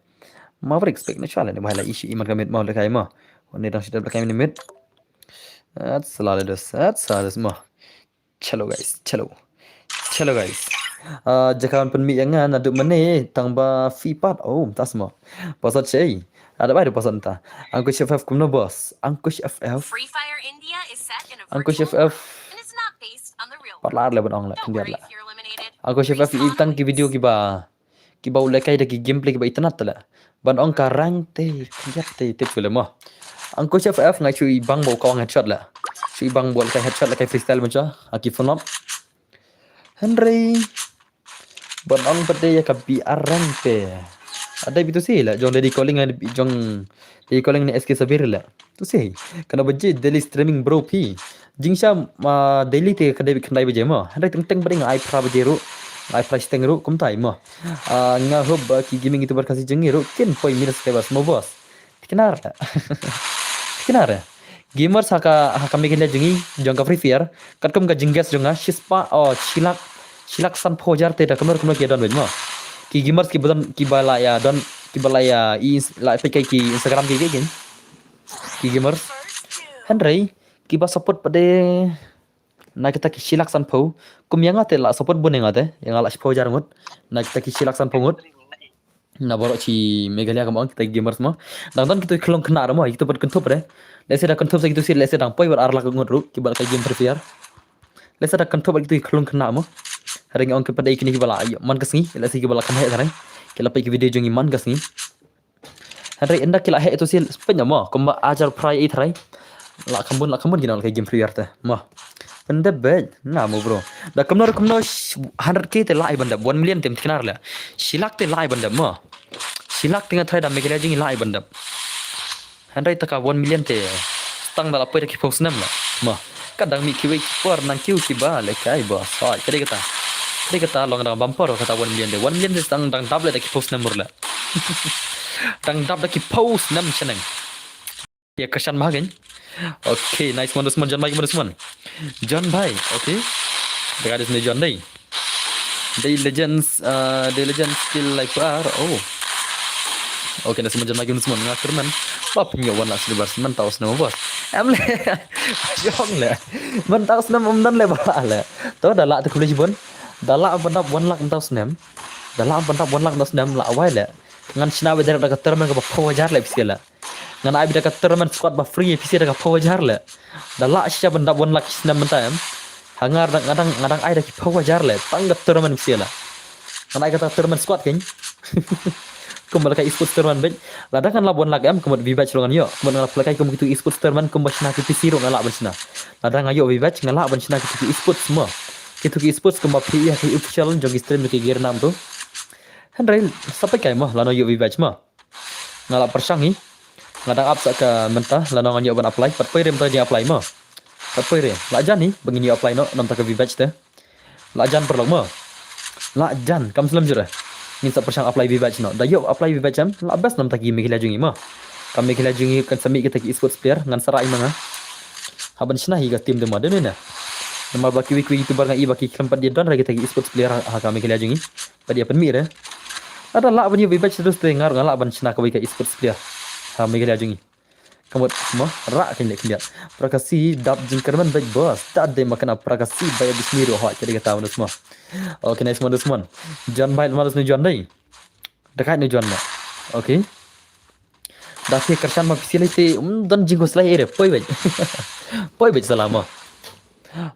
Maverick spek ni chale ni bahai la isi iman kamit mau le kai mau. Ni dang sida belakang ni mit. At selalu dos. At selalu semua. Chalo guys, chalo. Chalo guys. Ah, jaka wan pynmih ïa nga naduh mynne tang ba fi pat. Oh, tas mo. Pasat sei. Ada bai pasat ta. Ankush F F kumno boss? Ankush F F. Free Fire India is set in a Ankush virtual F F. And it's not based on the real Pat lar le ban ong la, Don't khyndiat worry la. If you're eliminated. Ankush F F i tang ki video kiba kiba u lehkai da ki gameplay kiba itynnat tala. Ban ong ka rank te, khyndiat te, tip sule mo. Ankush F F ngai shu i bang ba u kawang headshot la. Shu i bang ba u lehkai headshot lehkai freestyle mynta. Aki phunop. Hynrei ban ong pat de ïa ka B R rank te. Ada bitu si la jong Daddy Calling, jong Daddy Calling ne S K Sabir la. Tu si, kano ba ji daily streaming bro phi. Jingsha ma daily te ka dei khyndai baje mo. Hynrei teng teng ba dei nga ai phra baje ruh. Nga ai phra shiteng ruh kumtai mo. Ah, nga hope ba ki gaming YouTuber Khasi jong ngi ruh kin poi million subscribers mo boss. Tikna re. Tikna re. Gamers ha ka, ha ka Meghalaya jong ngi, jong ka Free Fire, katkum ka jingguess jong nga, shispah, oh, shilak, shilak sanphew hajar te da kumno kumno ki don bad mo. Ki gamers kiba don, kiba la ïa don, kiba la ïa i ins-, la peit ki Instagram ki ki. Ki gamers. Hynrei kiba support pat de na kita ki shilak sanphew. Kum ïa nga te la support bun ïa nga te. Ïa nga la shiphew hajar ngut. Na kita ki shilak sanphew ngut. Na baroh shi Meghalaya kumba ong kita ki gamers mo. Dang don kito ki khlong khynnah ruh mo, kito pat kynthup re. Lehse da kynthup sa kito shi, lehse dang poi bad ar lak ngut ruh kiba lehkai game Free Fire. Lehse da kynthup bad kito ki khlong khynnah mo. Hynrei nga ong ki pat dei kine kiba la ïoh man ka sngi, lehse kiba la kham heh tharai. Ki la peit ki video jong ngi man ka sngi. Hynrei ynda ki la heh ito shi peit mo, kumba hajar phra ïa i tharai. La kham bun, la kham bun ki nang lehkai game Free Fire te mo. Pyndep beit na mo bro. Da kumno kumno, hundred K te lah i ban dep, one million te ym thikna le. Shi lak te lah i ban dep mo. Shi lak te nga tharai da Meghalaya jong ngi lah i ban dep. Hynrei te ka one million te tang da la poi da ki phew snem la mo. Ka dang mih kiwei ki por nang kiew kiba lehkai ba soi. Ka dei kata, ka dei kata long dang bumper kata one million te. One million te tang dang dap le da ki phew snem ur le. Dang dap da ki phew snem shaneng. Ïa kyrshan ma ha kein. Okay, nice one, Dusmon. Jan bhai, Dusmon. Jan bhai, okay. Dei ka Dusmon Jan dei. Dei Legends, uh, dei Legends skill like par. Oh. Okay, nice one, Jan bhai, Dusmon. Nga kyrmen ba phin ïoh one lakh subscribers mynta u snem, boss. Em le. Jong le. Mynta u snem ym don le ba le. To da lah te khublei shibun. Da lah ban dap one lakh mynta u snem. Da lah ban dap one lakh mynta u snem la wai le. Ngan shna beit direct da ka tournament kaba phew hajar le pisa le. Ngan ai beit da ka tournament squad ba free pisa da ka phew hajar le. Da lah shisha ban dap one lakh shi snem mynta em. Ha nga dang, nga dang, nga dang ai da ki phew hajar le tang ka tournament pisa le. Ngan ai kata tournament squad kein. Kumba lehkai esports tournament beit. Lada ngan lap one lakh em, ka mut V-Bucks ruh ngan ïoh. Ka mut ngan lap lehkai kum kitu esports tournament kumba shna ki P C ruh nga lah ban shna. Lada nga ïoh V-Bucks nga lah ban shna kitu ki esports mo. Kitu ki esports kumba phi ïa ki official jong ki stream jong ki Gear Nam tu. Hynrei sa peit kai mo lano ïoh V-Bucks mo. Nga lah pyrshang hi. Nga dang ap sa ka mynta lano ngan ïoh ban apply, pat poi re mynta jing apply mo. Pat poi re. Lah jan hi ba ngin ïoh apply noh namta ka V-Bucks te. Lah jan paralok mo. Lah jan, kam slem jur eh. Ngin sa pyrshang apply V-Bucks noh. Da ïoh apply V-Bucks em, lah best namta ki Meghalaya jong ngi mo. Ka Meghalaya jong ngi kan sa mih kita ki esports player, ngan sa rah i ma nga. Hap ban shna hi ka team te mo, dei ne. Namar ba kiwei kiwei YouTuber nga i ba ki khlem pat ïa don re kita ki esports player ha, ha ka Meghalaya jong ngi. Pat ïa pynmih re. Lada lah ban ïoh V-Bucks te nga ruh nga lah ban shna kawei ka esports player ha Meghalaya jong ngi. Ka mut mo, rah kein leh khyndiat. Prakasi dap jingkyrmen beit boss. Tad dei ma kane Prakasi ba ïa Bishni ruh hoi, ka dei kata mo Dusmon. Okay, nice mo Dusmon. Jan bhai mo Dusmon, jan dei. Da kai ne jan mo. Okay. Da phi kyrshan ma pisa lei te, um, don jingkhuslai ere, poi beit. Poi beit sala mo.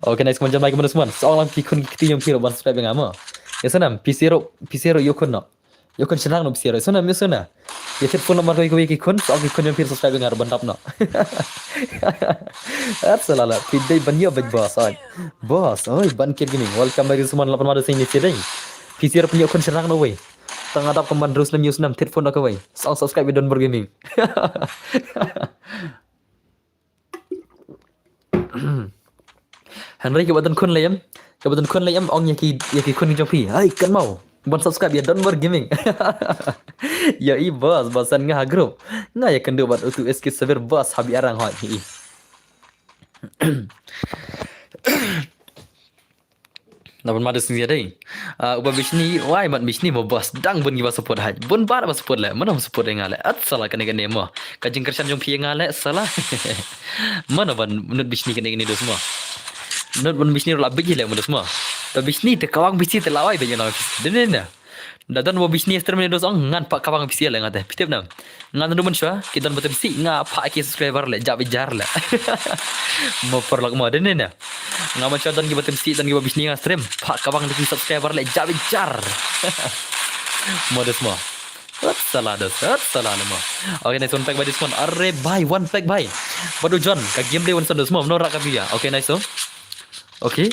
Okay, nice mo, jan bhai mo Dusmon. Sa ong lang ki khun ki kti jong phi ruh ban subscribe ïa nga mo. Ïa sngewbha, pisa ruh, pisa ruh ïoh khun noh. Ïoh khun shynrang noh pisa ruh. Ïa sngewbha, ïa sngewbha. Ïa thied phone number kawei kawei ki khun, sa ong ki khun jong phi subscribe ïa nga ruh ban dap noh. At sala la, phi dei ban ïoh beit boss, oi. Boss, oi, Ban Kir Gaming. Welcome back Dusmon, la pynmad sngewbha ïa phi dei. Pisa ruh phin ïoh khun shynrang noh wei. Tang nga dap kum ban rus lem ïoh snem thied phone noh kawei. Sa ong subscribe ïa Donbor Gaming. Hynrei kaba don khun lei em, kaba don khun lei em, ong ïa ki, ïa ki khun jong phi. Hai, kan mau ban subscribe ïa Donbor Gaming. Ïa i boss, boss nga ha group. Nga ïa kynduh bad utu S K Sabir boss ha Biarang hoi. Na ban mad sngewbha dei. Ah, uba Bishni, wai mat Bishni mo boss. Dang bun kiba support haj. Bun bar ba support le. Mano support ïa nga le. At sala kane kane mo. Ka jingkyrshan jong phi ïa nga le sala. Mano ban nud Bishni kane kane Dusmon. Nud ban Bishni la biji le mo Dusmon. Ba Bishni te kawang biji te lawai biji na. Dene na. Da don ba Bishni stream ne Dusmon ngan pa kawang biji le nga te. Phi tip na. Ngan ruh mynshuwa, ki don ba tem sih, nga phah ki subscriber le, jap jar le. Mo paralok mo, dene ne. Nga mynshuwa don ki ba tem sih, don ki ba Bishni nga stream, phah kawang ki subscriber le, jap jar. Mo Dusmon. Wat sala Dusmon, wat sala le mo. Okay, nice one pack bhai Dusmon. Are bhai, one pack bhai. Badu John, ka game le one son Dusmon, no rak ka biya. Okay, nice one. Okay.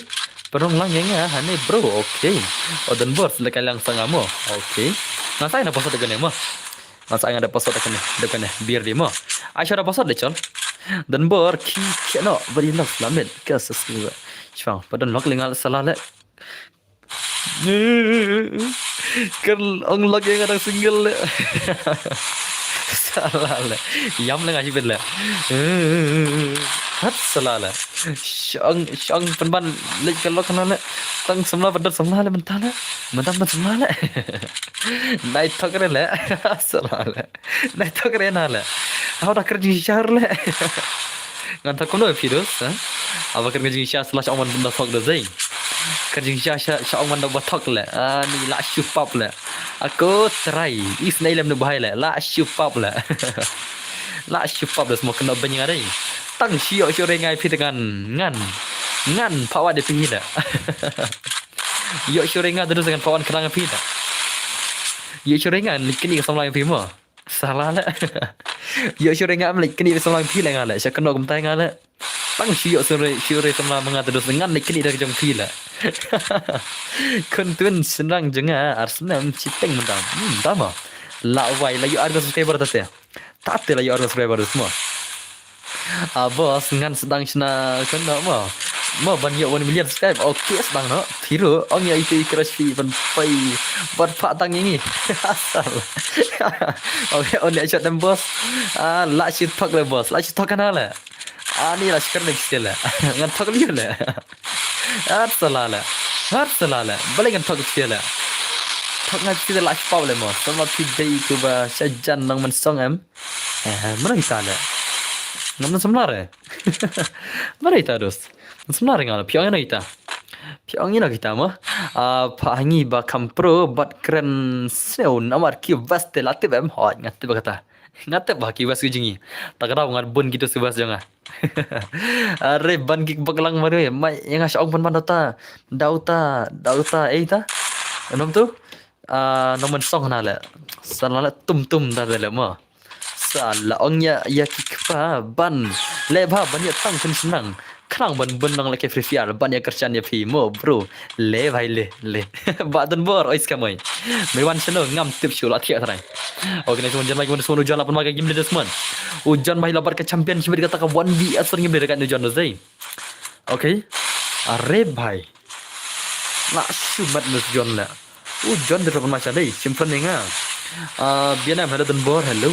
Pynrong lang ïa nga, hane bro. Okay. O Donbor, le ka lang sa nga mo. Okay. Nga sa ïa na password kane mo. Nga sa ïa nga da password kane, da kane. Biar di mo. Ai sha da password de chon. Donbor, ki, ki, no, bari lang selamet. Ka sa sini ba. Chwang, pa don lok le nga sala le. Kan ong lok ïa nga dang single le. Sala le. Ïam le nga hi bit le. Hat sala le. Shong, shong pynban leit ka lok na le. Tang samla pynban samla le mynta le. Mynta pynban samla le. Nai thok re le. Sala le. Nai thok re na le. Hau da kren jingshisha le. Ngan thok kumno phi Dos, ha? Aba kren jingshisha sala shong man da thok da zai. Ka jingshisha sha ong man da ba thok le. Ani la shu pap le. Ako trai. Is nei lem ne bhai le. La shu pap le. La shu pap le, sma kynnoh beiñ nga dei. Tang shu ïoh shu ring ïa phi te ngan. Ngan. Ngan phah wad ïa phi le. Ïoh shu ring nga te dus ngan phah wad khnang ïa phi le. Ïoh shu ring nga leit knieh samla ïa phi mo. Sala le. Ïoh shu ring nga em leit knieh samla ïa phi le nga le. Sha kynnoh kumta nga le. Tang shu ïoh shu ring, shu ring samla ma nga te dus ngan leit knieh da ka jong phi le. Khun twin shynrang jong nga ar snem shiteng mynta. Hmm, tama. La wai la ïoh ar subscriber ta te. Ta te la ïoh ar subscriber dus mo. Ah, boss, ngan sdang shna kynnoh mo. Mo ban ïoh one million subscribe. Okay, sdang noh. Phi ruh ong ïa itu i crush phi ban poi. Ban phah tang ïa ngi. Asal. Okay, on ïa shot dem, boss. Ah, la shi thok le, boss. La shi thok kana le. Ani la shi kren le. Ngan thok le le. Ar sala le. Ar sala le. Balei ngan thok le. Thok ngan shi la shi pau le mo. Sama phi dei tu ba sha jan nong man song em. Eh, mano ita le. Ngam na samla re. Mano ita dus. Samla re nga le. Phi ong ïa no ita. Phi ong ïa no kita mo. Ah, pha hangi ba kham pro bad kren snew namar ki bas te la tip em hoi nga tip ba kata. Nga tip ba ki bas ki jingi. Ta ka daw nga bun ki tu si bas jong nga. Are ban ki baklang mari. Mai ïa nga sha ong ban ban dau ta. Dau ta, dau ta, eh ta. Nom tu. Ah, nong man song na le. Sala le tum tum da le mo. Sala ong ïa, ïa ki kpa ban. Le ba ban ïa tang phin senang. Khnang ban bun nong le ke free fire ban ïa kyrshan ïa phi mo bro. Le bhai le, le. Ba don bor oi skam oi. Me wan shano ngam tip shu la thiah trai. Okay, next one, Jan Mike, one, one, u Jan la pynma ka game leader, man. U Jan Mike la bat ka champion, shibit kata ka one v one game leader ka u Jan dei. Okay. Are bhai. La shu mat nus Jan la. U Jan de pynma cha dei, shim pynne nga. Ah, bianam, hello, don bor, hello.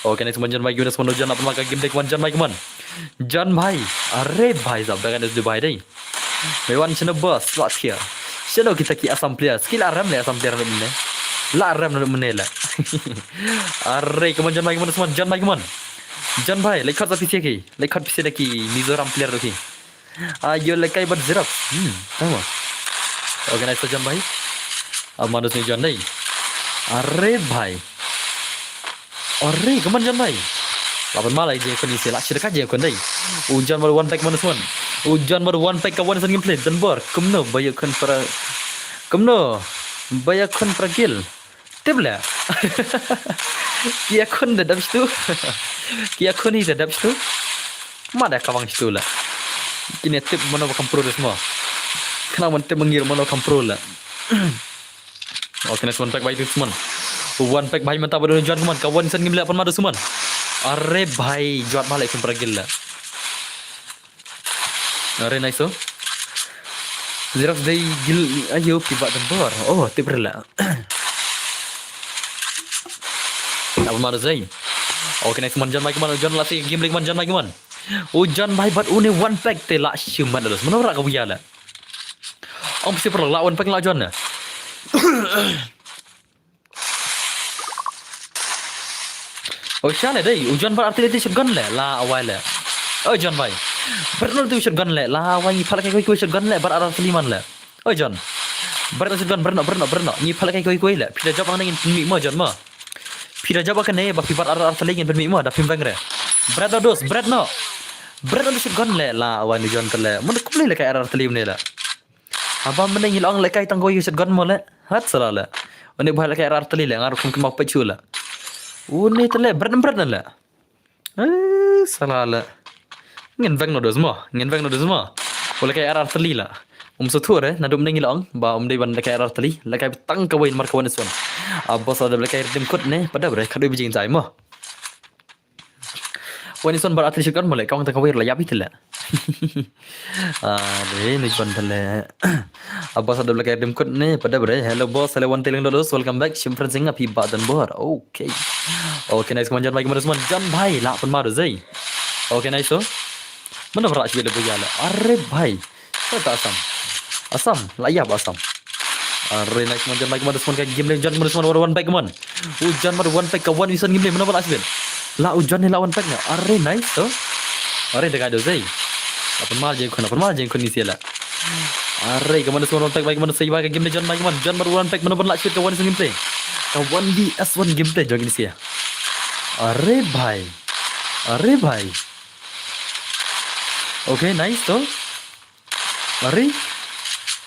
Okay, next one, Jan Mike, next one, u Jan la pynma ka game leader, one, Jan Mike, man. Jan bhai. Are bhai, sab da ka nus du bhai dei. Me wan shano boss, la thiah. Shano kita ki Assam player. Skill aram le Assam player ne. La aram ne le. Are, come on, Jan bhai, come on, Jan bhai, come on. Jan bhai, like khot sa pisi ki. Like khot pisi ki Mizoram player ki. Ah, yo like kai bat zero. Hmm, tama. Okay, nice Jan bhai. Ah, manus ni Jan dei. Are bhai. Are, come on, Jan bhai. Laban malai je kuni se la shirka je kun dei. U Jan bar one pack manus one. U Jan bar one pack ka one san gameplay dan bor. Kumno baya kun para. Kumno baya kun para gil. Tip le. Ki akhun da dap stu. Ki akhun hi da dap stu. Ma da ka bang stu le. Kine tip mano ba kam pro des mo. Kena man tip mangir mano kam pro le. Okay, next one pack bhai tu suman. One pack bhai mantap pada Jan suman. Ka one san ngim le pan madu suman. Are bhai juat balik kum peragil le. Are nice tu. Xerox dei gil ayo piba dan bor. Oh, tip rela. Apa madu zai? Okay, next man Jan bhai kuman, Jan lasi game lagi man Jan bhai kuman. Oh, Jan bhai bat une one pack te la shiman terus. Mana rak kau ya le. Ong pisi perlu la one pack la Jan ne. Oh, sha le dei, u Jan bar artillery shotgun le, la awai le. Oh, Jan bhai. Bar no tu shotgun le, la awai ngi phalak kai koi koi shotgun le, bar artillery man le. Oh, Jan. Bar no shotgun, bar no, bar no, bar no. Ngi phalak kai koi koi le. Phi da jop ang ngin pynmih mo Jan mo. Phi da jop kane ba phi bar artillery ngin pynmih mo, da phim bang re. Bar no dos, bar no. Bar no shotgun le, la awai ni Jan le. Mun kum le kai artillery ne le. Haba mynne ngi la ong lehkai tang ko ïa shotgun mo le. Hat sala le. Une bha lehkai artylli le ngar kum kum peit shu le. Une te le bret bret na le. Eh, sala le. Ngin veng no dos mo. Ngin veng no dos mo. Ko lehkai artylli le. Um suthu re naduh mynne ngi la ong ba um dei ban lehkai artylli. Lehkai tang kawei namar kawei ne swan. Abo sa da lehkai dim kut ne pada bre kadu bijing jai mo. Wan ison bar artylli shotgun mo le kawang ta kawir la yabi tele. Ah, de ni kon tele. Abbas ada belakang dim kut ne pada bre. Hello boss, hello one telling dollars. Welcome back. Shim friends nga pi ba dan bor. Okay. Okay, nice man Jan bhai, kemana semua Jan bhai la pun maru zai. Okay, nice so. Mana berak sih le boya le. Are bhai. Kata Assam. Assam, la ïap Assam. Are nice man Jan bhai, kemana semua ka game le Jan kemana semua one back man. U Jan mar one pack ka one ison game le mana berak sih. La u Jan ne la one pack na. Are nice to. Are de ka do zai. Apa mal je khun, apa mal je khun ni sila. Are, ka one versus one pack bhai, ka one versus one pack, ka game te jong bhai, ka one, jong bhai one pack, mano ban lah shoot ka one versus one game te. Ka one versus one game te jong kine sha. Are bhai. Are bhai. Okay, nice to. Are.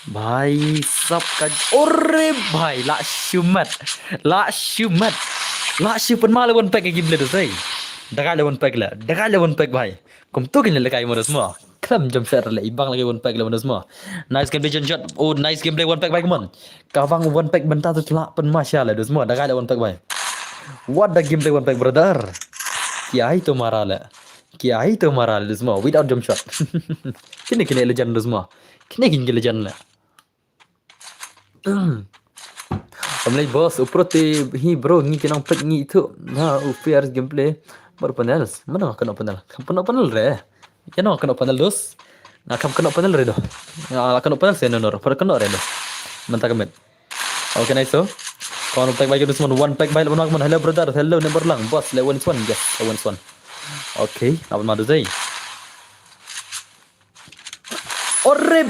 Bhai sab ka, ore bhai, lah shimet. Lah shimet. Lah shi pynma le one pack ka game le tu sei. Dagai le one pack le. Dagai le one pack bhai. Kumto kin le kai mo dos mo. Khlem jam set le, ibang lagi one pack le mo dos mo. Nice gameplay, John Shot. Oh, nice gameplay, one pack bhai, come on. Ka bang one pack bynta tu lah pynma sha le dos mo. Dagai le one pack bhai. What the gameplay, one pack brother. Ki ai to mara le. Ki ai to mara le dos mo. Without jump shot. Kine kine legend dos mo. Kine kine legend le. Kam lei boss, u pro te hi bro, ngi ki nang pek ngi tu. Na u P R gameplay. Bar panel. Mana nga kena panel? Kam kena panel re. Ya no kena panel dos. Nga kam kena panel re do. Nga kena panel se no no. Pada kena re do. Mantap kemet. Okay, nice so. Kawan pack bhai dos mo, one pack bhai lawan mo. Hello brother, hello neighbor lang. Boss le one one, yes, one one. Okay, lawan madu zai. Ore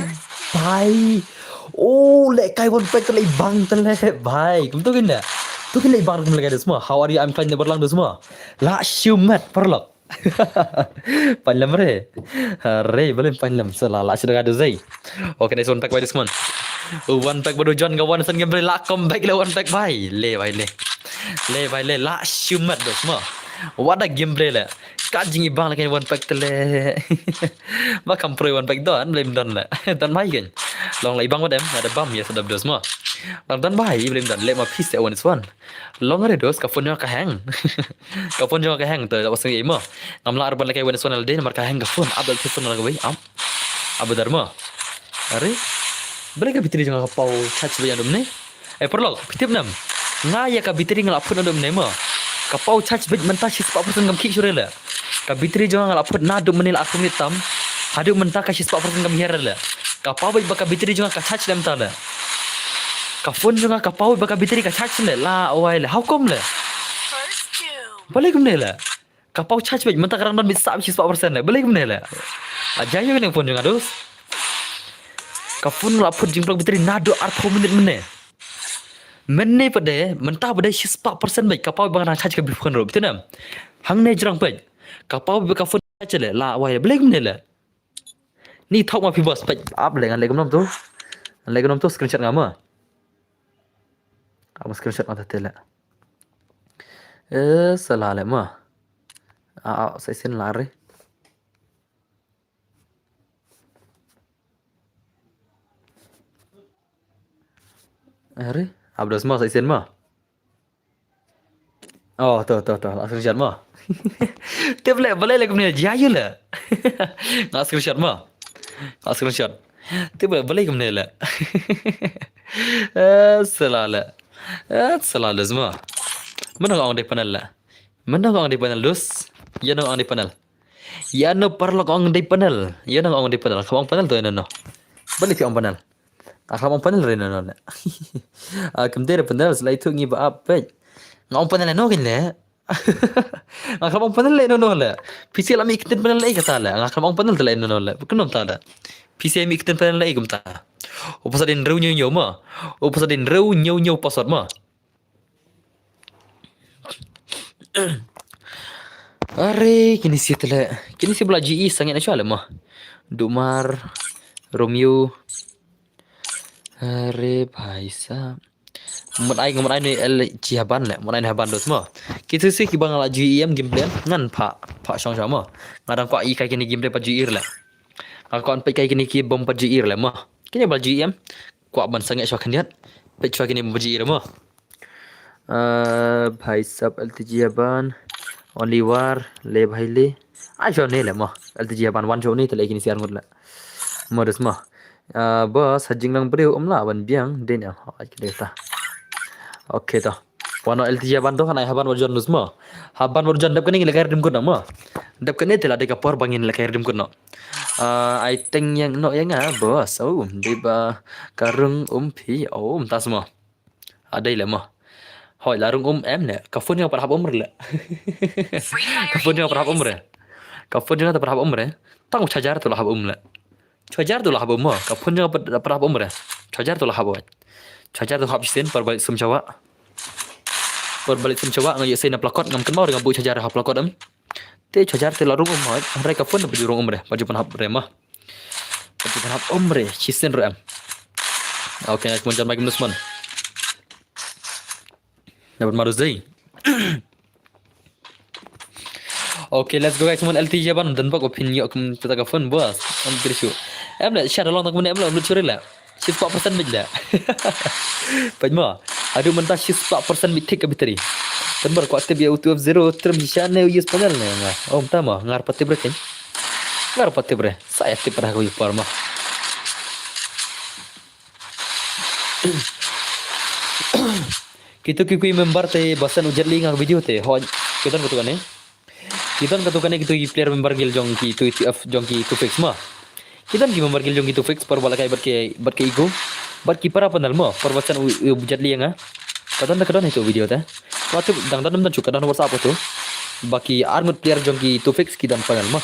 bhai. Oh, le kai one pack le bang tele bhai. Kumto kin da. Tu kin le bang kum le kai dos mo. How are you? I'm fine, neighbor lang dos mo. Lah shimet paralok. Panlem re. Re, belum panlem. Salah lah sudah ada zai. Okay, nice one pack bhai dos mo. One pack badu John ka one san game bhai lah comeback le one pack bhai. Le bhai le. Le bhai le lah shimet dos mo. What a gameplay le. Ka jingibang le kan one pack tele. Ba kam pro one pack don, blame don le. Don bhai kan. Long lai bang wadem, ada bam ya sedap dos mo. Long don bhai, blame don le ma pis ya one is one. Long re dos ka phone ka hang. Ka phone jong ka hang to da wasang mo. Ngam lah arban le kai one is one le de namar ka hang ka phone. Abdul phone le wei am. Abdul mo. Are. Bele ka battery jong ka pau charge ba ya dum ne. Eh, paralok, phi tip nam. Nga ya ka battery nga la phut na dum ne mo. Ka pau charge bit mynta shispah percent kam khik shuh re le. Ka battery jong nga la phut na dum ne la arphew minit tam. Haduh mynta ka shispah percent kam hiar le. Ka pau bit ba ka battery jong ka charge lem ta le. Ka phone jong ka pau bit ba ka battery ka charge le la oi le. How come le? Balei kumne le? Ka pau charge bit mynta ka rang don bit sah shispah percent le. Balei kumne le? Ajaib ne phone jong ka dos. Ka phone la phut jingplang battery naduh arphew minit mynne. Mynne pat de, mynta pat de shispah percent bit ka pau ba nga dang charge ka phone ruh. Te nam. Hangne jrang pat. Ka pau ba ka phone charge le la wai le. Balei kumne le? Ni thok ma phi boss pat. Ap le ngan le kumnom tu. Ngan le kumnom tu screenshot nga ma. Ap screenshot nga ta te le. Eh, salah le ma. A, a, sa isin lari. Ari, abdos ma sa isin ma. Oh, to, to, to, langsung shot ma. Tip le, balai le kumne, jayu le. Nga screenshot ma. Nga screenshot. Tip le, balai kumne le. Eh, salah le. Eh, salah le zma. Mano ong dei panel le. Mano ong dei panel dus. Ya no ong dei panel. Ya no parlok ong dei panel. Ya no ong dei panel. Kam ong panel to ya no. Bali ti ong panel. Ah, kam ong panel re no no le. Ah, kam dei panel selai tu ngi ba ap pej. Nga ong panel no kin le. Nga kam ong panel le no no le. P C la mi kten panel le kata le. Nga kam ong panel le no no le. Bukan nom ta le. P C mi kten panel le kum ta. Upasadin reu nyeu nyeu ma. Upasadin reu nyeu nyeu password ma. Are, kini si tele. Kini si bela G E sangit na chale ma. Dumar, Romeo. Are, bhai sahab. Mut ai, mut ai ni el jihaban le. Mut ai ni haban dos ma. Kita si ki bang la G E M game plan. Ngan pa, pa shong shong ma. Ngadang kwa i kai kini game plan pa G E le. Nga kwah peit kai kine ki bom pa G E le mo. Kine ba G E em. Kwah ban sangeh shwa khyndiat. Peit shwa kine bom pa G E le mo. Ah, bhai sahab L T G Haban. Only war. Le bhai le. Ai shwa ne le mo. L T G Haban wan shwa ne tele kine siar ngut le. Mo des mo. Ah, bos, ha jinglang briew um lah ban biang. Dei ne. Ai kine ta. Okay to. Wano L T G haban to, hanai haban warjon nus mo. Haban warjon dep kane ngi lekai redim kut mo. Dep kane te la dei ka por ba ngin lekai redim kut no. Ah, I think yang no yang ah, bos. Oh, dei ba ka rung um phi. Oh, um tas mo. Adei le mo. Hoi, la rung um em ne. Ka phone jong pat hap um re le. Ka phone jong pat hap um re. Ka phone jong pat hap um re. Tang u charger to la hap um le. Shu hajar tu la hap um mo. Ka phone jong nga pat, pat hap um re. Shu hajar tu la hap wat. Shu hajar tu hap shisien, par balik sum shawa. Par balik sum shawa nga ïoh sei na plakot, ngam kynmaw re nga buh shu hajar ha plakot em. Te shu hajar te la rung um hoi. Hynrei ka phone da pa ju rung um re, pa ju pynhap re mo. Pa ju pynhap um re, shisien re em. Okay, nice mon, jan mai kumno sman. Dapat marus dei. Okay, let's go guys, mon L T J ban dan bak opinion kum tata ka phone bos. Am kiri shu. Em le share long tak mon em le lut churi le. Shispah percent bit le. Pajma. Aduh, mynta shispah percent bit thik ka battery. Tembar kwah tip ïa u two F zero trim shisha ne u use panel ne nga. Oh, mynta ma ngar pat tip re ken. Ngar pat tip re. Sa ïa tip pada ka wi par ma. Kitu ki kui member te basan u Jet Li nga video te. Hoi. Kitu kitu kane. Ki don katto katne kito ki player member guild jong ki two T F jong ki two fix ma. Ki don ki member guild jong ki two fix por ba la kai bad ki bad ki ego. Bad ki para panel ma por ba san u u Jet Li nga. Ka don da ka don ito video te. Ka tu dang don dang chu ka don WhatsApp tu. Ba ki armut player jong ki two fix ki don panel ma.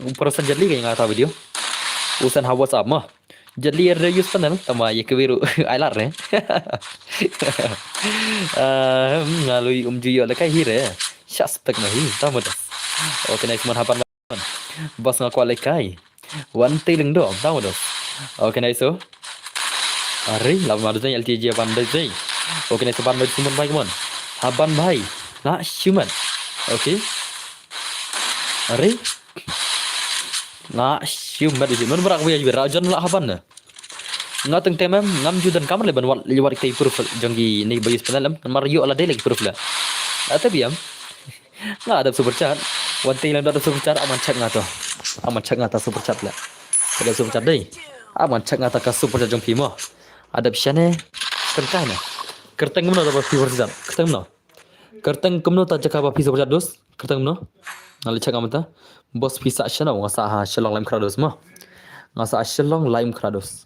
U por san Jet Li ka nga ta video. U san ha WhatsApp ma. Jet Li er use panel tama ye ke wiru ai lar re. Ah, nga lui um ju ïoh lekai hi re. Suspect ma hi tama das. Okay, nice mon hapan. Bos nga kwah lekai. Wan tiling do tama das. Okay, nice so. Ari, la ma dei L T J ban dei. Okay, nice ban dei suman bai mon. Haban bai. La shuman. Okay. Ari. Nga shiu met uji. Nun brak wia wira jan la haban ne. Nga teng temem ngam ju dan kamar le ban wat li wat ki proof jong ki ni ba use panel em. Mar ïoh la dei lagi proof la. Ata biam. Nga adap super chat. Wan tei lam da super chat aman check nga to. Aman check nga ta super chat la. Ada super chat dei. Aman check nga ta ka super chat jong phi mo. Adap shane. Kan kai na. Kerteng mno da ba phi super chat. Kerteng mno. Kerteng kumno ta jaka ba phi super chat dos? Kerteng kumno? Nga li check nga mynta. Bos phi sa shano nga sa ha Shillong Lime Krados mo. Nga sa Shillong Lime Krados.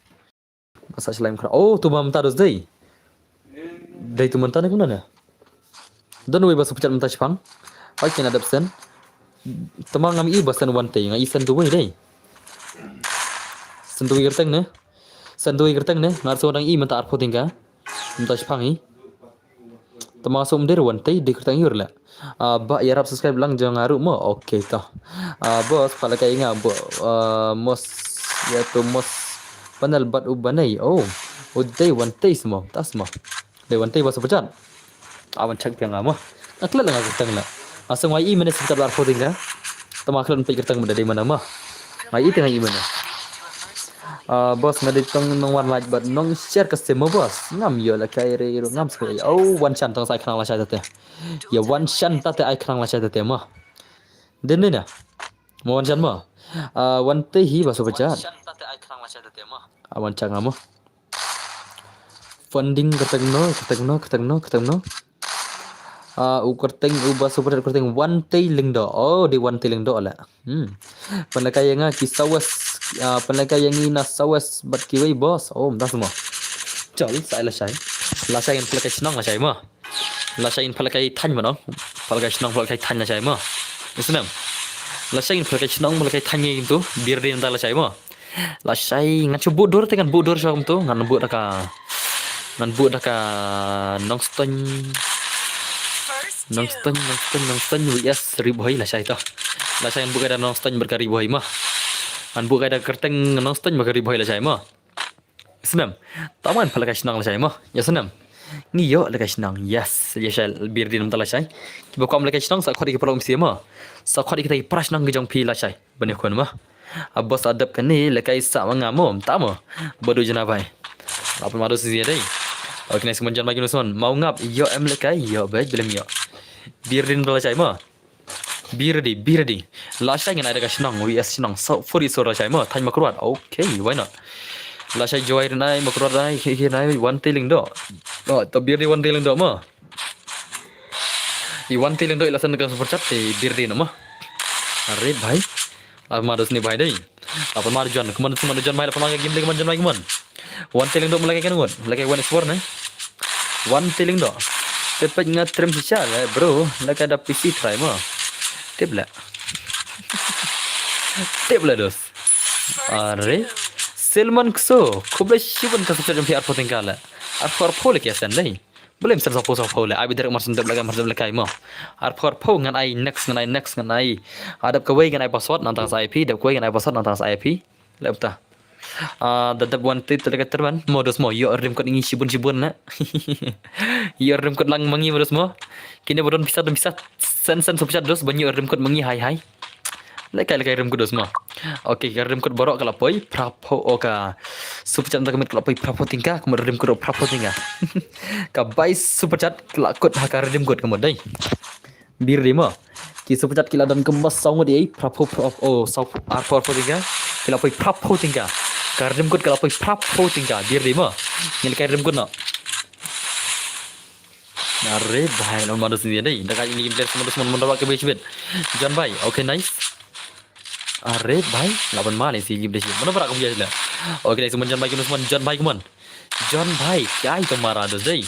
Nga sa Shillong Lime Krados. Oh, tu ba mynta dos dei. Dei tu mynta ne kumno ne? Don wei ba super chat mynta shipang. Hoi kena dep sen. Tama ngam i ba sen wan tei nga i sen tu wei dei. Sen tu wei kerteng ne. Sen tu wei kerteng ne. Ngar so dang i mynta arpho tingka. Mynta shipang i. Tama sum der wan tei di kertang yur la. Ah, ba ïarap subscribe lang jong nga ruh mo. Okay to. Ah, bos pala kai nga bo ah, mos ya to mos panel bat u banai. Oh. U dei wan tei smo. Tas mo. Dei wan tei ba super chat. Awan check pia nga mo. Nga klet la nga kertang la. Asang wai i mene super chat lar photing ka. Tama klet pia kertang mo dei mana mo. Ngai i tengah i mana. Ah, bos nga dei tong nong wan like bad nong share ka simo bos. Ngam ïoh la kai re ro ngam skai. Oh, wan chan tong sai khnang la shai tate. Ya wan chan tate ai khnang la shai tate mo. Den ne na. Mo wan chan mo. Ah, wan te hi ba super chat. Ah, wan chan nga mo. Funding kerteng no, kerteng no, kerteng no, kerteng no. Ah, u kerteng u ba super chat kerteng wan te lengdo. Oh, di wan te lengdo la. Hmm. Pynlehkai ïa nga ki sawes, ah, pynlehkai ïa ngi na sawes bad kiwei bos. Oh, mynta semua. Chol, sai lashai. Lashai ngin pynlehkai shnong lashai mo. Lashai ngin pynlehkai thaiñ mo no. Pynlehkai shnong pynlehkai thaiñ lashai mo. Isnem. Lashai ngin pynlehkai shnong pynlehkai thaiñ ngi tu. Bir din ta lashai mo. Lashai ngan shu buh dur te ngan buh dur sha kumtu ngan buh da ka ngan buh da ka Nongstoiñ. Nongstoiñ, Nongstoiñ, Nongstoiñ V S Ri Bhoi lashai to. Lashai ngan buh kai da Nongstoiñ bad ka Ri Bhoi ma. Ngan buh kai da kerteng Nongstoiñ bad ka Ri Bhoi lashai ma. Snem. Taman pala ka shnong lashai ma. Ya snem. Ngi ïoh la ka shnong. Yes. Ya shai bir din mynta lashai. Kiba kwah la ka shnong sa khot ki pala um sia ma. Sa khot ki tai pra shnong ki jong phi lashai. Bani khun ma. A bos adap kane la kai sa ma nga mo mynta mo. Badu jana bai. Apa madu si dei. Okay, nice mon jan ma ki nusmon. Mau ngap ïoh em la kai ïoh bej bilem ïoh. Bir din mynta lashai ma. Be ready, be ready. Lashai ngin ai da ka shnong, V S shnong. So, for it so lashai mo, thaiñ ma kruat. Okay, why not? Lashai Joy rin ai, ma kruat ai, hi hi ai, wan tiling do. Oh, to bir di wan tiling do mo. I wan tiling do i la send ka super chat te bir di no mo. Are bhai. Apa madu sini bhai dei. Apa madu jan, kemana sini madu jan bhai, apa madu game lagi kemana jan bhai kemana. Wan tiling do mo lagi kan wan, lagi wan explore ne. Wan tiling do. Tepet nga trim sisa le bro, la ka da P C try mo. Tip la. Tip la dos. Are. Selman Kso, khublei shibun ka super chat jong phi arphew tyngka le. Arphew arphew le ka send dei. Blem send saphew saphew le. Abi direct mar send dep le kai mar send dep le kai mo. Arphew arphew ngan ai next ngan ai next ngan ai. Adep kawei ngan ai password nang tang sa I P, dep kawei ngan ai password nang tang sa I P. Lep ta. Ah, da dep wan tip tele ka terman. Mo dos mo yo rim kot ngi shibun shibun na. Yo rim kot lang mangi mo dos mo. Kine bodon bisa don bisa. Sen sen super chat dos banyo rim kot mangi hai hai. Lekai lekai rim kot dos mo. Okay, ka rim kot borok ka la poi prapho o ka. Super chat nta ka mit ka la poi prapho tingka, ka mo rim kot prapho tingka. Ka bai super chat ka la kot ha ka rim kot ka mo dai. Bir di mo. Ki super chat ki la don kumba saw ngut ei prapho prapho oh saw arphew arphew tingka. Ki la poi prapho tingka. Ka rim kot ka la poi prapho tingka. Bir di mo. Ngi lekai rim kot no. Are bhai, lon ma dos ni dei. Da ka ini game player semua dos mon mon rawak ke bishbit. John bhai, okay nice. Are bhai, laban ma ni si game player. Mana berak ke biasa. Okay nice, mon John bhai, mon John bhai, mon. John bhai, kai to mara dos dei.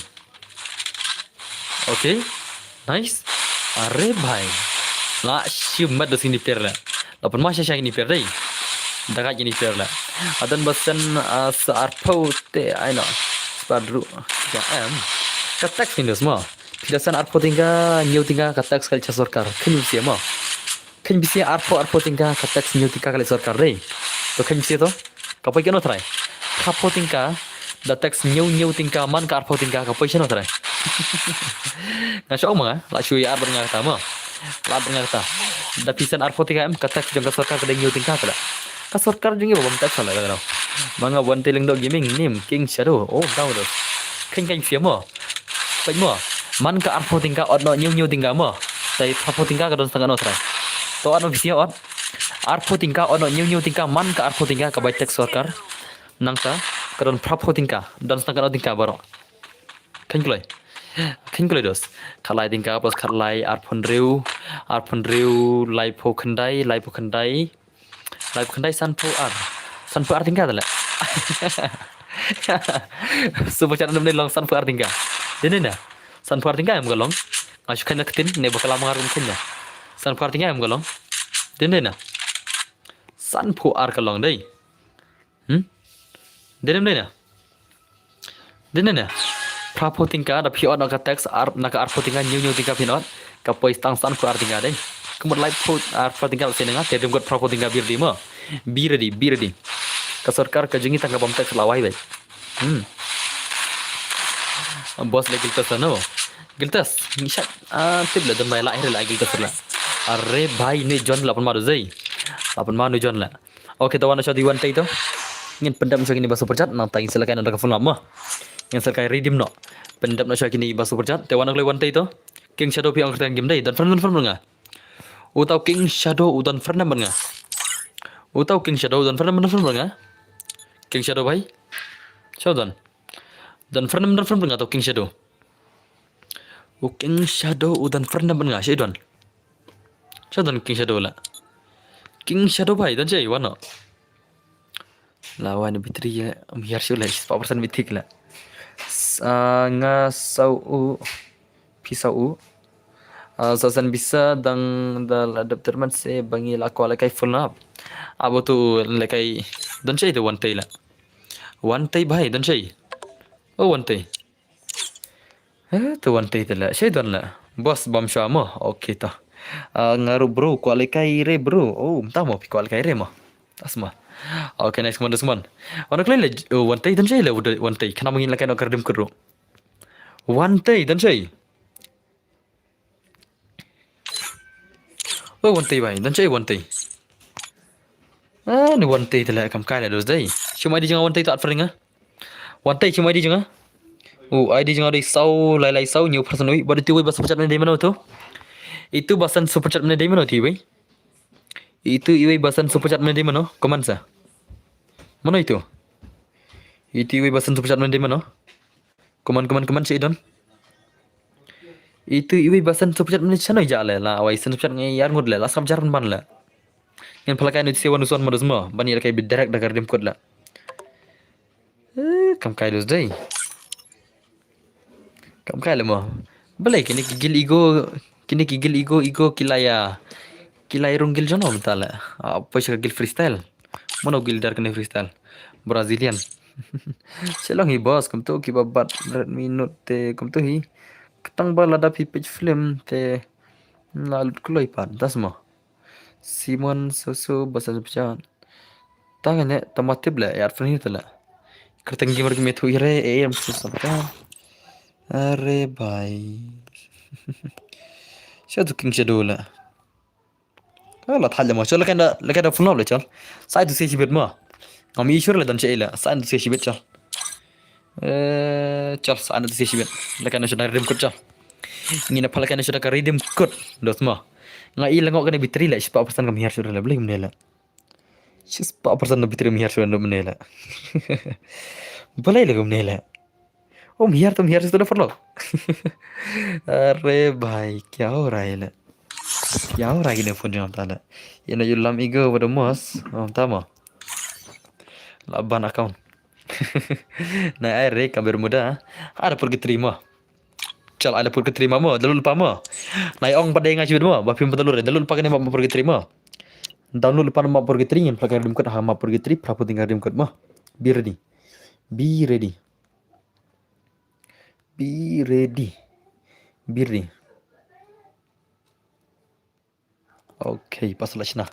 Okay. Nice. Are bhai. La shim mat dos ini player la. Lapan ma sha sha ini player dei. Da ka ini player la. Adan basen ah, sa arphew te ai no. Spadru. Ya em. Ka tax ni dos mo. Phi da sen arphew tingka, hynñiew tingka ka tax ka leit sha sorkar. Khin bisia mo. Khin bisia arphew arphew tingka ka tax hynñiew tingka ka leit sorkar dei. To khin bisia to. Ka poi kano trai. Arphew tingka da tax hynñiew hynñiew tingka man ka arphew tingka ka poi shano trai. Nga shu ong ma nga, la shu ïa ar bad nga kata mo. La ar bad nga kata. Da phi sen arphew tingka em ka tax jong ka sorkar ka dei hynñiew tingka ka la. Ka sorkar jong ngi ba bam tax la ka dei. Ma nga Wante Lyngdoh Gaming nim King Shadow. Oh, down dos. Khin khin bisia mo. Peit mo. Man ka arphew tingka ot no hynñiew hynñiew tingka mo. Tai arphew tingka ka don stang kano trai. To ot no bisia ot. Arphew tingka ot no hynñiew hynñiew tingka man ka arphew tingka ka bai tax sorkar. Nangta ka don praphew tingka don stang kano tingka baroh. Khin kloi. Khin kloi dos. Khatlai tingka plus khatlai arphew hynriew. Arphew hynriew laiphew khyndai, laiphew khyndai. Laiphew khyndai sanphew ar. Sanphew ar tingka tale. Super chat nam dei long sanphew ar tingka. Dei na. Sanphew ar tingka em ka long. Nga shu khin na ktin ne ba ka lam nga rum khin na. Sanphew ar tingka em ka long. Dei na. Sanphew ar ka long dei. Hmm? Dei na dei na. Dei na na. Praphew tingka da phi ot na ka tax ar na ka arphew tingka hynñiew hynñiew tingka phi ot. Ka poi stang sanphew ar tingka dei. Ka mut laiphew arphew tingka la sien nga te rim kot praphew tingka bir di mo. Bir di, bir di. Ka sorkar ka jong ngi tang ka bam tax la wai bai. Hmm. Boss le Giltas la no. Giltas, ngi shat. Ah, tip le don bai la akhir la Giltas la. Are bhai ni John la pun ma do zei. La pun ma ni John la. Okay, te wan sha di Wante to. Ngin pyndep sha kini ba super chat nang ta ngin sa la kai na da ka phone mo. Ngin sa la kai redeem no. Pyndep sha kini ba super chat. Te wan kloi Wante to. King Shadow phi ong kyrteng game dei. Don friend, don friend nga. Utau King Shadow u don friend bad nga. Utau King Shadow u don friend, don friend bad nga. King Shadow bhai. Shadow don. Don friend, don friend bad nga tau King Shadow. U King Shadow u don friend bad nga, shaei don. Shaei don King Shadow la. King Shadow bhai don shaei wano. La wan battery ya, um, hiar shu la, spah persen bitik la. S-, ah, nga sau u, phi sau u. Ah, sa san bisa dang da la dep terman se bangi la ko la kai full up. Abo tu la kai don shaei tu Wante la. Wante bhai don shaei. Oh, Wante. Eh, tu Wante te la. Shaei don la. Boss bam sha mo. Okay ta. Ah, nga ruh bro, kwah lehkai re bro. Oh, mynta mo phi kwah lehkai re mo. Asma. Okay, nice, come on, come on. Wan kloi le, oh, Wante don shaei le, Wante. Khnang ba ngin lehkai noh ka redeem code ruh. Wante don shaei. Oh, Wante bhai, don shaei Wante. Ah, ni Wante te la kam kai la dos dei. Shim I D jong nga Wante to at fringa. Wante shim I D jong nga. Oh, I D jong nga dei saw lai lai saw hynñiew percent ui. Bad itu iwei ba super chat mynne dei mano to. Itu ba san super chat mynne dei mano to iwei. Itu iwei ba san super chat mynne dei mano. Comment sa. Mano itu. Itu iwei ba san super chat mynne dei mano. Comment, comment, comment shaei don. Itu iwei ba san super chat mynne shano ïa le la wai san super chat ngi ïar ngut le la sngap jar ban le. Ngin pynlehkai noh shuwa nu son ma dos mo ban ïalehkai beit direct da ka redeem code la. Eh, kam kai dos dei. Kam kai le mo. Balei kine ki guild ego, kine ki guild ego, ego ki la ïa, ki la ïa rung guild jong no mynta le. Ah, poi sha ka guild freestyle. Mano ki leader kane freestyle? Brazilian. Shalong hi boss, kumto kiba bat Redmi Note te kumto hi. Katang ba lada phi peit film te la lut kloi pat, das mo. Simon Soso basa pechan. Tang ne tama tip le, yar fani tala. Kerteng gamer ki methu ire, eh, em susah pechan. Are bhai. Shadow King Shadow la. Ka la thaj mo, chol, la kanda, la kanda phone le chol. Sa tu se shibit mo. Ngam issue le don che la, sa tu se shibit chol. Eh, chol, sa tu se shibit. La kanda shoda redeem code chol. Ngin ïa pha la kanda shoda ka redeem code, dos mo. Nga i la ngok kane battery le, shispah percent kam hiar shoda le, beli kumne le. Shispah percent battery kam hiar shoda kumne le. Beli le kumne le. Om hiar tum hiar shoda parlok. Are bhai, kya ho raha hai le? Kya ho raha hai kine phone jong ta le? Ina yu lam igo bada mos. Om tama. La ban account. Na ai re ka Bermuda. Ada purgatory mo. Chal, ada purgatory mo, mo. Dalu lupa mo. Na ong pada ngai chibit mo. Ba phim padalu re. Dalu lupa kane mo purgatory mo. Download lupa mo purgatory, ngin pla ka redeem code ha mo purgatory, pla puting ka redeem code mo. Be ready. Be ready. Be ready. Be ready. Okay, pasal la shna.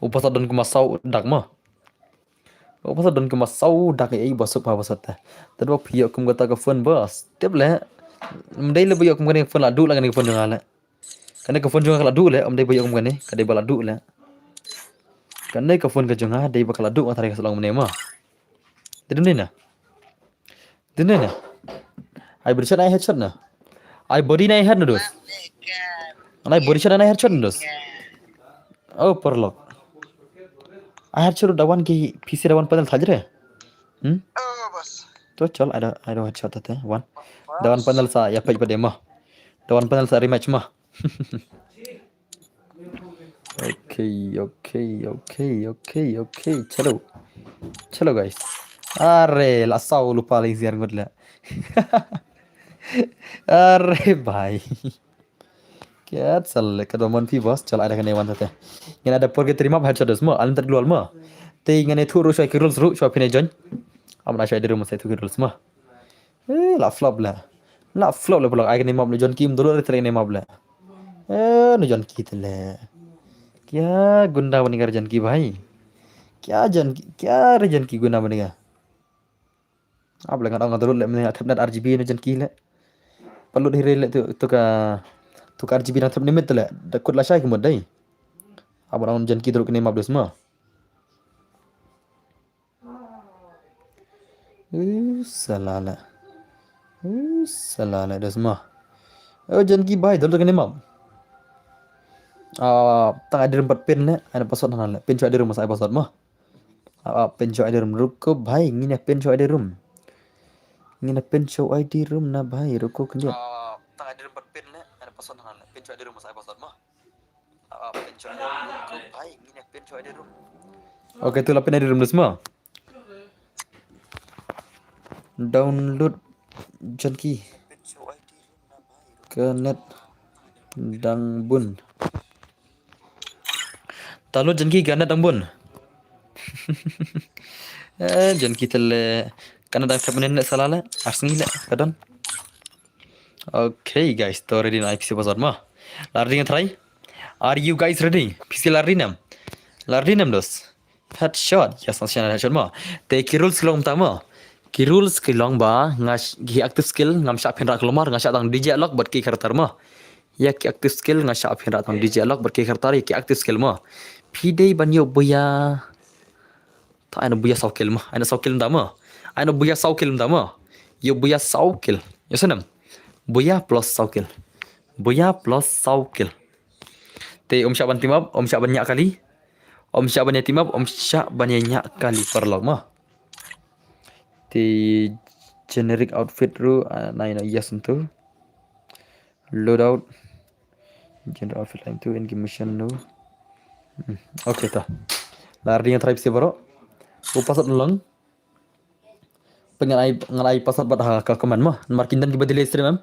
U pasal don kuma saw dak mo. U pasal don kuma saw dak ei ba suk pa pasal ta. Tad ba phi ïoh kum kata ka phone bas. Tip le. Mdei le ba ïoh kum kane ka phone la du la kane ka phone jong nga le. Kane ka phone jong nga ka la du le, mdei ba ïoh kum kane, ka dei ba la du le. Kane ka phone ka jong nga dei ba ka la du nga tharai ka sa long mne mo. Dei dun dei na. Dun dei na. Ai body shot ai headshot na. Ai body na ai head na dos. Ai body shot na ai headshot na dos. Oh, parlok. Ai headshot da wan ki P C da wan panel thaj re. Hmm? To chal, ai da, ai da headshot te wan. Da wan panel sa ïa peit pat de mo. Da wan panel sa rematch mo. Okay, okay, okay, okay, okay. Chalo. Chalo, guys. Are, la saw lupa la ziar ngut la. Are, bhai. Kiat sal ka domon pi bos, chalo, ada kane wan tate. Ngin ada purgatory map headshot dos mo, alim tat global mo. Te ngane thu ru shwa ki rules ru, shwa pine join. Amna shwa de ru mo sai thu ki rules mo. Eh, la flop la. La flop la pulak ai kane map le John Kim dulu ri tele kane map le. Eh, no John Ki tele. Kya gunda bani kar John Ki bhai. Kya John Ki, kya re John Ki gunda bani ka. Ap le ngat ong dulu le mene thep net R G B no John Ki le. Palut hire le tu, tu ka, tu ka R G B na thep nimit le. Da kut la shai kemut dai. Ap ong John Ki dulu kane map dus ma. Uh, salala. Uh, salala, das ma. Oh, John Ki bhai, dal kane map. Ah, tang I D room pat pin le, ana password na le. Pin shu I D room sa password ma. Ah, pin shu I D room, ruko bhai, ngin ïa pin shu I D room. Ngin ïa pin shu I D room na bhai, ruko khndiat. Ah, tang I D room pat pin le, ana password na le. Pin shu I D room sa password ma. Okay, tu la pin I D room dus ma. Download John Ki. Ka net dang bun. Download John Ki ka net dang bun. Eh, John Ki tele ka net dang thep ne salala. Arsni le ka don. Okay guys, to ready na I P C password ma. La ready ngan try. Are you guys ready? P C la ready nam. La ready nam dos. Headshot. Yes, headshot ma. Te ki rules long ta ma. Ki rules ki long ba nga ki active skill ngam shah phin rah kulmar nga shah tang D J lock bad ki character ma. Ya ki active skill nga shah phin rah tang D J lock bad ki character ya ki active skill ma. Phi dei ban ïoh buya. Ta ai na buya saw kill ma. Ai na saw kill da ma. Ai na buya saw kill da ma. Yo buya saw kill. Yo senam. Buya plus saw kill. Buya plus saw kill. Te um shah ban team up, um shah ban nya kali. Um shah ban nya team up, um shah ban nya kali paralok ma. Te generic outfit ru, ah, nai na yes tu. Loadout. General outfit line tu in mission tu. Hmm. Okay ta. La ring try psi baro. U password long. Pengen ai ngan ai password bad ha ka comment ma. Markin dan ki badile stream em.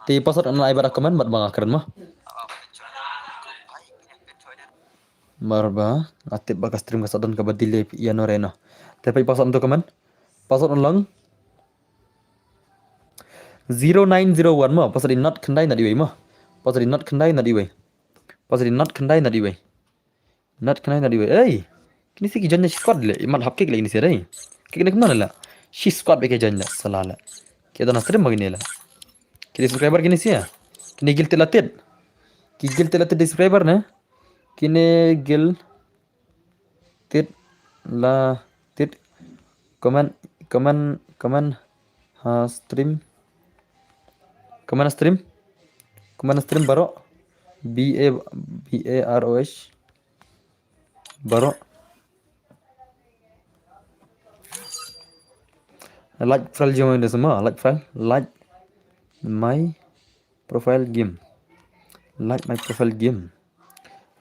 Te password ngan ai bad ha comment bad bang akren ma. Marba, nga tip ba ka stream ka sa don kaba delay ïa no re no. Te peit password to comment. Password on lang. Zero nine zero one mo, password in not khyndai not iwei mo. Password in not khyndai not iwei. Password in not khyndai not iwei. Not khyndai not iwei. Ei. Kine si ki join shi squad le, imat hap kick le kine si dei. Kick ne kumno le. Shi squad ba ki join le, sala le. Ki don ha stream ba kine le. Ki dei subscriber kine si ya. Kine guild tied la tied. Ki guild tied la tied dei subscriber ne. Kine guild tied la tied. Comment, comment, comment ha stream. Comment ha stream. Comment ha stream baroh. B A, B A R O H. Baroh. Like profile game de semua, like profile, like my profile game. Like my profile game.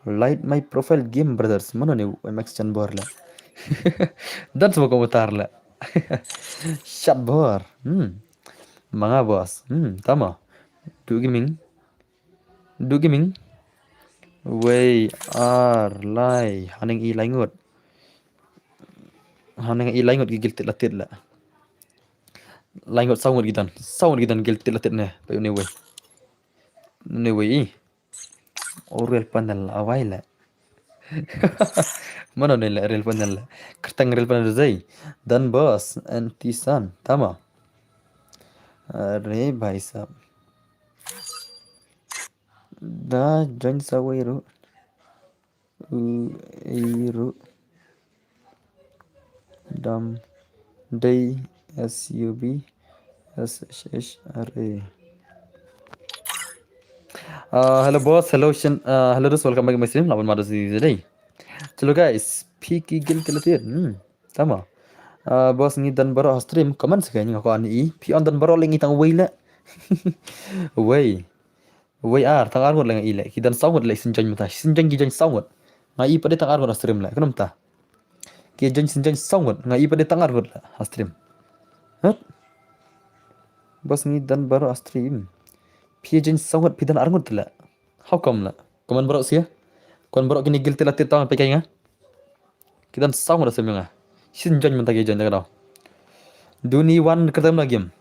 Like my profile game, brothers. Mano ni M X Chan bor la. Dan semua komentar la. Shot bor. Hmm. Manga boss. Hmm, tama. Du gaming. Du gaming. Wei ar lai haneng i laingut. Haneng i laingut ki guild tied la tied la. Laingut saw ngut ki don. Saw ngut ki don guild tied la tied ne. Peit une wei. Une wei i. O real panel awai la. Mano ne la real panel la. Kyrteng real panel zai. Dan boss anti san. Tama. Are bhai sahab. Da join sa wei ruh. U ei ruh. Dam dei S U B S H H R A. Uh, hello boss, hello Shin, uh, hello dos, welcome back to my stream. Laban mados di dei. Chalo guys, phi ki guild tied la tied. Hmm, tama. Uh, boss ngi don baroh ha stream, comment sa ka ngi ko ani. Phi on don baroh le ngi tang wei le. Wei. Wei ar, tang ar ngut le nga i le. Ki don saw ngut le shisien join mynta. Shisien join ki join saw ngut. Nga i pat de tang ar ngut ha stream le. Kano mynta? Ki join shisien join saw ngut. Nga i pat de tang ar ngut le ha stream. Hah? Boss ngi don baroh ha stream. Phi join saw ngut phi don ar ngut le. How come le? Comment baroh sia. Comment baroh kine guild tied la tied tang peit kai nga. Ki don saw ngut ha stream nga. Shisien join mynta ki join da ka daw. Duni wan kyrteng na game.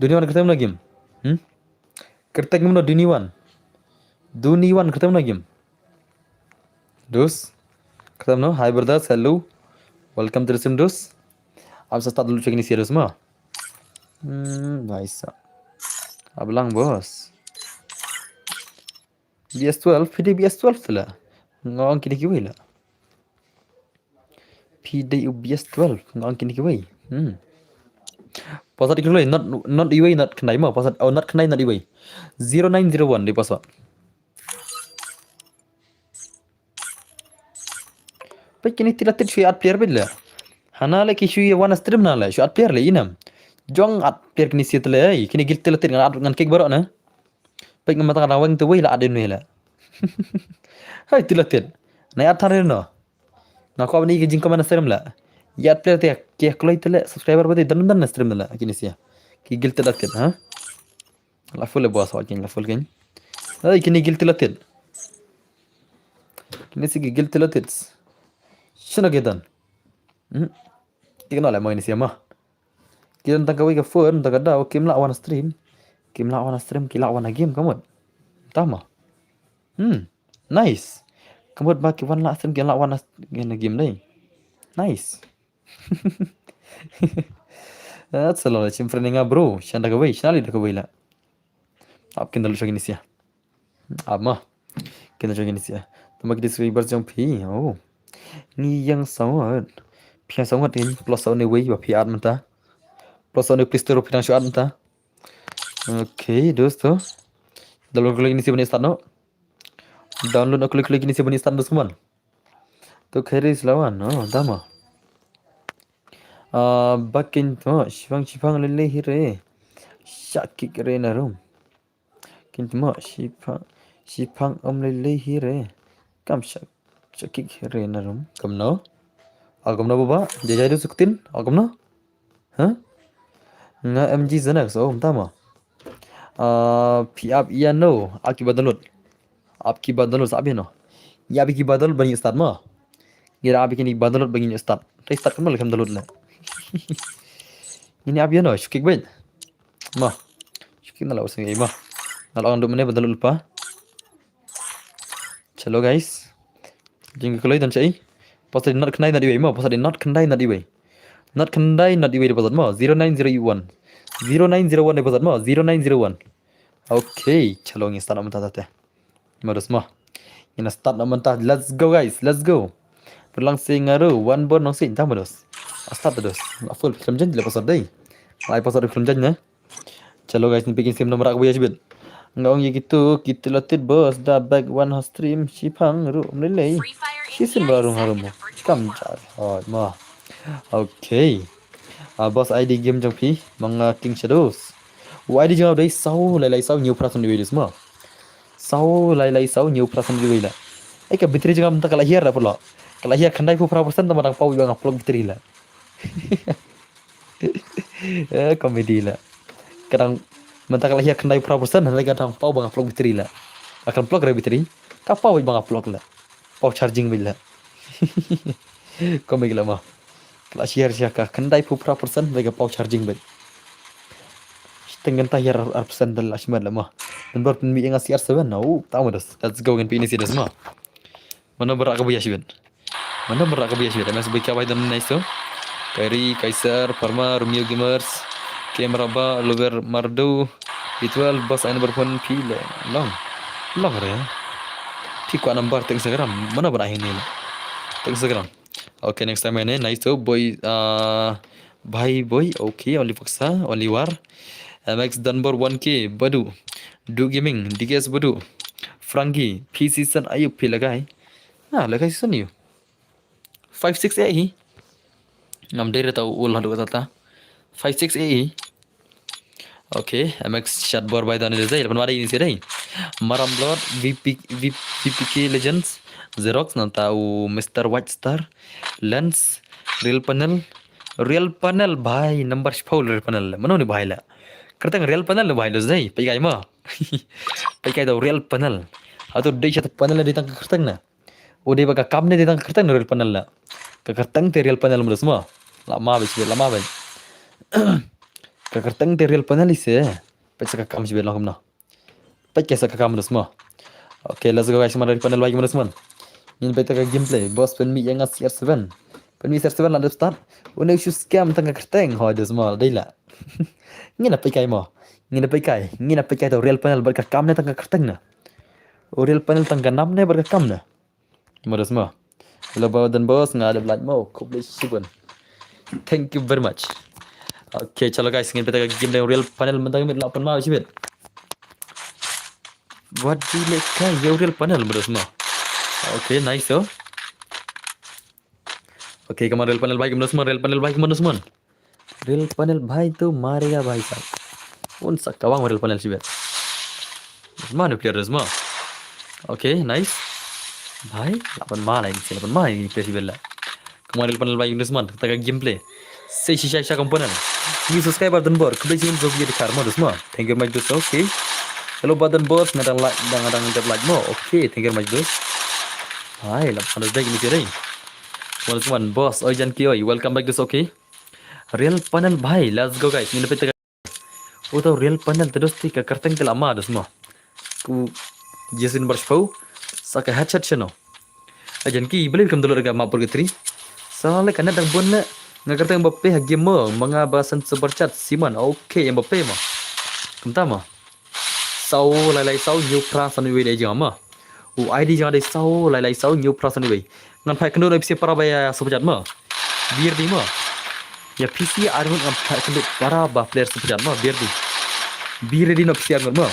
Duni wan kyrteng na game. Hmm? Kyrteng kumno Duni wan. Duni wan kyrteng na game. Dus. Kyrteng no, hi brothers, hello. Welcome to the stream dus. Am sa start dulu check ni serius ma. Hmm, bhai sahab. Ablang boss. B S twelve, phi dei B S twelve tu la. Nga ong kine kiwei la. Phi dei u B S twelve, nga ong kine kiwei. Hmm. Password ki kloi, not, not iwei, not khyndai mo. Password, oh, not khyndai, not iwei. Zero nine zero one dei password. Peit kine tied la tied shu ïa add player peit le. Hana le ki shu ïa wan ha stream na le, shu add player le inem. Jong add player kine si te le, ei, kine guild tied la tied ngan add ngan kick baroh na. Peit nga mynta nga dang weng te wei la add ïa une le. Hai tied la tied. Nai add than re no. Nga kwah ban i ka jingcomment ha stream le. Ïa add player te ki kloi te le subscriber ba te don don ha stream le kine sia. Ki guild tied la tied ha. La full le boss wa kin la full kin. Hai kine guild tied la tied. Kine si ki guild tied la tied. Shano ki don. Hmm. Ignore le mo kine sia ma. Ki don tang kawei ka phone, tang ka daw, kim lah wan stream. Kim lah wan stream, ki lah wan game ka mut. Tama. Hmm. Nice. Ka mut ba ki wan lah stream, ki lah wan game dei. Nice. That's a lot. Chim friend nga bro. Shan da kawei, shan li da kawei la. Ap kin da lu shagin sia. Ap ma. Kine jong kine sia. Tama ki dei subscriber jong phi. Oh. Ngi ïeng saw ngut. Phi ïeng saw ngut ngi plus saw ne wei ba phi add mynta. Plus saw ne Play Store phi dang shu add mynta. Okay, dosto. Download klik kine sia ban start no. Download klik klik kine sia ban start dos kumon. To khairi slawan no dama. Ah, bakin to shipang shipang lele hire. Shakik re na room. Kintma shipang shipang om lele hire. Kam shak shakik hire na room. Kamno? Akamno baba? Jajai du suktin? Akamno? Huh? Nga M G Zenex, oh, tama. Ah, phi ap ïa no, ap ki ba download. Ap ki ba download sa ap ïa no. Ïa biki ba download ba ngin start mo. Ïa biki ni ba download ba ngin start. Te start kam lah kam download la. Ini abi no, shu klik bad. Mo. Shu klik na la using mo. Na la ang do mane ba download pa. Chalo guys. Jing ko loi dan chai. Pasa di not khyndai not iwei mo, pasa di not khyndai not iwei. Not khyndai not iwei di pasa mo, zero nine zero one. Zero nine zero one di pasa mo, zero nine zero one. Okay, chalo ngin start na mynta te. Mo dos mo. Ngin start na mynta. Let's go guys, let's go. Pulang sing aru one bor nong sing tang mo dos. Start dos. Full film jan di pasa dei. Ai pasa film jan ne. Chalo guys, ni picking sim nomor aku ya sibit. Nga ong ya gitu, kita latit bos da back one host stream shipang ru mlelei. Shisin bra rung harum. Kam jar. Oh, ma. Okay. Ah, boss I D game jong phi, manga King Shadows. U I D jong dei saw lai lai saw new person di ma. Saw lai lai saw new person di la. Ai ka battery jong ta ka la hiar da pula. Ka la hiar khyndai phew phra percent tama dang pau ba nga plug battery la. Eh, comedy la. Kadang mynta ka la hiar khyndai phew phra percent, hynrei ka dang pau ba nga plug battery la. Akan plug re battery, ka pau ba nga plug la. Pau charging ba la. Comedy la ma. Ka la hiar hiar ka khyndai phew phra percent, hynrei ka pau charging ba. Shiteng kynta hiar ar percent da la shimat la ma. Number pynmih ïa nga C R seven na. Oh, tama dos. Let's go ngan pynmih C R seven ma. Mano ba rah ka buya shibit. Mano ba rah ka buya shibit. M S B K Y dan nice to. Kairi, Kaiser, Pharma, Romeo Gamers, Camera ba, Lover Mardu, B twelve, Boss I number phone phi le. Long. Long re. Phi kwa number teng Instagram. Mano ba rah ini le. Teng Instagram. Okay, next time ini nice to boy, uh, bhai boy. Okay, only paksa, only war. M X Dunbar one K, Badu, Du Gaming, D K S Badu, Frankie, P C San Ayub phi lagai. Ah, lagai season you. Five six A hi. Ngam dei reta ul hadu kata ta. Five six A hi. Okay, M X Shadbor by Daniel Zay. Lapan wadi ini sih dei. Maram Blood, V P, V P K Legends, Xerox nanta u Mister White Star, Lens, Real Panel, Real Panel bhai, number sepuluh Real Panel. Mano ni bhai la. Kerteng Real Panel ni bhai lo Zay. Pai kai ma. Pai kai tau Real Panel. Atu dei satu panel di tang kerteng na. Udah baka kam ne di tang kerteng Real Panel la. Ka kerteng te Real Panel menurut semua. Lama habis, lama habis. Ka kerteng te Real Panel ise. Pecah ka kam sibit lah kumno. Pecah sa ka kam menurut semua. Okay, let's go guys, mana Real Panel lagi menurut semua. Ngin peta ka gameplay. Boss pynmih ïa nga C R seven. Pynmih C R seven la dep start. Une shu scam tang ka kerteng. Ho, dep semua dei la. Ngin ap kai mo. Ngin ap kai. Ngin ap kai tau Real Panel bad ka kam ne tang ka kerteng na. U Real Panel tang ka nam ne bad ka kam na. Mo dos mo. Hello ba dan boss, nga dep like mo. Khublei shibun. Thank you very much. Okay, chalo guys, ngin peta ka game dei Real Panel mynta ka mit la pan ma shibit. What do you like? Ka yo Real Panel mo dos mo. Okay, nice yo. Okay, come on Real Panel bhai, mo dos mo, Real Panel bhai, mo dos mo. Real Panel bhai tu marega bhai sab. Un sa kawang Real Panel shibit. Mana player dos mo. Okay, nice. Bhai, lapan ma lain, lapan ma ini player shibit la. Come on Real Panel bhai, mo dos mo. Kata ka gameplay. Sei shisha shisha component. New subscriber dan bor. Khublei shibun so biya dikhar mo dos mo. Thank you very much dos. Okay. Hello ba dan bor. Nga dang like, dang dang dep like mo. Okay, thank you very much dos. Hai, lapan dos dai ini sih dai. Mo dos mo boss. Oi Janki oi. Welcome back dos. Okay. Real Panel bhai. Let's go guys. Ngin peta. Uta Real Panel te dos ti ka kerteng te la ma dos mo. Ku Jason Barshpau. Sa ka headshot shano. Ajan ki beli kam dulu ga ma purgatory. Sa le ka net dang bun le. Nga kerteng Mbappe ha game mo. Manga ba san super chat Simon. Okay, Mbappe mo. Kumta mo. Saw lai lai saw new pra san wei le jama. U I D jong dei saw lai lai saw new pra san wei. Ngan phai kynduh na P C para ba ïa super chat mo. Bir di mo. Ïa P C ar ngan phai kynduh para ba player super chat mo. Bir di. Bir di na P C ar ngan mo.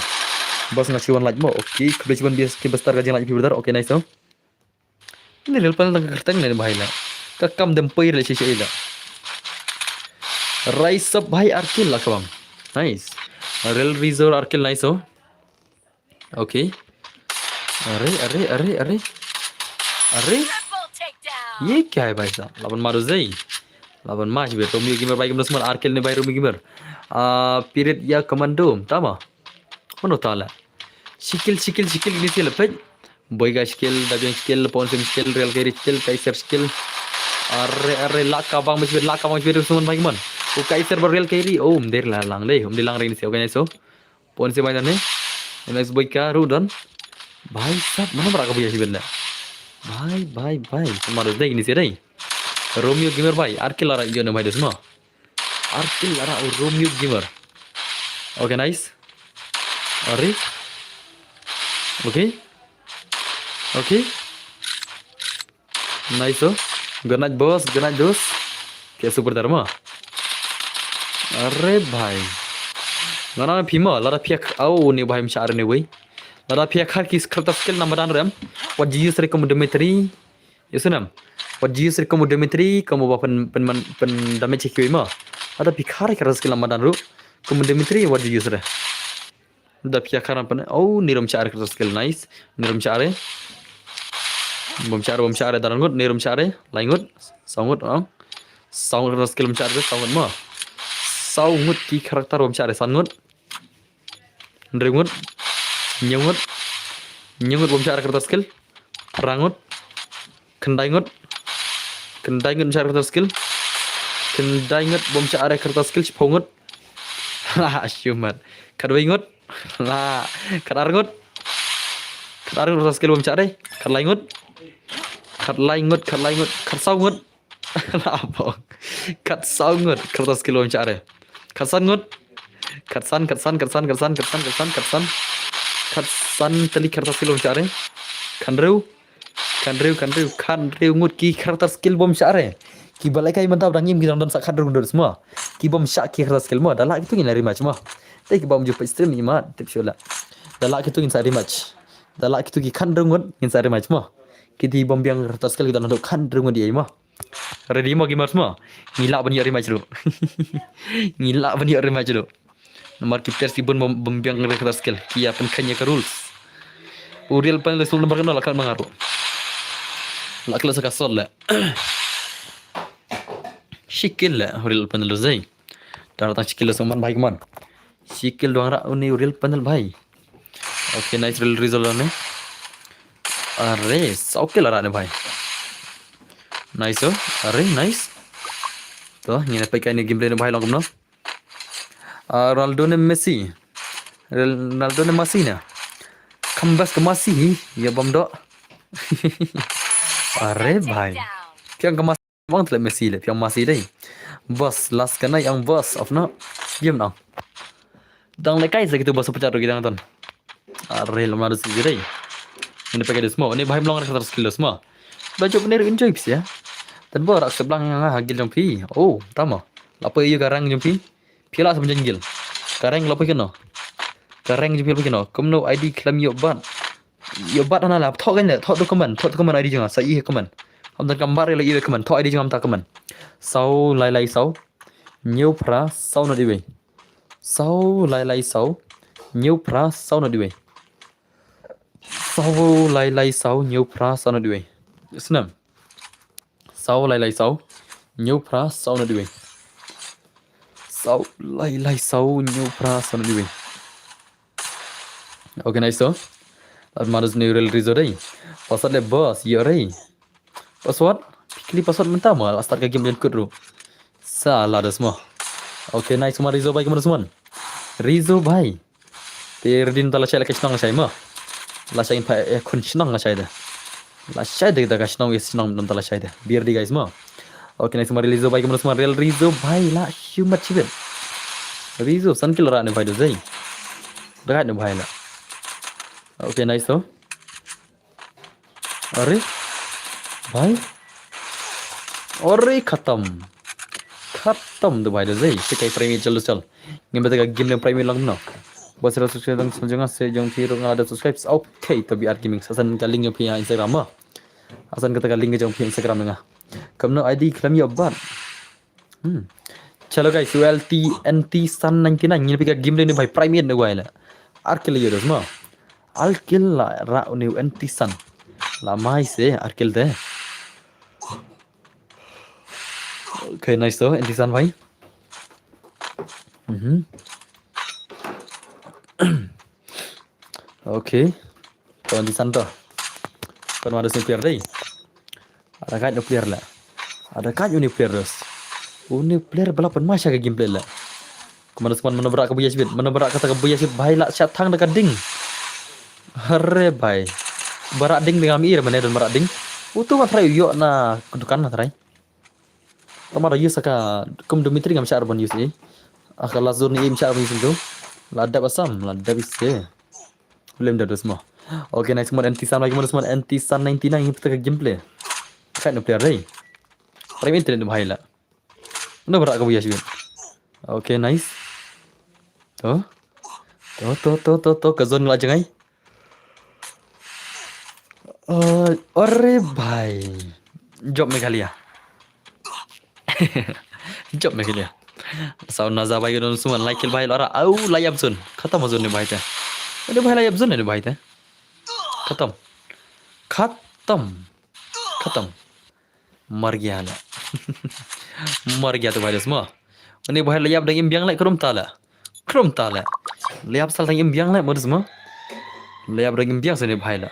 Bas nga chuan like mo. Okay, khublei chuan bias ki bestar ka jing like pi brother. Okay, nice to. Ini Real Panel tang ka kerteng ne bhai la. Ka kam dem poi le shisha ila. Rise up bhai Arkil la kawang. Nice. Real Resort Arkil nice oh. Okay. Are, are, are, are. Are. Ye kya hai bhai sahab? Laban ma do zai. Laban ma jibe Romeo Gamer bhai Gamer small Arkil ne bhai Romeo Gamer. Ah, Pirit ya Commando. Tama. Kono tala. Shikil, shikil, shikil ini sila pej. Boyka skill, Dabian skill, Ponsem skill, Real Carry skill, Kaiser skill. Are, are, laka bang mesti laka bang mesti semua bagi man. Oh, Kaiser bar Real Carry. Oh, mder la lang deh. Mder lang ring si. Okay, nice. So, Ponsem main ni. Next Boyka, Rudon. Bhai sab, mana berak ka Boyka si benda. Bhai, bhai, bhai. Semua deh ini si deh. Romeo Gamer bhai, ar kill la rah ïa u bhai dei sma. Ar kill la rah u Romeo Gamer. Okay, nice. Are. Okay. Okay. Nice, oh. Good night, boss. Good night, dos. Kya super dharma. Are bhai. Ngana phi ma, lada phi ak-, au, ni bhai msha are ni wei. Lada phi akhar ki character skill na madan rem. Wat ju use re kum Dimitri. Ïa u snam. Wat ju use re kum u Dimitri, kum uba pyn, pyn, man, pyn damage kiwei ma. Lada phi khar re character skill na madan ruh. Kum u Dimitri, wat ju use re. Lada phi khar pyn, oh, ni rum shah re character skill, nice. Ni rum shah re. Bym shah re, bym shah re, daran ngut, ni rum shah re, lai ngut, saw ngut, oh. Saw ngut character skill bym shah re, saw ngut ma. Saw ngut ki character bym shah re, san ngut. Hynriew ngut. Hynñiew ngut. Hynñiew ngut bym shah re character skill. Phra ngut. Khyndai ngut. Khyndai ngut bym shah re character skill. Khyndai ngut bym shah re character skill, shiphew ngut. Ha, shimat. Khatwei ngut. La, khatar ngut. Khatar ngut character skill bym shah re. Khatlai ngut. Khatlai ngut, khatlai ngut, khatsaw ngut. La bok. Khatsaw ngut, character skill bym shah re. Khatsan ngut. Khatsan, khatsan, khatsan, khatsan, khatsan, khatsan, khatsan. Khatsan tylli character skill bym shah re. Khathynriew. Khathynriew, khathynriew, khathynriew ngut ki character skill bym shah re. Kiba lehkai mynta ba dang im ki dang don sa khathynriew ngut sma. Ki bym shah ki character skill ma. Da lah kitu ngin rematch ma. Te ki bym ju peit stream ni ma. Tip shu la. Da lah kitu ngin sa rematch. Da lah kitu ki khathynriew ngut ngin sa rematch ma. Kiti bym biang character skill ki dang don khathynriew ngut ïa ma. Ready mo gamers mo? Ngi lah ban ïoh rematch ruh. Ngi lah ban ïoh rematch ruh. Namar ki players ki bun bym, bym biang re character skill. Ki ïa pynkheiñ ïa ka rules. U Real Panel sum number kano la kal mangaru. La kal sa ka sol la. Shi kill la u Real Panel zai. Tang tang shi kill la sum man bhai kman. Shi kill doang rah uni u Real Panel bhai. Okay, nice Real Rizzo la ne. Are, saw kill la rah ne bhai. Nice, oh. Are, nice. To, ngin peit kai ne gameplay ne bhai long kumno. Ah, Ronaldo ne Messi. Real-, Ronaldo ne Messi ne. Kambas ke Messi hi, ïa bam dok. Are bhai. Phi ong ke Messi bang tleh Messi leh, phi ong Messi dei. Boss, last ka nai ong boss of no. Ïa nang. Dang lehkai sa kitu ba super chat ruh ki dang ton. Are lama da si dei. Ini pakai de semua. Ini bhai mlong rek terus kill semua. Ba jop ni enjoy phi ïa. Tan ba rak seblang nga ha guild jong phi. Oh, tama. Lap ïa ka rank jong phi. Phi la sa pynjah guild. Ka rank la phi kano. Ka rank jong phi la phi kano. Kumno I D khlem ïoh bat. Ïoh bat hana la. Thoh kan le. Thoh tu comment. Thoh tu comment I D jong nga. Sa i comment. Ham tan kam bat la i comment. Thoh I D jong nga ta comment. Saw lai lai saw. Hynñiew phra saw ngut iwei. Saw lai lai saw. Hynñiew phra saw ngut iwei. Saw lai lai saw hynñiew phra saw ngut iwei. Snam. Saw lai lai saw hynñiew phra saw ngut iwei. Saw lai lai saw hynñiew phra saw ngut iwei. Okay, nice to. Lad madus ni Real Rizzo dei. Password le boss, ïa rei. Password? Phi kylli password mynta ma la start ka game ïa kut ruh. Sa la das mo. Okay, nice ma Rizzo bhai, kumno sman? Rizzo bhai. Te ready nta la shai la ka shnong la shai ma. La shai pha, eh, khun shnong la shai da. La shai da ka shnong, eh, shnong nta la shai da. Be ready guys ma. Okay, nice ma Rizzo bhai, kumno sman? Real Rizzo bhai la shu mat shibit. Rizzo san kill rah ne bhai do zai. Rah ne bhai la. Okay, nice to. Are bhai. Are khatam. Khatam tu bhai da zai. Te kai prime chal chal. Ngim bata ka game ne prime lang no. Bos ra subscribe dang sal jong nga se jong phi ruh nga la da subscribe. Okay, to B R Gaming. Sa send ka link jong phi ha Instagram ma. Sa send kata ka link jong phi Instagram nga. Kumno I D khlem ïoh bat. Hmm. Chalo guys, U L T N T Sun ninety-nine, ngin peit ka game dei ni bhai, prime ïa ne wai la. Ar kill ïa dos ma. Ar kill la rah uni u N T Sun. La mai se ar kill te. Okay, nice to, N T Sun bhai. Mhm. Okay. To N T Sun to. Pynma da sniper dei. Ada kait u player la. Ada kait uni player dos. Uni player ba la pynma sha ka gameplay la. Kumno sman mano bra ka buya sibit. Mano bra kata ka buya sibit bhai la sha thang da ka ding. Hare bhai. Bara ding ding am ir mane don bara ding. Utu ma trai yo na dukan ma trai. Tama da use ka kum Dimitri ngam shar ban use. Aka la zone ni im shar ban use tu. La dab asam, la dab ise. Lem da dos mo. Okay, nice one anti san lagi mo dos mo anti san ninety-nine ini kita gameplay. Kan player dei. Prime internet bhai la. Mano bra ka buya sibit. Okay, nice. To. To to to to to ka zone la jangai. Uh, ore bhai. Job Meghalaya. Job Meghalaya. Sauna za bhai don suman like bhai lora. Au la yap zone. Khatam zone ne bhai te. Ade bhai la yap zone ne bhai te. Khatam. Khatam. Khatam. Mar gaya la. Mar gaya tu bhai dos mo. Uni bhai la yap dang im biang le krum ta la. Krum ta la. La yap sal dang im biang le mo dos mo. La yap dang im biang sene bhai la.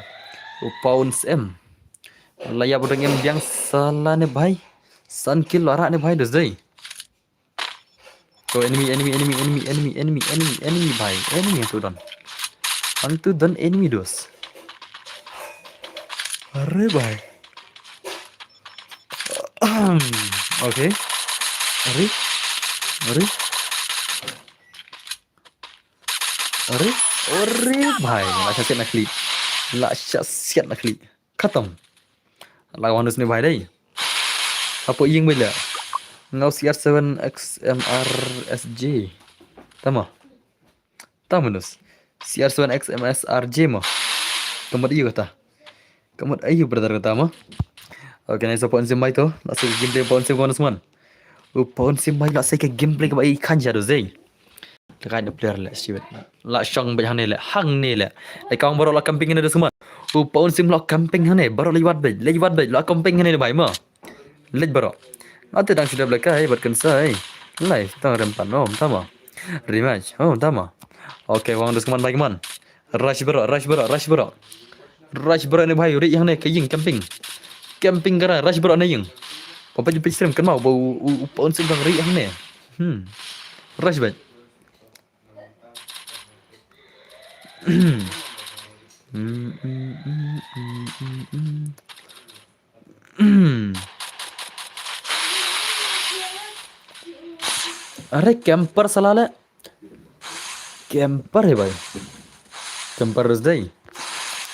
U pounds em. La yap dang im biang sala ne bhai. San kill ara ne bhai dos dei. To enemy, enemy, enemy, enemy, enemy, enemy, enemy, enemy bhai. Enemy tu don. Antu don enemy dos. Are bhai. Okay. Are. Are. Are. Are bhai. La sha siat na klik. La sha siat na klik. Khatam. La wan dus ne bhai dei. Apo ing bhai la. Ngau C R seven X M R S J. Tama. Tama dus. C R seven X M S R J mo. Kamut ayu kata. Kamut ayu brother kata mo. Okay, nice pounds em bhai to. La sa gameplay pounds em bonus man. U pounds em bhai la sa gameplay ka bhai khan jadu zei. Ka kain player le sibit. La shong bhai hangne le hangne le. Ai kong baro la camping ne dus man. U pounds em la camping hangne baro le wat bhai le wat bhai la camping hangne bhai mo. Lej baro. Ate dang sidap lekai bat kan sai. Live tang rem pan om tama. Rematch. Oh tama. Okay, wang dus man bhai man. Rush baro, rush baro, rush baro. Rush baro ne bhai ri hangne ka ying camping. Camping kara rush baro ne ying. Papa jumpa stream kan mau bau u u pon sing bang ri hangne. Hmm. Rush bhai. Are camper sala le. Camper hai bhai. Camper rus dai.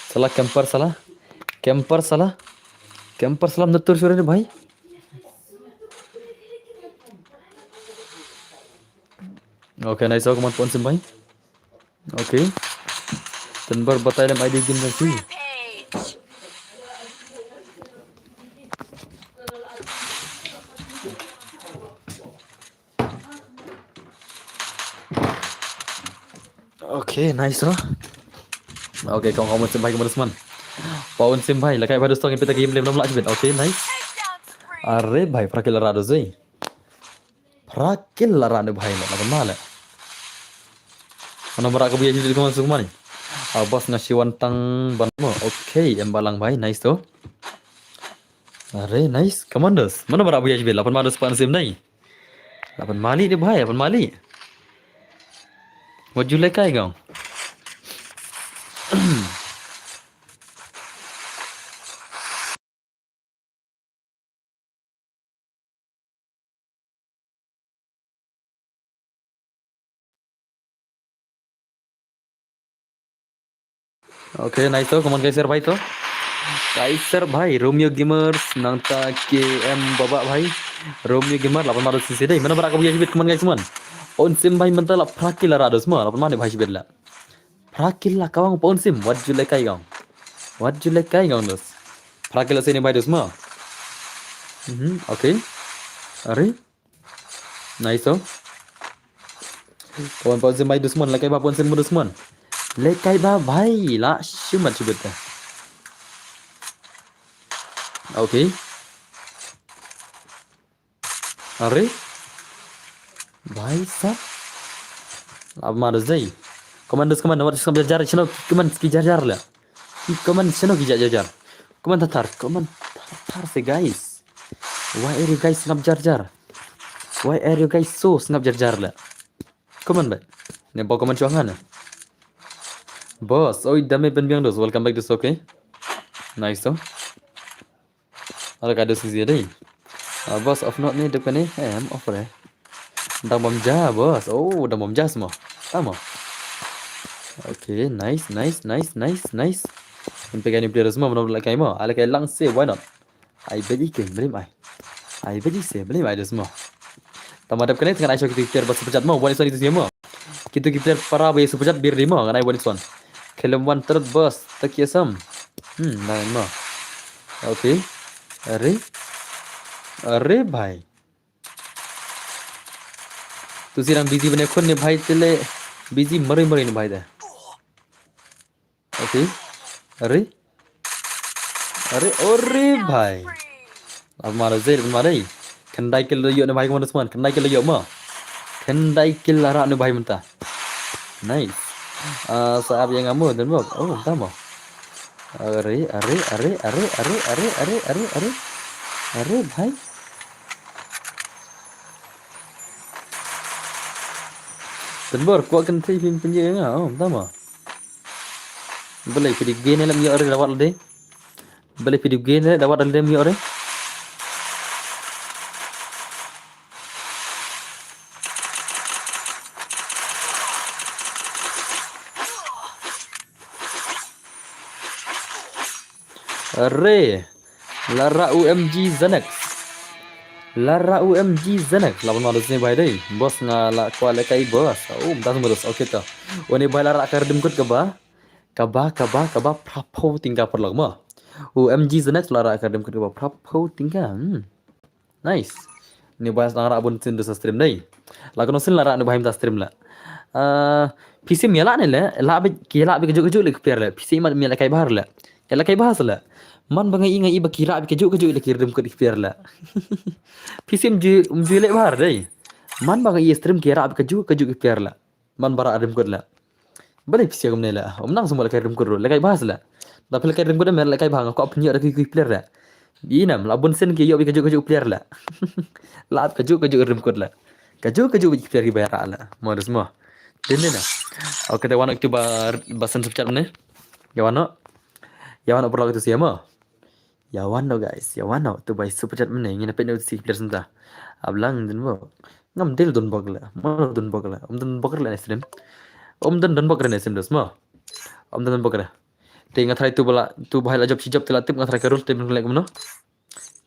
Sala camper sala. Camper sala. Camper sala natur sure ne bhai. Okay, nice. Aku man pon sim bhai. Okay. Tanbar batai lem I D game jong phi. Okay, nice. Okay, kong kong sim bhai kong man. Paun sim bhai, lakai bhai dostong pita game lem lam lak jibit. Okay, nice. Are bhai, prakil rado zai. Prakil la rane bhai la ban male. Mana mara ka buya jidit kaman sukmani. Ah, bas nga shiwan tang ban mo. Okay, em balang bhai, nice to. Are nice. Commandos. Mana mara buya jidit la ban male span sim dai. La ban mali de bhai, la ban mali. What you like kai gong. Okay, nice to, kaman Kaiser bhai to. Kaiser bhai, Romeo Gamers, nangta K M Baba bhai. Romeo Gamer, lapan maru sisi dai. Mana barak ka buya jibit kaman guys man. On sim bhai menta la prakil la rados ma, lapan mane bhai jibit la. Prakil la kawang pon sim, wat ju lekai gong. Wat ju lekai gong dos. Prakil la sini bai dos ma. Mhm, okay. Are. Nice to. Pon pon sim bai dos mon, lekai ba pon sim dos mon. Lekai ba bai la shimat shibit ta. Okay. Are? Bhai sab. Ab mar zai. Commandos command, wat sam jar jar, chino command ki jar jar la. Ki command chino ki jar jar. Comment thar thar, comment thar thar se guys. Why are you guys sngap jar jar? Why are you guys so sngap jar jar la? Comment ba. Ne ba comment shuwa nga ne. Boss, oi dame pynbiang dos. Welcome back to Soke. Nice to. Ala ka dos sia dei. Ah, boss of not ni dep kane em of re. Dang bam ja boss. Oh, dang bam ja semua. Tama. Okay, nice, nice, nice, nice, nice. Pynpegani player semua, mana la kai mo. Ala kai lang se, why not? Ai beli ke, beli mai. Ai beli se, beli mai dos mo. Tama dep kane tengah ai shok kita player ba super chat mo, wan ison itu semua. Kita ki player para ba super chat bir di mo, ngan ai wan ison. Kelem wan terus boss, tak ya sam. Hmm, nine mo. Okay. Are. Are bhai. Tu sirang busy bane khun ne bhai tele. Busy mari mari ne bhai de. Okay. Are. Are, ore bhai. Ab mara zel mara. Khyndai kill ïoh ne bhai kumno sman. Khyndai kill ïoh ma. Khyndai kill la rah ne bhai mynta. Nice. Ah, sa ab yang amo dan bok. Oh, tama. Are, are, are, are, are, are, are, are, are. Are bhai. Dan bor, kuat kan tri pin pin je nga. Oh, tama. Balei phi dep gen lem ïoh re da wat lade. Balei phi dep gen da wat lade ïoh re. Re. Lara U M G Xanax. Lara U M G Xanax. Laban ma dos ne bhai dei. Boss nga la kwah lehkai boss. Oh, mynta sngewbha dos. Okay to. Une bhai la rah ka redeem code kaba. Kaba, kaba, kaba, phra phew tyngka paralok mo. U M G Xanax la rah ka redeem code kaba phra phew tyngka. Hmm. Nice. Une bhai sdang rah bun sien da sa stream dei. La kono sien la rah une bhai mynta stream la. Ah, phi sim ïa la ne le, la bit ki la bit kajuh kajuh le ki player le. Phi sim mat ïa la kai bahar le. Ïa la kai bahar le. Man ba nga i nga i ba ki rah bit kajuh kajuh le ki redeem code ki player le. Phi sim ju, ju le bahar dei. Man ba nga i stream ki rah bit kajuh kajuh ki player le. Man ba rah redeem code le. Balei phi sia kumne le. Ym nang sngewbha lehkai redeem code ruh. Lehkai bha se le. Da phi lehkai redeem code me lehkai bha nga kwah pynïoh da ki, ki player le. Ïa nam la bun sien ki ïoh beit kajuh kajuh player le. La kajuh kajuh redeem code le. Kajuh kajuh beit player ki ba rah le. Mo dos mo. Dei ne na. Okay, te wan noh kitu ba, ba send super chat ne. Ïa wan noh. Ïa wan noh paralok kitu sia mo. Ïa wan noh guys, ïa wan noh. Tu bai super chat mynne, ngin peit noh si player senta. Ablang dun bok. Ngam dei don bok le. Mo don bok le. Ym don bok le ne stream. Ym don don bok le ne stream dos mo. Ym don don bok le. Te nga tharai tu ba la, tu ba la jop shi jop te la tip nga tharai ka rules te ban leh kumno.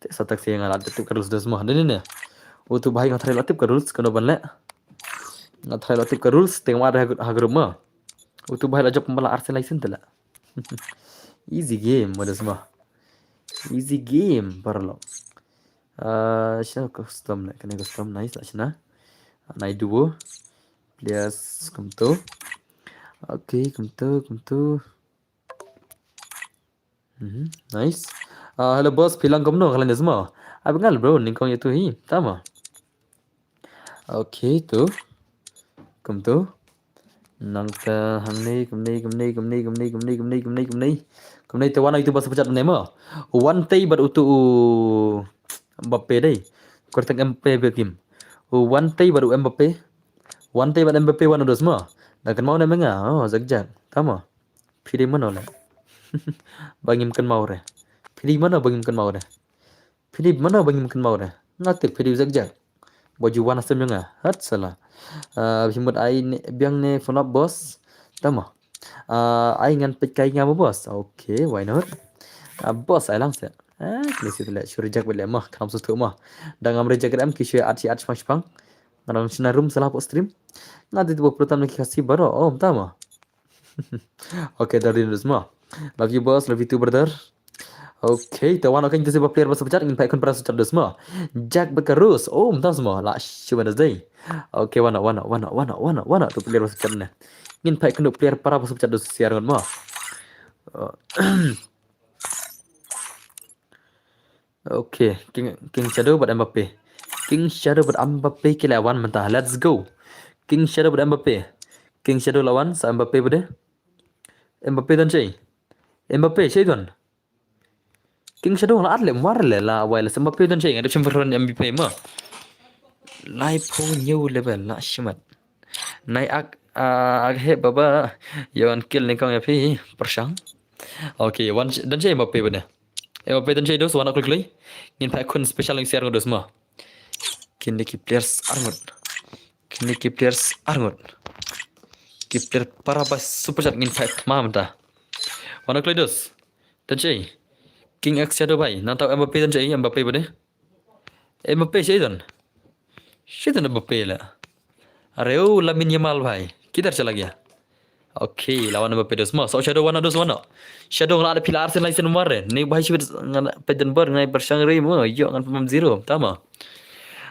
Te sa tak si nga la tip ka rules dos mo. Dei ne ne. O tu ba nga tharai la tip ka rules kano ban leh. Nga tharai la tip ka rules te nga ma ha group mo. O tu ba la jop ba la arsenal license te la. Easy game, mo dos mo. Easy game, paralok. Ah, shna custom ne, kane custom, nice, la shna. Nai duo. Players, kumto. Okay, kumto, kumto. Mhm, nice. Ah, hello boss, phi lang kumno, kalian dos mo. Abi ngal bro, nyngkong ïa tu hi, tama. Okay, tu. Kumtu. Nangta hangne, kumne, kumne, kumne. Kumne te wan ïa utu ba super chat ne mo. Wan tei bad utu u Mbappe dei. Kor tang Mbappe be kim. Wan tei bad u Mbappe. Wan tei bad Mbappe wan u dos mo. Da kynmaw ne me nga. Oh, jak jak. Tama. Phi dei mano le. Ba ngim kynmaw re. Phi dei mano ba ngim kynmaw re. Phi dei mano ba ngim kynmaw re. Nga tip phi dei u jak jak. Ba ju wan ha stream jong nga. Hat sala. Ah, phi mut ai ne, biang ne phone up boss. Tama. Ah, ai ngan peit kai nga mo boss. Okay, why not? Ah, boss ai lang se. Ah, kine si le shu reject bad le mo. Khnang sngewthuh mo. Da ngam reject em ki shu at shi at shipang shipang. Nga dang shna room sala hapoh stream. Nga tip ba pyrthei ne ki Khasi baroh. Oh, tama. Okay, Darwin Rusma. Love you boss, love you too brother. Okay, te wan ok, ngin sa ba player ba super chat, ngin peit khun para super chat dos mo. Jack Bekarus. Oh, mynta semua la shu ba dei. Okay, wan ok, wan ok, wan ok, wan ok, wan ok, wan ok, tu player ba super chat ne. Ngin peit khun player para ba super chat dos siar ngan mo. Okay, King, King Shadow bad Mbappe. King Shadow bad Mbappe ki la wan mynta. Let's go. King Shadow bad Mbappe. King Shadow la wan sa Mbappe bad. Mbappe don shei. Mbappe shei don. King Shadow la at le, mar le la wai la sema pe don che ngadep shem fer M V P ma. Lai pho new level la shimat. Nai ak, ah, ak he baba. Yon kill ni kong ya phi. Pershang. Okay, wan don che Mbappe bane. Mbappe don che dos wan ak klik klik. Ngin pa kun special ng share dos ma. Kini ki players arngut. Kini ki players arngut. Ki player para ba super chat ngin pa ma menta. Wan ak klik dos. Don che. King X Shadow bhai. Nang tau Mbappe don che Mbappe bane. Mbappe sha don. Sha don Mbappe la. Areu Lamine Yamal bhai. Kidhar chala gaya? Okay, lawan Mbappe dos ma. So Shadow wan dos wan. Shadow ngala ada pila arsen laisen mare. Ni bhai shibit ngan peden ber ngai pershang re mo. Yo ngan pemam zero. Tama.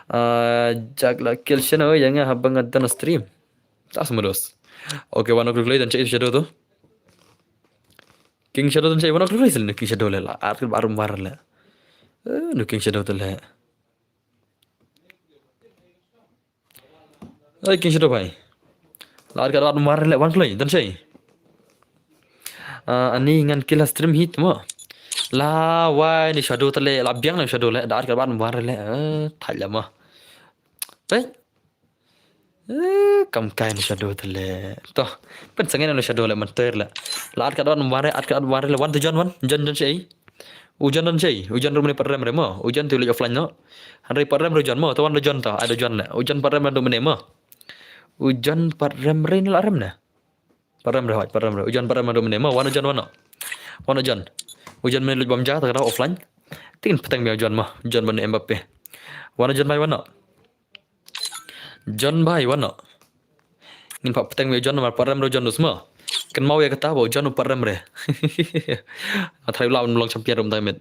Ah, jak la kill shano yang habang ada stream. Tas ma dos. Okay, wan ok lei don che Shadow tu. King Shadow don che wan ok lei sil King Shadow le la. At ke baru mar le. Eh, nu King Shadow tu le. Ai King Shadow bhai. La ar ka dawat mar le wan kloi don che. Ah, ani ngan kila stream hit mo. La wai ni Shadow tale la biang na Shadow le da ar ka dawat mar le. Eh, thai le mo. Te. Eh, kam kai ni Shadow tale. To. Pen sangen ni Shadow le man ter le. La ar ka dawat mar at ka dawat mar le wan tu John wan. John don che. Ujan don che, ujan rum ni parrem re mo. Ujan tu le offline no. Hanre parrem re ujan mo, tawan ujan ta, ada ujan le. Ujan parrem re do mene mo. Ujan parrem re ni la rem ne. Parrem re hoj, parrem re. Ujan parrem re do mene mo. Wan ujan wan no. Wan ujan. Ujan mene le bam ja ta offline. Tin peteng me ujan mo. Ujan mene Mbappe. Wan ujan mai wan no. John bhai wan no. Ngin pa peteng me John mar parem ro John dusma. Ken mau ya kata ba John u parem re. Athai ula ban long champion rum dai met.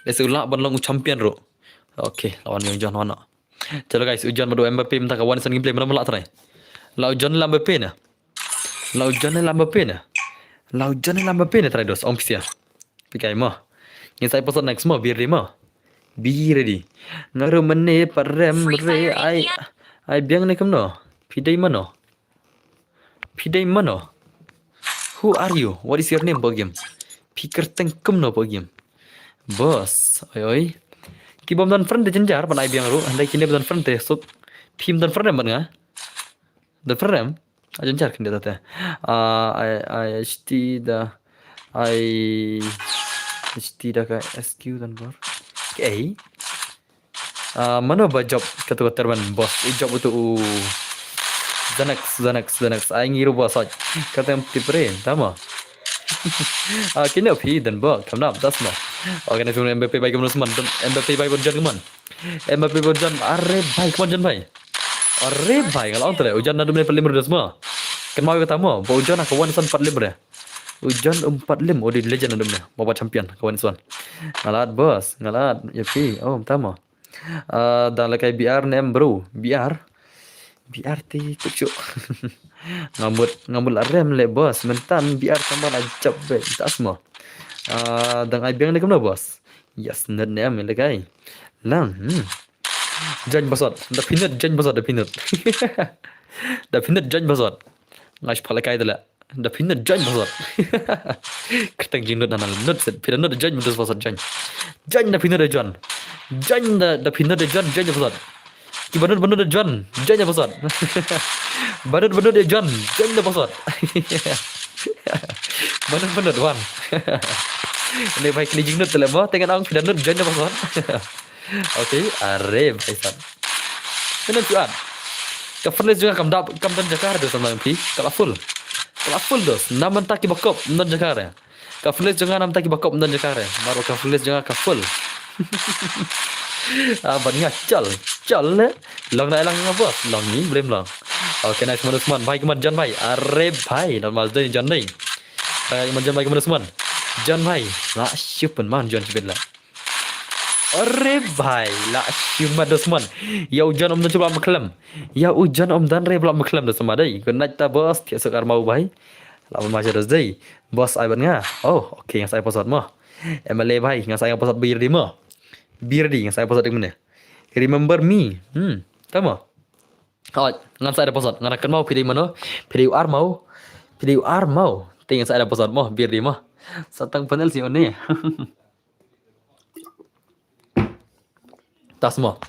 Ese ula ban long champion ro. Okay, lawan me John wan no. Chalo guys, ujan madu Mbappe minta ka wan san gameplay mana mala trai. La ujan la Mbappe na. La ujan la Mbappe na. La ujan la Mbappe na trai dos ong pisia. Pikai mo. Ngin sai pasal next mo, be ready mo. Be ready. Ngaru mene parem re ai ai biang ne kumno. Pidai mano. Pidai mano. Who are you? What is your name, Bogim? Pikir teng kumno Bogim. Boss, oi oi. Ki bom dan friend de jenjar ban ai biang ru, andai kine dan friend de suk. Pim dan friend ban nga. Dan friend. Ajan jar kan dia tata. Ah, I, I, H T da, I, H T da ka S Q dan bor. Okay. Ah, mano ba job katu ka terman boss. U job utu u Xanax, Xanax, Xanax. Ai ngiru boss aj. Kata yang tipre, tama. Ah, kini phi dan bor. Kam nap, das ma. Okay, na sunu M B P bai kamu seman. M B P bai berjan kaman. M B P berjan. Are bai kaman jan bai. Are bai, nga la ong tare, ujan na dum ne pat lim ruh da sma. Kan mau kata mo, ba ujan ka wan san pat lim re. Ujan um pat lim, odi legend na dum ne, ba champion, ka wan san. Nga lad boss, nga lad, ya pi, oh, tama. Ah, dan la kai B R ne em bro, B R. B R ti kuchu. Ngamut, ngamut la rem le boss, mentan B R tama la jab be, ta sma. Ah, dang ai biang ne kumno boss. Yes, net ne em le kai. Lang, hmm. Jan basot, da pinut jan basot, da pinut. Da pinut jan basot. Ngai pala kai dala. Da pinut jan basot. Kerteng jing nut nanal nut set, pida nut jan basot jan. Jan da pinut jan. Jan da da pinut jan jan basot. Ki banut banut jan jan basot. Banut banut jan jan basot. Banut banut wan. Ne bai kini jing nut tele mo, tengan ang pida nut jan basot. Okay, are baisan. Kena tuan. Ka furnace juga kam dap kam dan jakar dos sama pi. Kala full. Kala full dos. Naman taki bakop dan jakar ya. Ka furnace juga nam taki bakop dan jakar ya. Maro ka furnace juga ka full. Ah, ban nga chal. Chal le. Long na elang nga bos. Long ni belum long. Okay, nice manus man. Bhai kemat jan bhai. Are bhai. Dan mal dei jan dei. Bhai kemat jan bhai kemat man. Jan bhai. La syupen man jan chibit la. Are bhai, la shima dusman. Ya ujan um dan chuba maklem. Ya ujan um dan re bla maklem dusman dai. Good night ta boss, tiak suk armau bhai. La ma maja dos dai. Boss ai ban nga. Oh, okay, ngas ai pasat mo. M L A bhai, ngas ai pasat bir di mo. Bir di, ngas ai pasat di mene. Remember me. Hmm, tama. Hoi, ngan sai da pasat. Ngan kan mau pidi mano. Pidi armau. Pidi armau. Ting sai da pasat mo, bir di mo. Satang panel si one. Ta sma.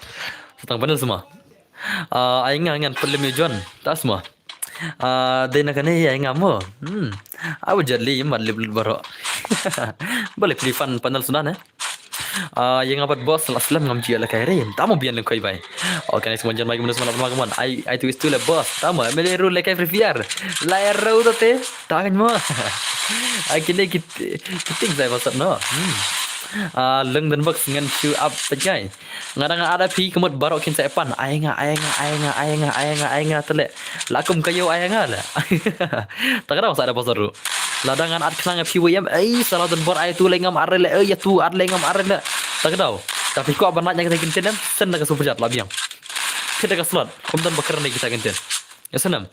Sa tang panel sma. Ah, ai nga ngan pynlem ïa u John. Ta sma. Ah, dei na kane ai nga mo. Hmm. Abu jot lei mat lip lip baroh. Balei pli fan panel suda ne. Ah, ïa nga bad boss la slem ngam jia la kai re. Ta mo bian leng koi bai. Okay, next one John bai kumno sma la pynma kumno. Ai, ai tu is tu le boss. Ta mo M L A ru le kai free fire. La ru to te. Ta kan mo. Ai kine kit kiting sai pasat no. Hmm. Ah, leng dan box ngan chew up pejai. Nga dang ada phi kemut baroh kin sa pan. Ai nga, ai nga, ai nga, ai nga, ai nga, ai nga tele. La kum kayo ai nga le. Ta ka dang sa ada pasat ru. Lada ngan at khnang ïa phi wei em, ei, sa la don bor ai tu lei ngam ar lei, ei, ïa tu at lei ngam ar lei. Ta ka daw. Ta phi kwah ban lait na kita ki ktien em, send da ka super chat la biang. Phi da ka slot, kum don ba kren da kita ki ktien. Ïa send em.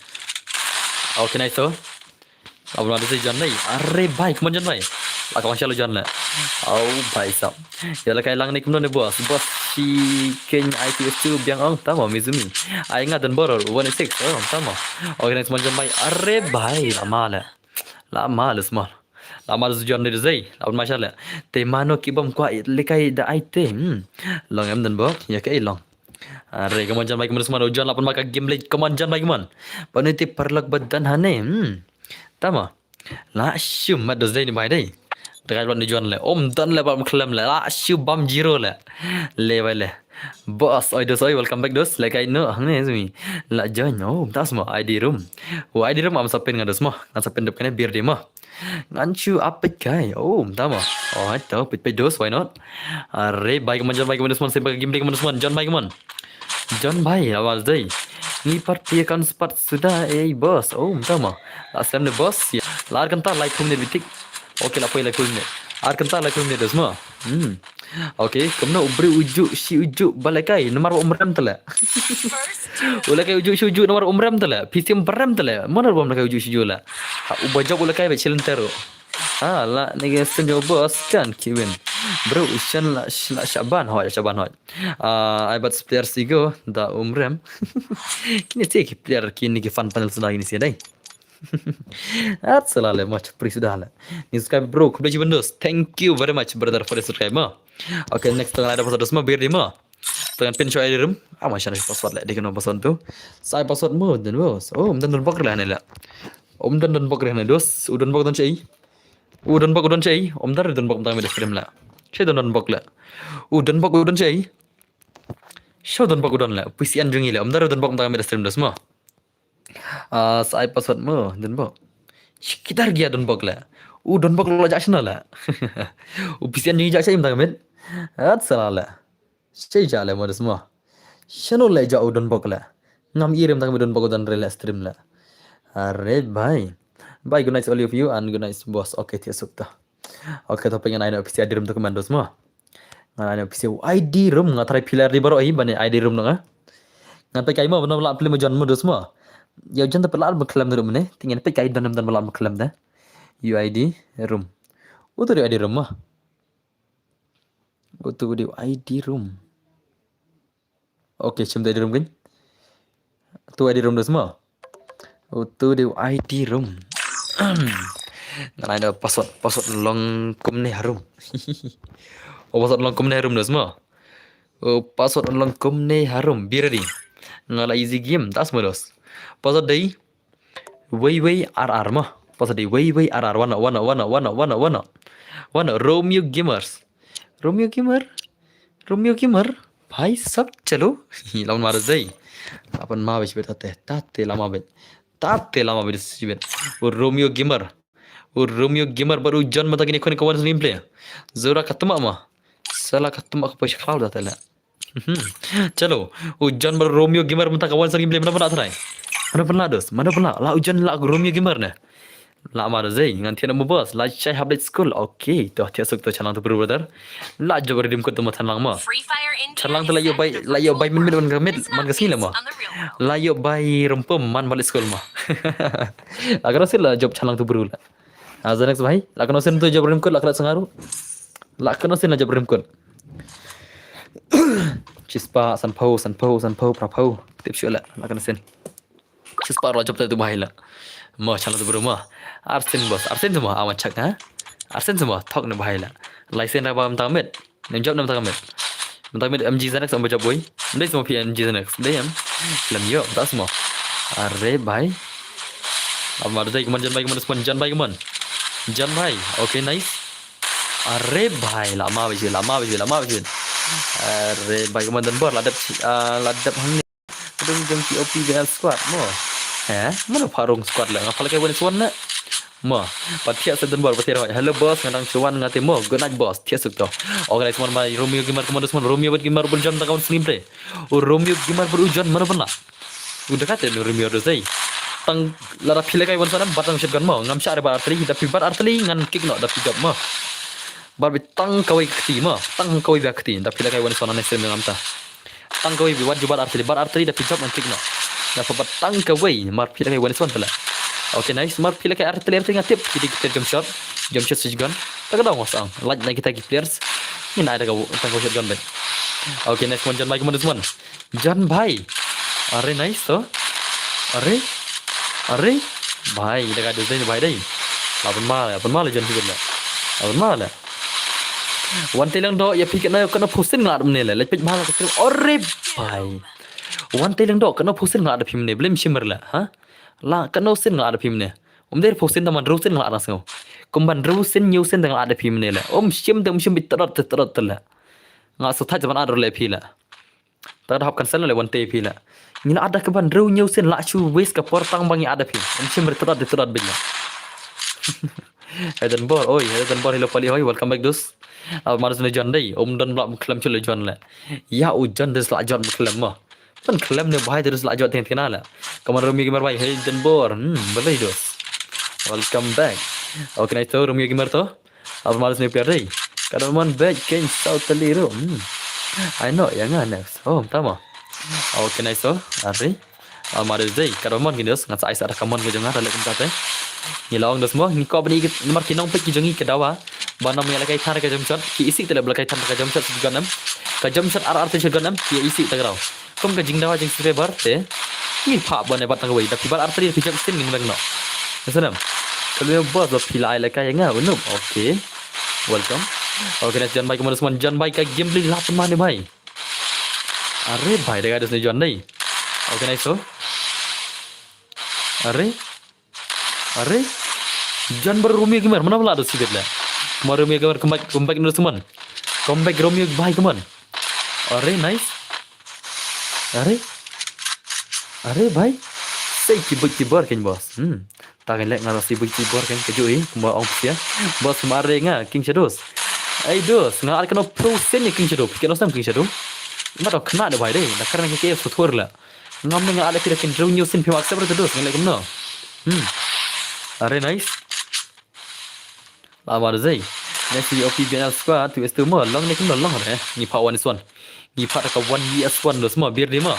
Okay, nice to. Abang ada si John lei. Are bai, kumno John bai. La ka wan sha la John le. Au bai sap. Ïa la kai lang ni kumno ni boss. Boss shi keng I T S two biang ong tama Mizumi. Ai nga don bor one six. Oh, tama. Okay, next one John bai. Are bai, la ma le. La ma le sma. La ma le John ni zei. La ma sha le. Te mano ki bom kwah le kai da ai te. Hmm. Long em don bok. Ïa kai long. Are, come on John bai, come on sma. John la pynma ka game lei. Come on John bai, come on. Panu te parlok ba don hane. Hmm. Tama. La shu mat dos dei ni bai dei. Dei wan ni John le. Om don le bam khlem le. La shu bam zero le. Le bai le. Boss, oi dos oi, welcome back dos. Le kai no, hangne smi. La join, oh, ta sma, I D room. Oh, I D room am sa pyn nga dos mo. Ngan sa pyn dep kane bir di mo. Ngan shu ap peit kai. Oh, tama. Oh, hai to, peit peit dos, why not? Are bai, come on John bai, come on dos man, sim bai game dei, come on dos man, John bai, come on. John bai, awas dei. Ngi party akan spat suda, eh, boss. Oh, tama. La slem ne boss. Ya. La ar kynta lai kum ne bitik. Okay, la poi lai kum ne. Ar kynta lai kum ne dos ma. Hmm. Okay, kumno u briew u juh shi u juh ba lehkai namar ba um rem tele. U lehkai u juh shi u juh namar um rem tele. Phi siem ba rem tele. Mano ba lehkai u juh shi u juh le. Ha, u ba jop u lehkai ba chilin teru. Ah, la ni ke sen jo boss kan ki win. Bro, u shan la la shaban hoi, shaban hoi. Ah, ai bat player sigo da um rem. Kini si ki player kini ki fan panel suda kini si dai. At sala le mach pri suda le. Ni subscribe bro, khublei shibun dos. Thank you very much brother for the subscribe ma. Okay, next time ada pasal dos ma bir di ma. Tangan pin show I D room. Ah, masha Allah password le. Dia kena password tu. Sai password mo dan bos. Oh, dan dan bok le ne le. Om dan dan bok le ne dos. U dan bok dan chai. U dan bok u dan chai. Om dan dan bok tang me da stream le. Chai dan dan bok le. U dan bok u dan chai. Show dan bok u dan le. P C N jungi le. Om dan dan bok tang me da stream dos ma. Ah, sai password mo, don bok. Shikidar gia don bok le. U don bok lo jak shna le. U P C N ni jak shim tang mit. At sala le. Shei ja le mo des mo. Shano le ja u don bok le. Ngam irim tang mit don bok don re le stream le. Are bye. Bye, good night all of you and good night boss. Okay, tia sukta. Okay, to pengen aino P C I D room to commandos mo. Ngan aino P C I D room nga try pillar di baroh hi bane I D room nga. Ngan pe kai mo bana la plim jan mo dos mo. Ya jan ta pelar ba khlem room ne. Tingin pe kai dan dan ba la ba khlem da. U I D room. Utu di I D room mo. Utu di I D room. Okay, chim da I D room kan. Tu I D room dos mo. Utu di I D room. Ngan ai da password, password long kumne harum. Oh, password long kumne harum dos mo. Oh, password long kumne harum. Be ready. Nga la easy game, das mo dos. Password dei wei wei R R mo. Password dei wei wei R R. Wano, wano, wano, wano, wano, wano. Wano, Romeo Gamers. Romeo Gamer. Romeo Gamer. Bhai sab chalo. Lawan mara zai. Apan ma bech bet tate. Tate lama bet. Tate lama bet sibet. U Romeo Gamer. U Romeo Gamer baru jan mata kini kone kawan sering play. Zora katma ma. Sala katma ka poi shaklau da tala. Mhm. Chalo. U jan baru Romeo Gamer mata kawan sering play. Mana pernah try? Mana pernah dos? Mana pernah? La u jan la Romeo Gamer ne. La ma da zai ngan thian mo boss la chai hap late school. Okay, to thian suk to chanlang to bru brother. La job redim ko to ma chanlang ma. Chanlang to la yo bai la yo bai min min man ka mit man ka sila ma. La yo bai rumpum man balik school ma. Agar sila job chanlang to bru la. Ah, the next bhai. La kano sen to job redim ko la kala sangaru. La kano sen la job redim ko. Chispa sanpau sanpau sanpau prapau. Tip shu la la kano sen. Chispa rajab tu bahai la. Mo chala tu bro mo. Arsen bos, arsen semua amat chak ha. Arsen semua thok ne bahai la. Laisen ra bam tang mit. Nem job nem tang mit. Mynta mid M G Xanax ym ba jop wei. Ym dei sma phi M G Xanax. Dei em. Lem ïoh, mynta sma. Are bhai. Amar dei kumne, jan bhai kumne, sma jan bhai kumne. Jan bhai. Okay, nice. Are bhai, la ma bhai, la ma bhai, la ma bhai. Are bhai kumne, don bor, la dep, ah, la dep hangne. Ka dang jong ki O P B L squad mo. He? Mano pharung squad la? Nga pha la kai wan swan na. Mo. Pat thiah sa don bor, pat thiah. Hello boss, nga dang swan nga te mo. Good night boss. Thiah suk to. Organize mon ma Romeo Gamer kumne, swan Romeo bad Gamer bul jan ta kawan sngim te. O Romeo Gamer bul u jan mano pala. U da kate no Romeo do sei. Tang lada phi la kai wan swan bat tang shotgun mo. Ngam sha re bat artillery, da phi bat artillery ngan kick no, da phi jop mo. Bat bi tang kawei kti mo. Tang kawei ba kti. Da phi la kai wan swan ne sem ngam ta. Tang kawei bi wat ju bat artillery, bat artillery da phi jop ngan kick no. Da phi bat tang kawei, mar phi la kai wan swan tala. Okay, nice. Mar phi la kai artillery, artillery nga tip ki dik ter jump shot. Jump shot shotgun. Ta ka dong was ang. Like na kita ki players. Ni na da ka tang kawei shotgun bet. Okay, nice one, jan bhai kumne, sma. Jan bhai. Are nice to. Are. Are. Bhai, da ka dei bhai dei. Lapan mal, lapan mal jan sibit la. Lapan mal la. Wan te lang do, ïa phi kane, kane phusin ngat mne le. Lek pik bhal ka trim. Ore bhai. Wan te lang do, kane phusin ngat da phi mne. Blem shimmer la, ha? La, kane sin ngat da phi mne. Um der phusin da man rusin ngat da sngo. Kum ban rusin, nyusin da ngat da phi mne le. Um shim da um shim bit tadot, tadot, tadot. Nga sa thaj ban ador le phi la. Ta da hap cancel le wan te phi la. Ngi la ada ka ban reu nyeu sin la shu waste ka por tang ba ngi ada phi. Em shim re tadot de tadot bin la. Eden Bor, oi, Eden Bor, hello pali, hoi, welcome back dus. Ab mar sene jon dei, um don bla klem chule jon le. Ya u jon des la jon klem mo. Pun klem ne bhai des la jon teng tena le. Kamar Romeo Gamer bhai, hey Eden Bor. Hmm, balai dus. Welcome back. Okay, nice to, Romeo Gamer to. Ab mar sene player dei. Kadang man back king South Taliru. Hmm. I know, ya nga next. Oh, tama. Okay, nice to. Ari. Amar dei, ka don mon ki dus, ngan sa ai sa da ka mon ki jong nga, da leh kumta te. Ngi la ong dus mo, ngi ko bani ki, namar ki nongpeit ki jong ngi ka dawa. Ba nam ïa la kai thar ka jump shot, ki isih te la ba la kai thar ka jump shot shotgun em. Ka jump shot ar ar te shotgun em, ki isih te ka daw. Kum ka jingdawa jingskribar te. Ngi phah ban ne bat tang wei, da phi bat ar te phi jump stin ngi nang no. Ka sanam. Ka lu boss ba phi la ai la kai nga, unum. Okay. Welcome. Okay, next jan bai ka manus man, jan bai ka gameplay la pemane bai. Are bhai, da ka dus ne jon dei. Okay, nice to. Are. Are. Jan bar Romeo Gamer, mana pala dus sibit la. Mar Romeo Gamer, come back, come back, no suman. Come back Romeo bhai, come on. Are, nice. Are. Are bhai. Sei ki buk ki bar ken boss. Hmm. Ta kan lek nga rasi buk ki bor kan ka jui kumba ong pia. Boss mare nga King Shadows. Ai dos nga ar kano pro sen ni King Shadow. Phi kano sam King Shadow. Ma to khna de bhai de. Da kar nga ke su thor la. Ngam ne nga ale phi da kin rung new sen phi mak sabar dos nga lek kumno. Hmm. Are nice. La ba zai. Next we O P B N L squad, tu estu mo long ne kumno long re. Ni pa one is one. Ngi pha ka one V S one dos mo, bir di mo.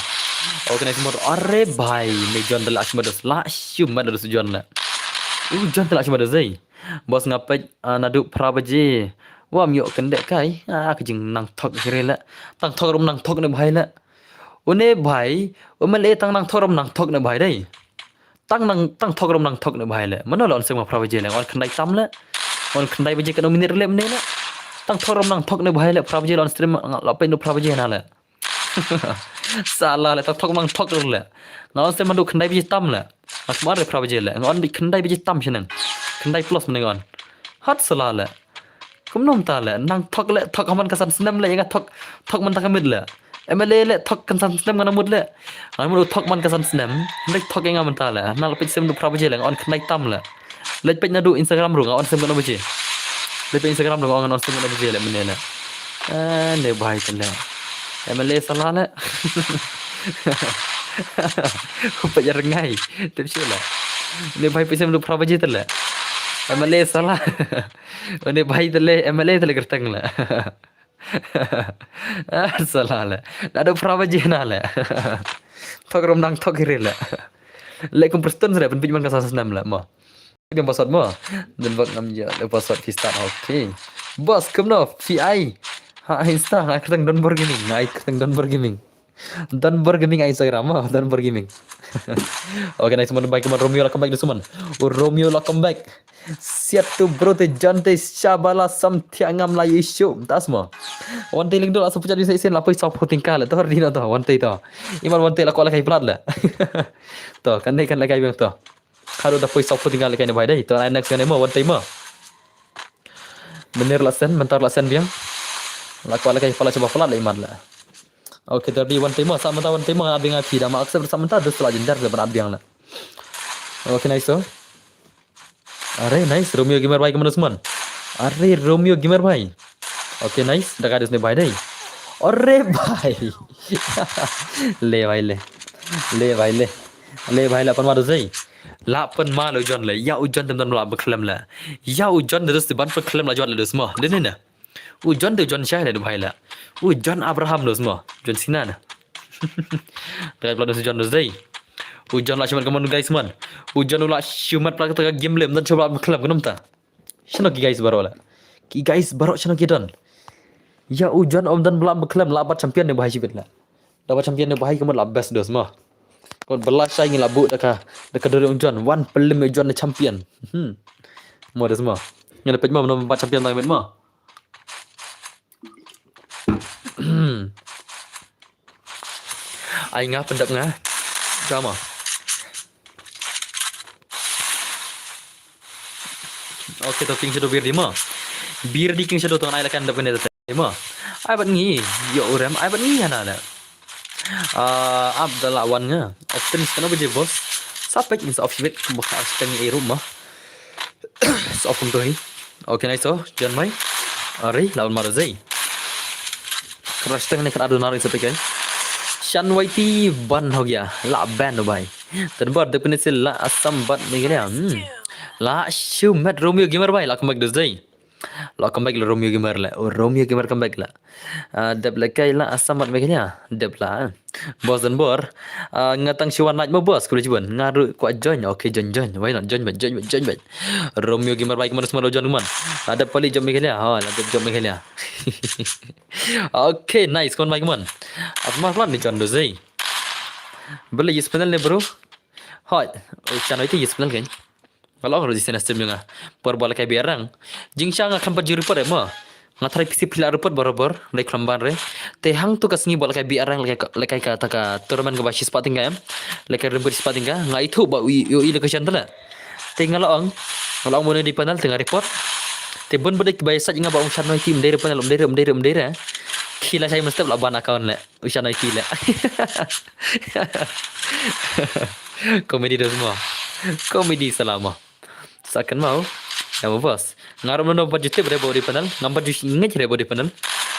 Okay, nice mo. Are bhai, ne jon da la shma dos. La shma dos jon la. U jon da la shma dos ei. Boss nga peit, ah, naduh phra baje. Wa myo kende kai. Ah, ka jing nang thok hire la. Tang thok rum nang thok ne bhai la. Une bhai, u mele tang nang thok rum nang thok ne bhai dei. Tang nang, tang thok rum nang thok ne bhai le. Mano la on sem nga phra baje le, on khyndai tam le. On khyndai baje kano minit le mne le. Tang thok rum nang thok ne bhai le, phra baje la on stream, nga la peit no phra baje na le. Sala le, tang thok nang thok rum le. Nga on stream mano khyndai baje tam le. Nga kmar le phra baje le. Nga on di khyndai baje tam shineng. Khyndai plus mne nga on. Hat sala le. Kumno mynta le, nang thok le, thok ha man ka san snem le, ïa nga thok, thok mynta ka miet le. M L A le, thok kan san snem nga na mut le. Nga mut thok man ka san snem, le thok ïa nga mynta le. Na le peit sem du phra baje le, nga on khyndai tam le. Le peit naduh Instagram ruh, nga on sem kano baje. Le peit Instagram ruh, nga on sem kano baje le, mene le. Eh, ne bhai kan le. M L A sala le. Peit ïa rngai. Tip shu le. Ne bhai peit sem du phra baje te le. M L A sala. Une bhai te le, M L A te le kyrteng le. Ah, sala le. Naduh phra baje na le. Thok rum nang thok hire le. Le kum Preston le, pynbit man ka san snem le, mo. Dem password mo. Dem bak ngam ja, le password phi start, okay. Boss, kumno, phi ai. Ha, Insta, ngai kyrteng Don Bor Gaming, ngai kyrteng Don Bor Gaming. Don Bor Gaming Instagram mo, Don Bor Gaming. Okay, nice, mon, bye, mon, Romeo la come back this, mon. Oh, Romeo la come back. Siat tu bro te jan te shabala sam thiang ngam la yu shu. Tas mo. Wan te ling dol asa pucat bisa isin la poi sop puting kale to, dino to, wan te to. Iman wan te la ko la kai plat la. To, kan dei kan la kai biang to. Haduh da poi sop puting kale kai ne bai dei. To, ai next kan mo, wan te mo. Menir la sen, mentar la sen biang. La ko la kai pala coba plat la iman la. Okay, tadi wan te mo, sa mentar wan te mo, abing api da ma accept sa mentar dus la jendar le ban abing la. Okay, nice to. Are, nice, Romeo Gamer bai kemana semua. Are, Romeo Gamer bai. Okay, nice, da ka dus ne bai dei. Are, bai. Le bai le. Le bai le. Le bai la pan ma dus dei. La pan ma lo John le. Ya u John tem dan la beklem la. Ya u John dus ban beklem la John le dus mo. Dene ne. U John de u John Shai le du bhai la. U John Abraham lo smo. John Cena na. Dai pla do John Doomsday. U John la shimat kamon guys man. U John u la shimat pla kata game le mdan choba klam kanam ta. Shano ki guys baro la. Ki guys baro shano ki don. Ya u John om dan bla klam la bat champion ne bhai shibit la. Da bat champion ne bhai kamon la best dos mo. Kon bela shai ngi la bu da ka da ka dore u John. Wan pelim u John ne champion. Hmm. Mo dos mo. Ngi da pet mo no bat champion tang mo. Ai nga pendap nga. Drama. Okay, to King Shadow bir di ma. Bir di King Shadow to ai la kan da bene da ma. Ai bat ngi yo urem ai bat ngi hana la. Ah, Abdallah wan nga. Optimis kana baje boss. Sapek insa optimis kumba ka asteng iru ma. Sa optimis to hi. Okay, nice to. Jan mai. Ari lawan Marazai. Crash teng ne kan adu nari sapek ai. Shan Waiti ban ho gya. La ban ho bai. Tan bar dep ne sil la Assam bat Meghalaya. Hmm. La shu met Romeo Gamer bai la kumak dusdai. La come back la Romeo Gamer la. Oh, Romeo Gamer come back la. Ah, dep la kai la Assam bat Meghalaya. Dep la. Boss dan bor. Ah, nga tang shiwan night mo boss kuli chiban. Nga ru kwa join. Okay, join join. Why not? Join back, join back, join back. Romeo Gamer bai kemana semua lo join man. La dep pali join Meghalaya. Ha, la dep join Meghalaya. Okay, nice. Kemana bai kemana? Apa mah plan ni join dosai. Beli yes panel ni bro. Hoi. Oh, channel itu yes panel kan. Nga long resistance stream nga. Por bala kai biarang. Jingshang nga khampat ju report eh ma. Nga try pisi pila report barobor. Lai klamban re. Te hang tu ka sngi bala kai biarang lai kai ka taka tournament ka ba shi spot tingga em. Lai kai rembur shi spot tingga. Nga itu ba ui ui location tu la. Te nga long. Nga long mo di panel tengah report. Te bun bedik bai saj nga ba um shan noi team dari panel um dari um dari um dari. Kila sai mesti la ban account le. Ushan ai kila. Komedi dah semua. Komedi selama. Sakan mau. Ya bos. Ngarap mano baju tip rebo di panel. Ngam baju ngej rebo di panel.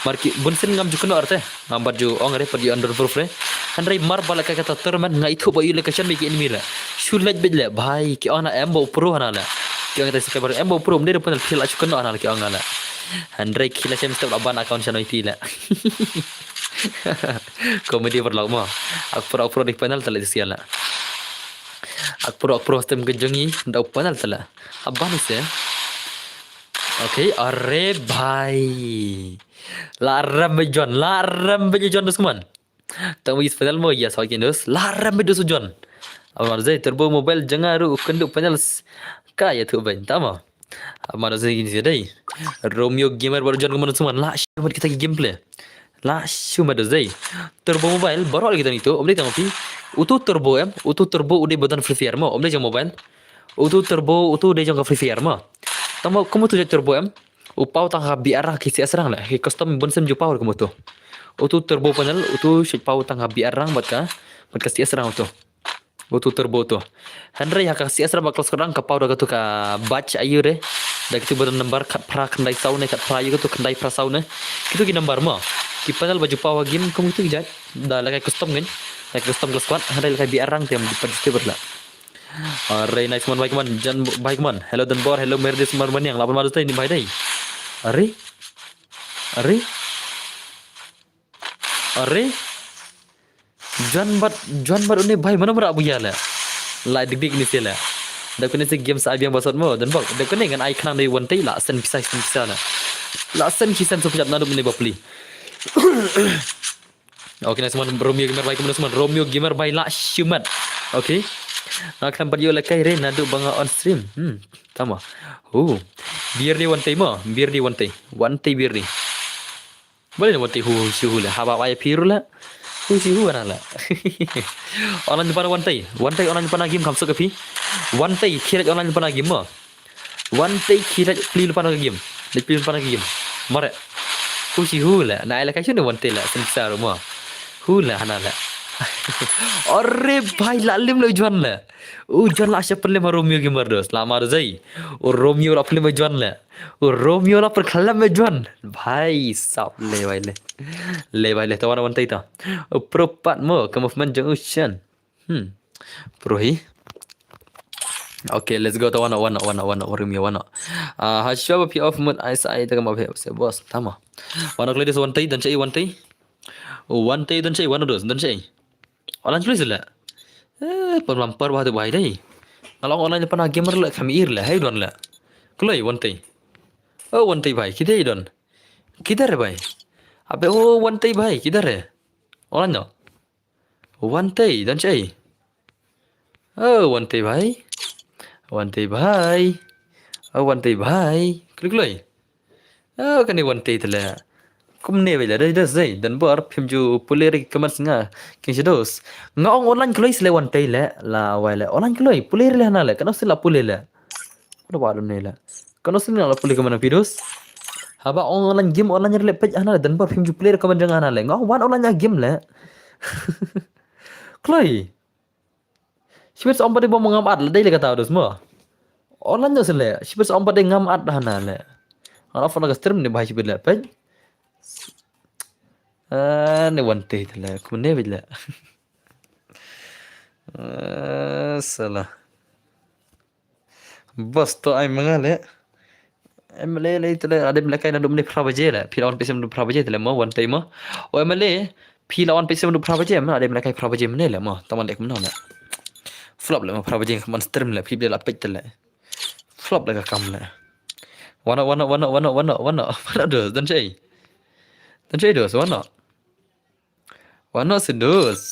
Marki bunsin ngam ju keno arte. Ngam baju ong re pergi under proof re. Handrai mar bala ka kata terman ngai thu ba ile ka shan biki enemy le. Shulat bit le bhai ki ong na em bo pro hana le. Ki ong ta subscriber em bo pro mde panel phil achu keno hana le ki ong le. Handrai kila shem step aban account shan ai ti le. Comedy vlog mo. Ak pro ak pro di panel tala di siala. Ak pro ak pro stem ke jongi da panel tala. Aban se. Okay, are bhai. La ram be John, la ram be John dusman. Tang wis panel mo ya sa kin dus. La ram be dus John. Amar zai turbo mobile janga ru kendu panel. Ka ya tu ben tama. Amar zai gini dai. Romeo Gamer baru John kemana semua. La shumat kita gameplay. La shumat dai. Turbo mobile baru lagi tadi tu. Om dai tama pi. Utu turbo em. Utu turbo udah badan Free Fire mo. Om dai jang mobile. Utu turbo utu dai jang Free Fire mo. Tama kamu tu turbo em. U pau tang ha biarang ki siasrang le. Ki custom bun sem ju pau kamu tu. Utu turbo panel utu shit pau tang ha biarang bat ka. Bat ka siasrang utu. Utu turbo tu. Henry ha ka siasrang ba klas kadang ka pau da katu ka batch ayu re. Da kitu badan number kat pra kendai sau ne kat pra ayu katu kendai pra sau ne. Kitu ki number mo. Ki panel baju pau ha game kum kitu ki jat. Da lakai custom kan. Lakai custom klas kuat. Henry lakai biarang tiam di panel tu berla. Are nice man baik man jan baik man. Hello Denbor, hello Merdis Marmaniang. Lapan malu tadi ni baik dai. Are. Are. Jan bat jan bat une bai mana mara abu ya la. La dik dik ni sila. Da kene si game sa abiang basot mo Denbor. Da kene ngan ai khnang dai one tay la sen pisa sen pisa la. La sen ki sen so pijat na dum ni bapli. Okay, nice one, Romeo Gamer bhai, kumno sman, Romeo Gamer bhai la shimat. Okay. Nga khlem pat ïoh lehkai re naduh ba nga on stream. Hmm, tama. Hu. Bier ni wan tei mo, bier ni wan tei. Wan tei bier ni. Balei wan tei hu shi hu le. Haba bai phi ruh le. Hu shi hu na le. Online pan wan tei. Wan tei online pan game kham suk phi. Wan tei khirat online pan game mo. Wan tei khirat pli pan game. Leit pli pan game. Mare. Hu shi hu le. Na ai lehkai shun wan tei le. Sen sa ruh mo. Hu le hana le. Are bhai la lim le John le. U John la sha pynlem ha Romeo Gamer dos. La mar zai. U Romeo la pynlem John le. U Romeo la pynlem John. Bhai sab le bhai le. Le bhai le ta wan wan tei ta. U pro pat mo ka movement jong u shen. Hmm. Pro hi. Okay, let's go ta wan wan wan wan Romeo wan. Ah, ha shwa ba phi off mode ai sa ai ta ka ma phi se boss. Tama. Wan klei dis wan tei dan chai wan tei. Wan tei dan chai wan dos dan chai. Online kloi sila. Eh, pam lam par wah tu bai dai. Nga long online pan gamer le kham ir le hai don le. Kloi wan tei. Oh wan tei bhai, kidhar don? Kidhar hai bhai? Abe oh wan tei bhai, kidhar hai? Online no. Wan tei dan chai. Oh wan tei bhai. Wan tei bhai. Oh wan tei bhai. Kloi kloi. Oh kane wan tei tele. Kumne bhai la dai das dai dan bor phim ju pule ri kaman snga. King Shadows. Nga ong online kloi sile wan tei le la wai le. Online kloi pule ri le hana le. Kano sila pule le. Kano ba dum ne le. Kano sila la pule kaman phi dos. Haba ong online game online ri le pej hana le dan bor phim ju pule ri kaman jang hana le. Nga ong wan online game le. Kloi. Shibit sa ong pat de bom ngam at la dei le kata dos mo. Online dos le. Shibit sa ong pat de ngam at hana le. Nga la phone ka stream ne bhai shibit le pej. Ah, ne wan tei tele. Kumne bhai le. Ah, sala. Bas to ai manga le. Em le le tele adem le kai na dum ne phra baje le. Phi la wan phi sem dum phra baje tele mo wan tei mo. O em le phi la wan phi sem dum phra baje mo adem le kai phra baje mo ne le mo. Taman le kum no le. Flop le mo phra baje kaman stream le phi le la pej tele. Flop le ka kam le. Wan no wan no wan no wan no wan no wan no. Wan no dos dan chai. Dan chai dos wan no. Wan no se dos.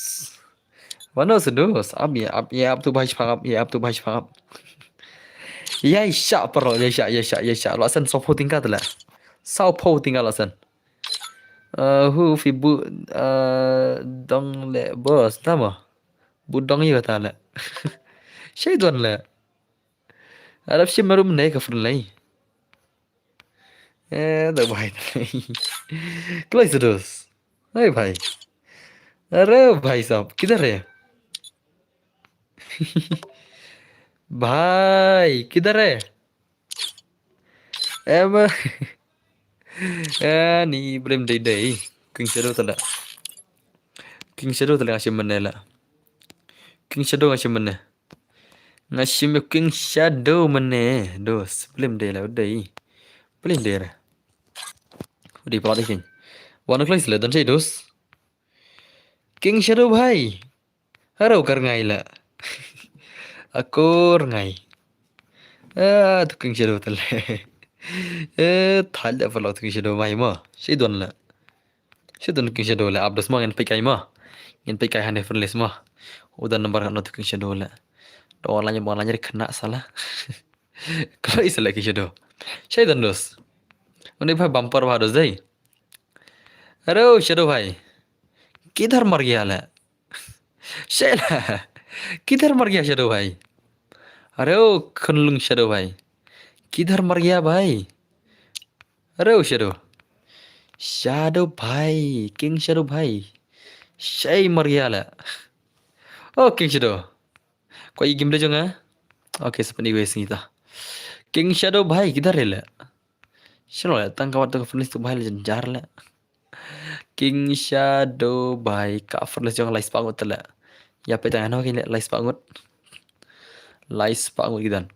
Wan no se dos. Ap ye ap ye ap tu bhai shpang ap ye ap tu bhai shpang ap. Yai sha paro yai sha yai sha yai sha. Lo sen saw phew tyngka tele. Saw phew tyngka lo sen. Eh, hu phi bu, eh, dong le bos tama. Bu dong ye kata le. Shai don le. Arab shim marum ne ka front lai. Eh, da bhai. Kloi se dos. Hey bhai. अरे भाई साहब किधर है? भाई किधर है? Em. Eh, ni blim dei dei. King Shadow tala. King Shadow tala nga shim mane la. King Shadow nga shim mane. Nga shim King Shadow mane. Dos. Blim dei la dei. Blim dei ra. Dei pala dei king. Wan kloi sila dan chai dos. King Shadow bhai. Haro kar ngai la. Akor ngai. Ah, tu King Shadow tele. Eh, thal da pala tu King Shadow mai ma. Shai don la. Shai don King Shadow la. Abdas ma ngin pek kai ma. Ngin pek kai hane friendless ma. Udan number kan tu King Shadow la. Do online mo online ri kena sala. Kloi sala King Shadow. Shai don dos. Uni bhai bumper bha dos dei. Haro Shadow bhai. किधर मर गया ले? शेला, किधर मर गया Shadow भाई? अरे ओ खनलुंग Shadow भाई, किधर मर गया भाई? अरे ओ Shadow, Shadow भाई, King Shadow भाई, shai मर गया ले? ओ King Shadow, कोई game de jong nga? Okay, sepen iwe sini ta. King Shadow भाई, किधर है ले? Shano le, tang kawat tu ka finish tu bhai le jynjar le. King Shadow bhai, ka finish jong lai spah ngut le. Ïa peit tang ano ki le lai spah ngut. Lai spah ngut ki don.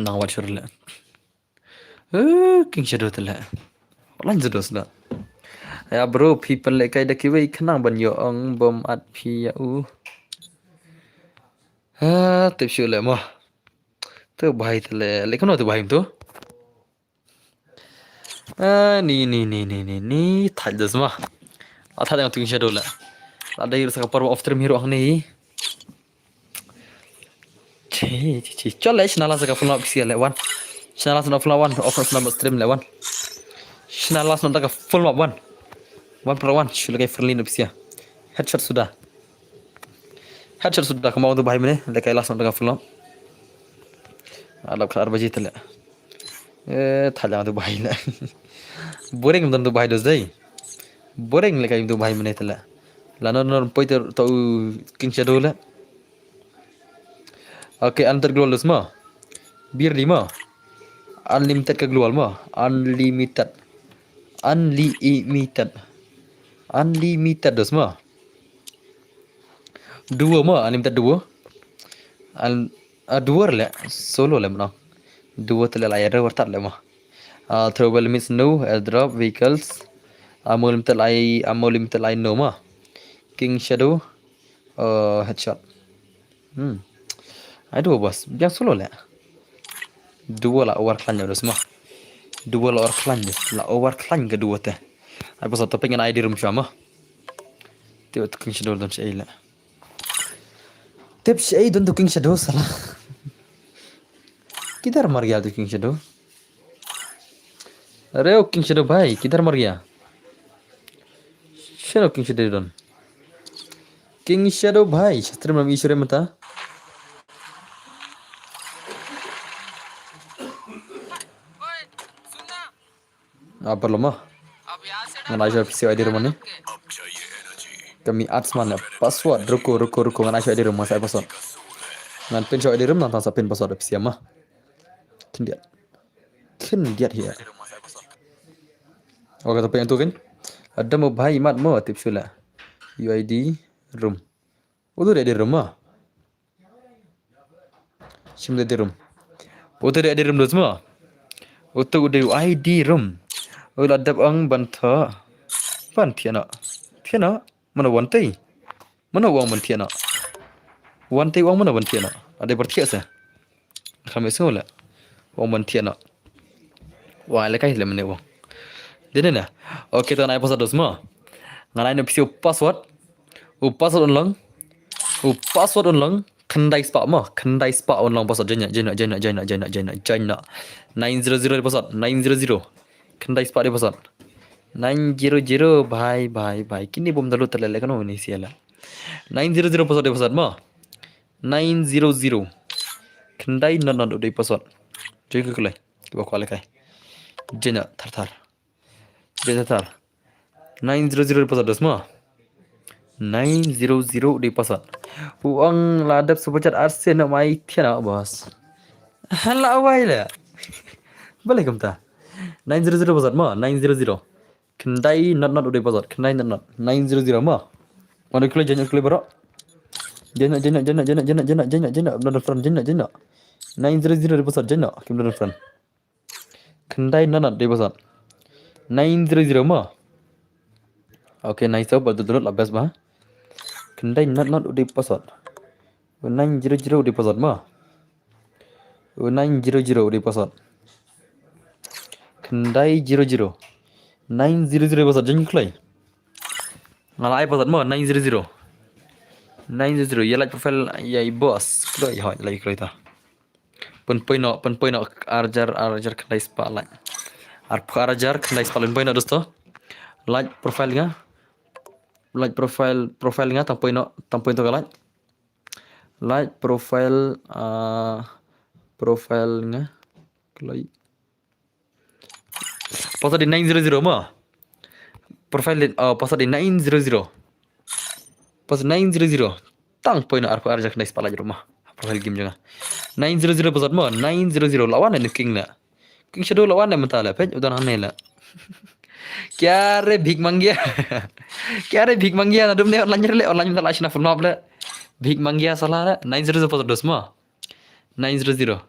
Nang wat shur le. Eh, King Shadow te le. Lan Shadow sda. Ya bro, phi pynlehkai da kiwei khnang ban ïoh ong bym at phi ïa u. Ha, tip shuh le mo. Tu bhai te le, le kano tu bhai tu? Ah, ni, ni, ni, ni, ni, ni, thait da sma. La thait da King Shadow la. La dei sa ka por off stream hero ang ni. Chi, chi, chi. Chol le, shna la sa ka full map pisia le wan. Shna la sa ka full map wan, off stream le wan. Shna la sa ka full map wan. One pro one, shu le ka friendly no pisia. Headshot suda. Headshot suda, kama tu bahai mene, le ka la sa ka full map. Alap kar baji tele. Eh, thalang tu bahai le. Boring tu bahai dos dei. Boring le ka tu bahai mene tele. Lano no poi tu King Shadow le. Okay, unlimited global dos ma. Bir di ma. Unlimited ka global ma. Unlimited. Unlimited. Unlimited dos ma. Duo ma, unlimited duo. An, ah, duo le, solo le ma. Duo tele la ya duo tat le ma. Ah, trouble limits no, airdrop, vehicles. Ammo limited lai, ammo limited lai no ma. King Shadow, uh, headshot. Hmm. Ai duo bos, biang solo le. Duo la over klan dos ma. Duo la over klan, la over klan ka duo te. Ai bos topic ngan I D room shuwa ma. Tip tu King Shadow don shaila. Tip shaila don tu King Shadow sala. Kidhar mar gaya tu King Shadow? Arey King Shadow bhai, kidhar mar gaya? Shano King Shadow don? King Shadow bhai, shastri mam ishore mata. Apa lama? Ngan ai shuwa pisi I D room ne. Kami ads mana password, ruko, ruko, ruko, ngan ai shuwa I D room, ngan sa password. Ngan pin shuwa I D room, ngan sa pin password pisi ma. Khyndiat. Khyndiat hi. Okay, to pin tu kan. Adam bhai mat mo tip shuwa. U I D room. Utu dei I D room ma. Shim dei I D room. Utu dei I D room dos ma. Utu dei I D room. U la dep ong ban tho. Ban thiah noh. Thiah noh. Mano wan tei. Mano ong ban thiah noh. Wan tei ong mano ban thiah noh. Ada berthiah sa. Kami semua la. Ong ban thiah noh. Wa le kai le mane ong. Dene na. Okay, to ngan ai password dos ma. Ngan ai noh pisi u password. U password un long. U password un long. Khyndai spah ma. Khyndai spah un long password. Jena, jena, jena. Nine zero zero password. Nine zero zero. Khyndai spah dei password. Nine zero zero bhai, bhai, bhai. Kini bom dalu terlele kano ni siala. Nine zero zero password dei password ma. Nine zero zero. Khyndai not not dei password. Joi ke kulai. Kiba kwale kai. Jena thar thar. Jena thar. Nine zero zero dei password dos ma. Nine zero zero dei password. U ong la dep super chat arse no mai thiah noh bos. Hala wai le. Bale kumta. Nine zero zero password ma. Nine zero zero. Khyndai not not dei password. Khyndai not not. Nine zero zero ma. Mana kule jena kule bro. Jena jena jena jena jena jena jena jena. Belum friend jena jena. Nine zero zero dei password jena. Kim belum friend. Khyndai not not dei password. Nine zero zero ma. Okay, nice to bal tu la best ba. Khyndai not not dei password. Nine zero zero dei password ma. Nine zero zero dei password. Khyndai zero zero. Nine zero zero password jeng klai. Ngan ai password ma nine zero zero. Nine zero zero ya like profile ya i boss. Klai hoi like klai ta. Pynpoi noh, pynpoi noh arjar, arjar khyndai spah like. Arphew arjar khyndai spah like pynpoi noh dosto. Like profile nga. Like profile, profile nga tang poi noh, tang poi to ka like. Like profile, ah, profile nga. Like. Password dei nine zero zero ma. Profile dei, ah, password dei nine zero zero. Password nine zero zero. Tang poi noh arphew arjar khyndai spah like ruh ma. Profile game jong nga. Nine zero zero password ma. Nine zero zero la wan ne King la. King Shadow la wan ne mynta la peit udan hangne la. Kya re bhik mangia. Kya re bhik mangia nadum ne online le online mynta la shna full map le. Bhik mangia sala le. Nine zero zero password dos ma. Nine zero zero.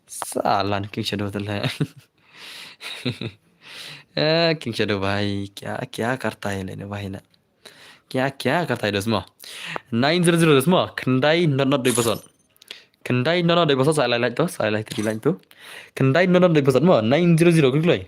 Salan King Shadow tele. Eh, King Shadow bhai, kya, kya karta hai le ne bhai na? Kya, kya karta hai dos ma? Nine zero zero dos ma, khyndai not not dei password. Khyndai not not dei password, sa lai lai to, sa lai to, lai to. Khyndai not not dei password ma, nine zero zero klik lai.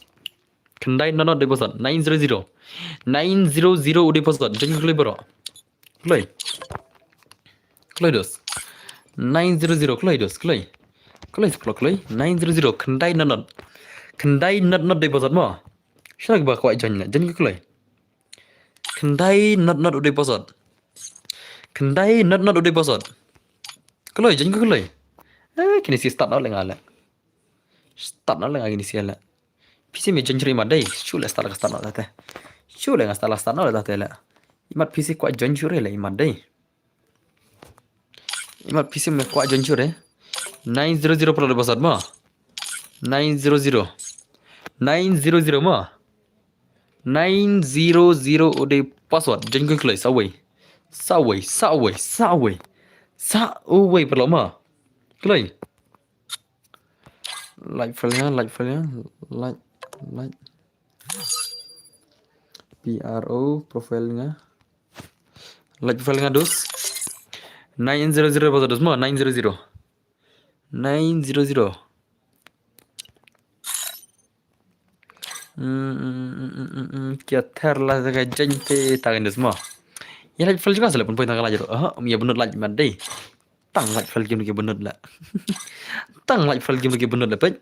Khyndai not not u dei password. Nine zero zero. Nine zero zero u dei password. Join ko kloi baroh. Kloi. Kloi dos. Nine zero zero kloi dos. Kloi. Kloi kloi kloi. Nine zero zero. Khyndai not not. Khyndai not not u dei password mo. Shuh ba kwah join la. Join ko kloi. Khyndai not not u dei password. Khyndai not not u dei password. Kloi, join ko kloi. Eh, kine shi start not leh nga leh. Start not leh nga kine shi leh. Phi shi me join shuh re imat dei. Shuh leh start leh start not leh te. Shuh leh nga start leh start not leh te leh. Imat phi shi kwah join shuh re leh imat dei. Imat phi shi me kwah join shuh re. Nine zero zero paralok u dei password mo. Nine zero zero. Nine zero zero mo. Nine zero zero u dei password. Join ko kloi, sa uwei. Sa uwei, sa uwei, sa uwei. Sa uwei paralok mo. Kloi. Like file nga, like file nga, like, like. P R O profile nga. Like file nga dos. Nine zero zero password dos mo, nine zero zero. Nine zero zero. Hmm, hmm, hmm, hmm, hmm, hmm. Kia ther la ka join te ta kan dos mo. Ïa like file jong nga sa leh pynpoi tang ka like ruh. Aha, ïa bynnud like mat dei. Tang like file kim ki bynnud leh. Tang like file kim ki bynnud leh peit.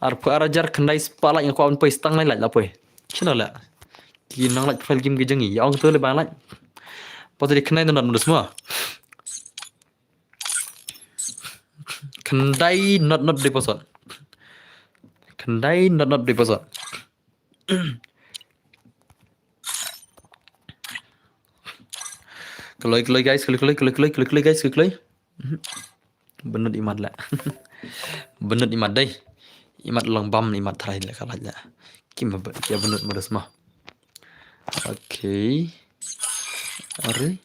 Arphew ar hajar khyndai spah like nga kwah pynpoi, tang like la poi. Shano leh. Ki nang like file kim ki jong ngi. Ïa ong to leh ba like. Pota dei khyndai not not u dei password mo. Khyndai not not u dei password. Khyndai not not u dei password. Kloi, kloi guys, kloi, kloi, kloi, kloi, kloi, kloi guys, kloi, kloi. Mhm. Bynnud imat leh. Bynnud imat dei. Imat long bam imat tharai leh ka like leh. Kim ba, ïa bynnud mo dos mo. Okay. Are.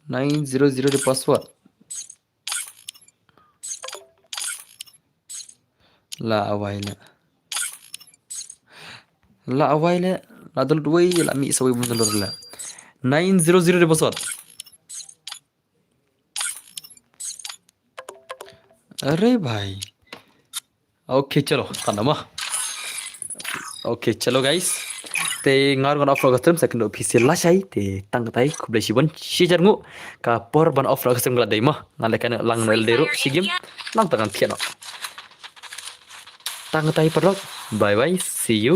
Nine zero zero u dei password. La awai leh. La awai leh. La download wei, la mih sa wei bym download leh. Nine zero zero u dei password. Are bhai. Okay, chalo, tang da mo. Okay, chalo guys. Te nga ruh ngan off ruh ka stream, sa kynduh phi shi lashai, te tang katai, khublei shibun, shi hajar nguh, ka por ban off ruh ka stream ka la dei mo. Nga leh kane lang na el dei ruh, shi gim, nang tang ngan thiah noh. Tang katai paralok, bye bye, see you.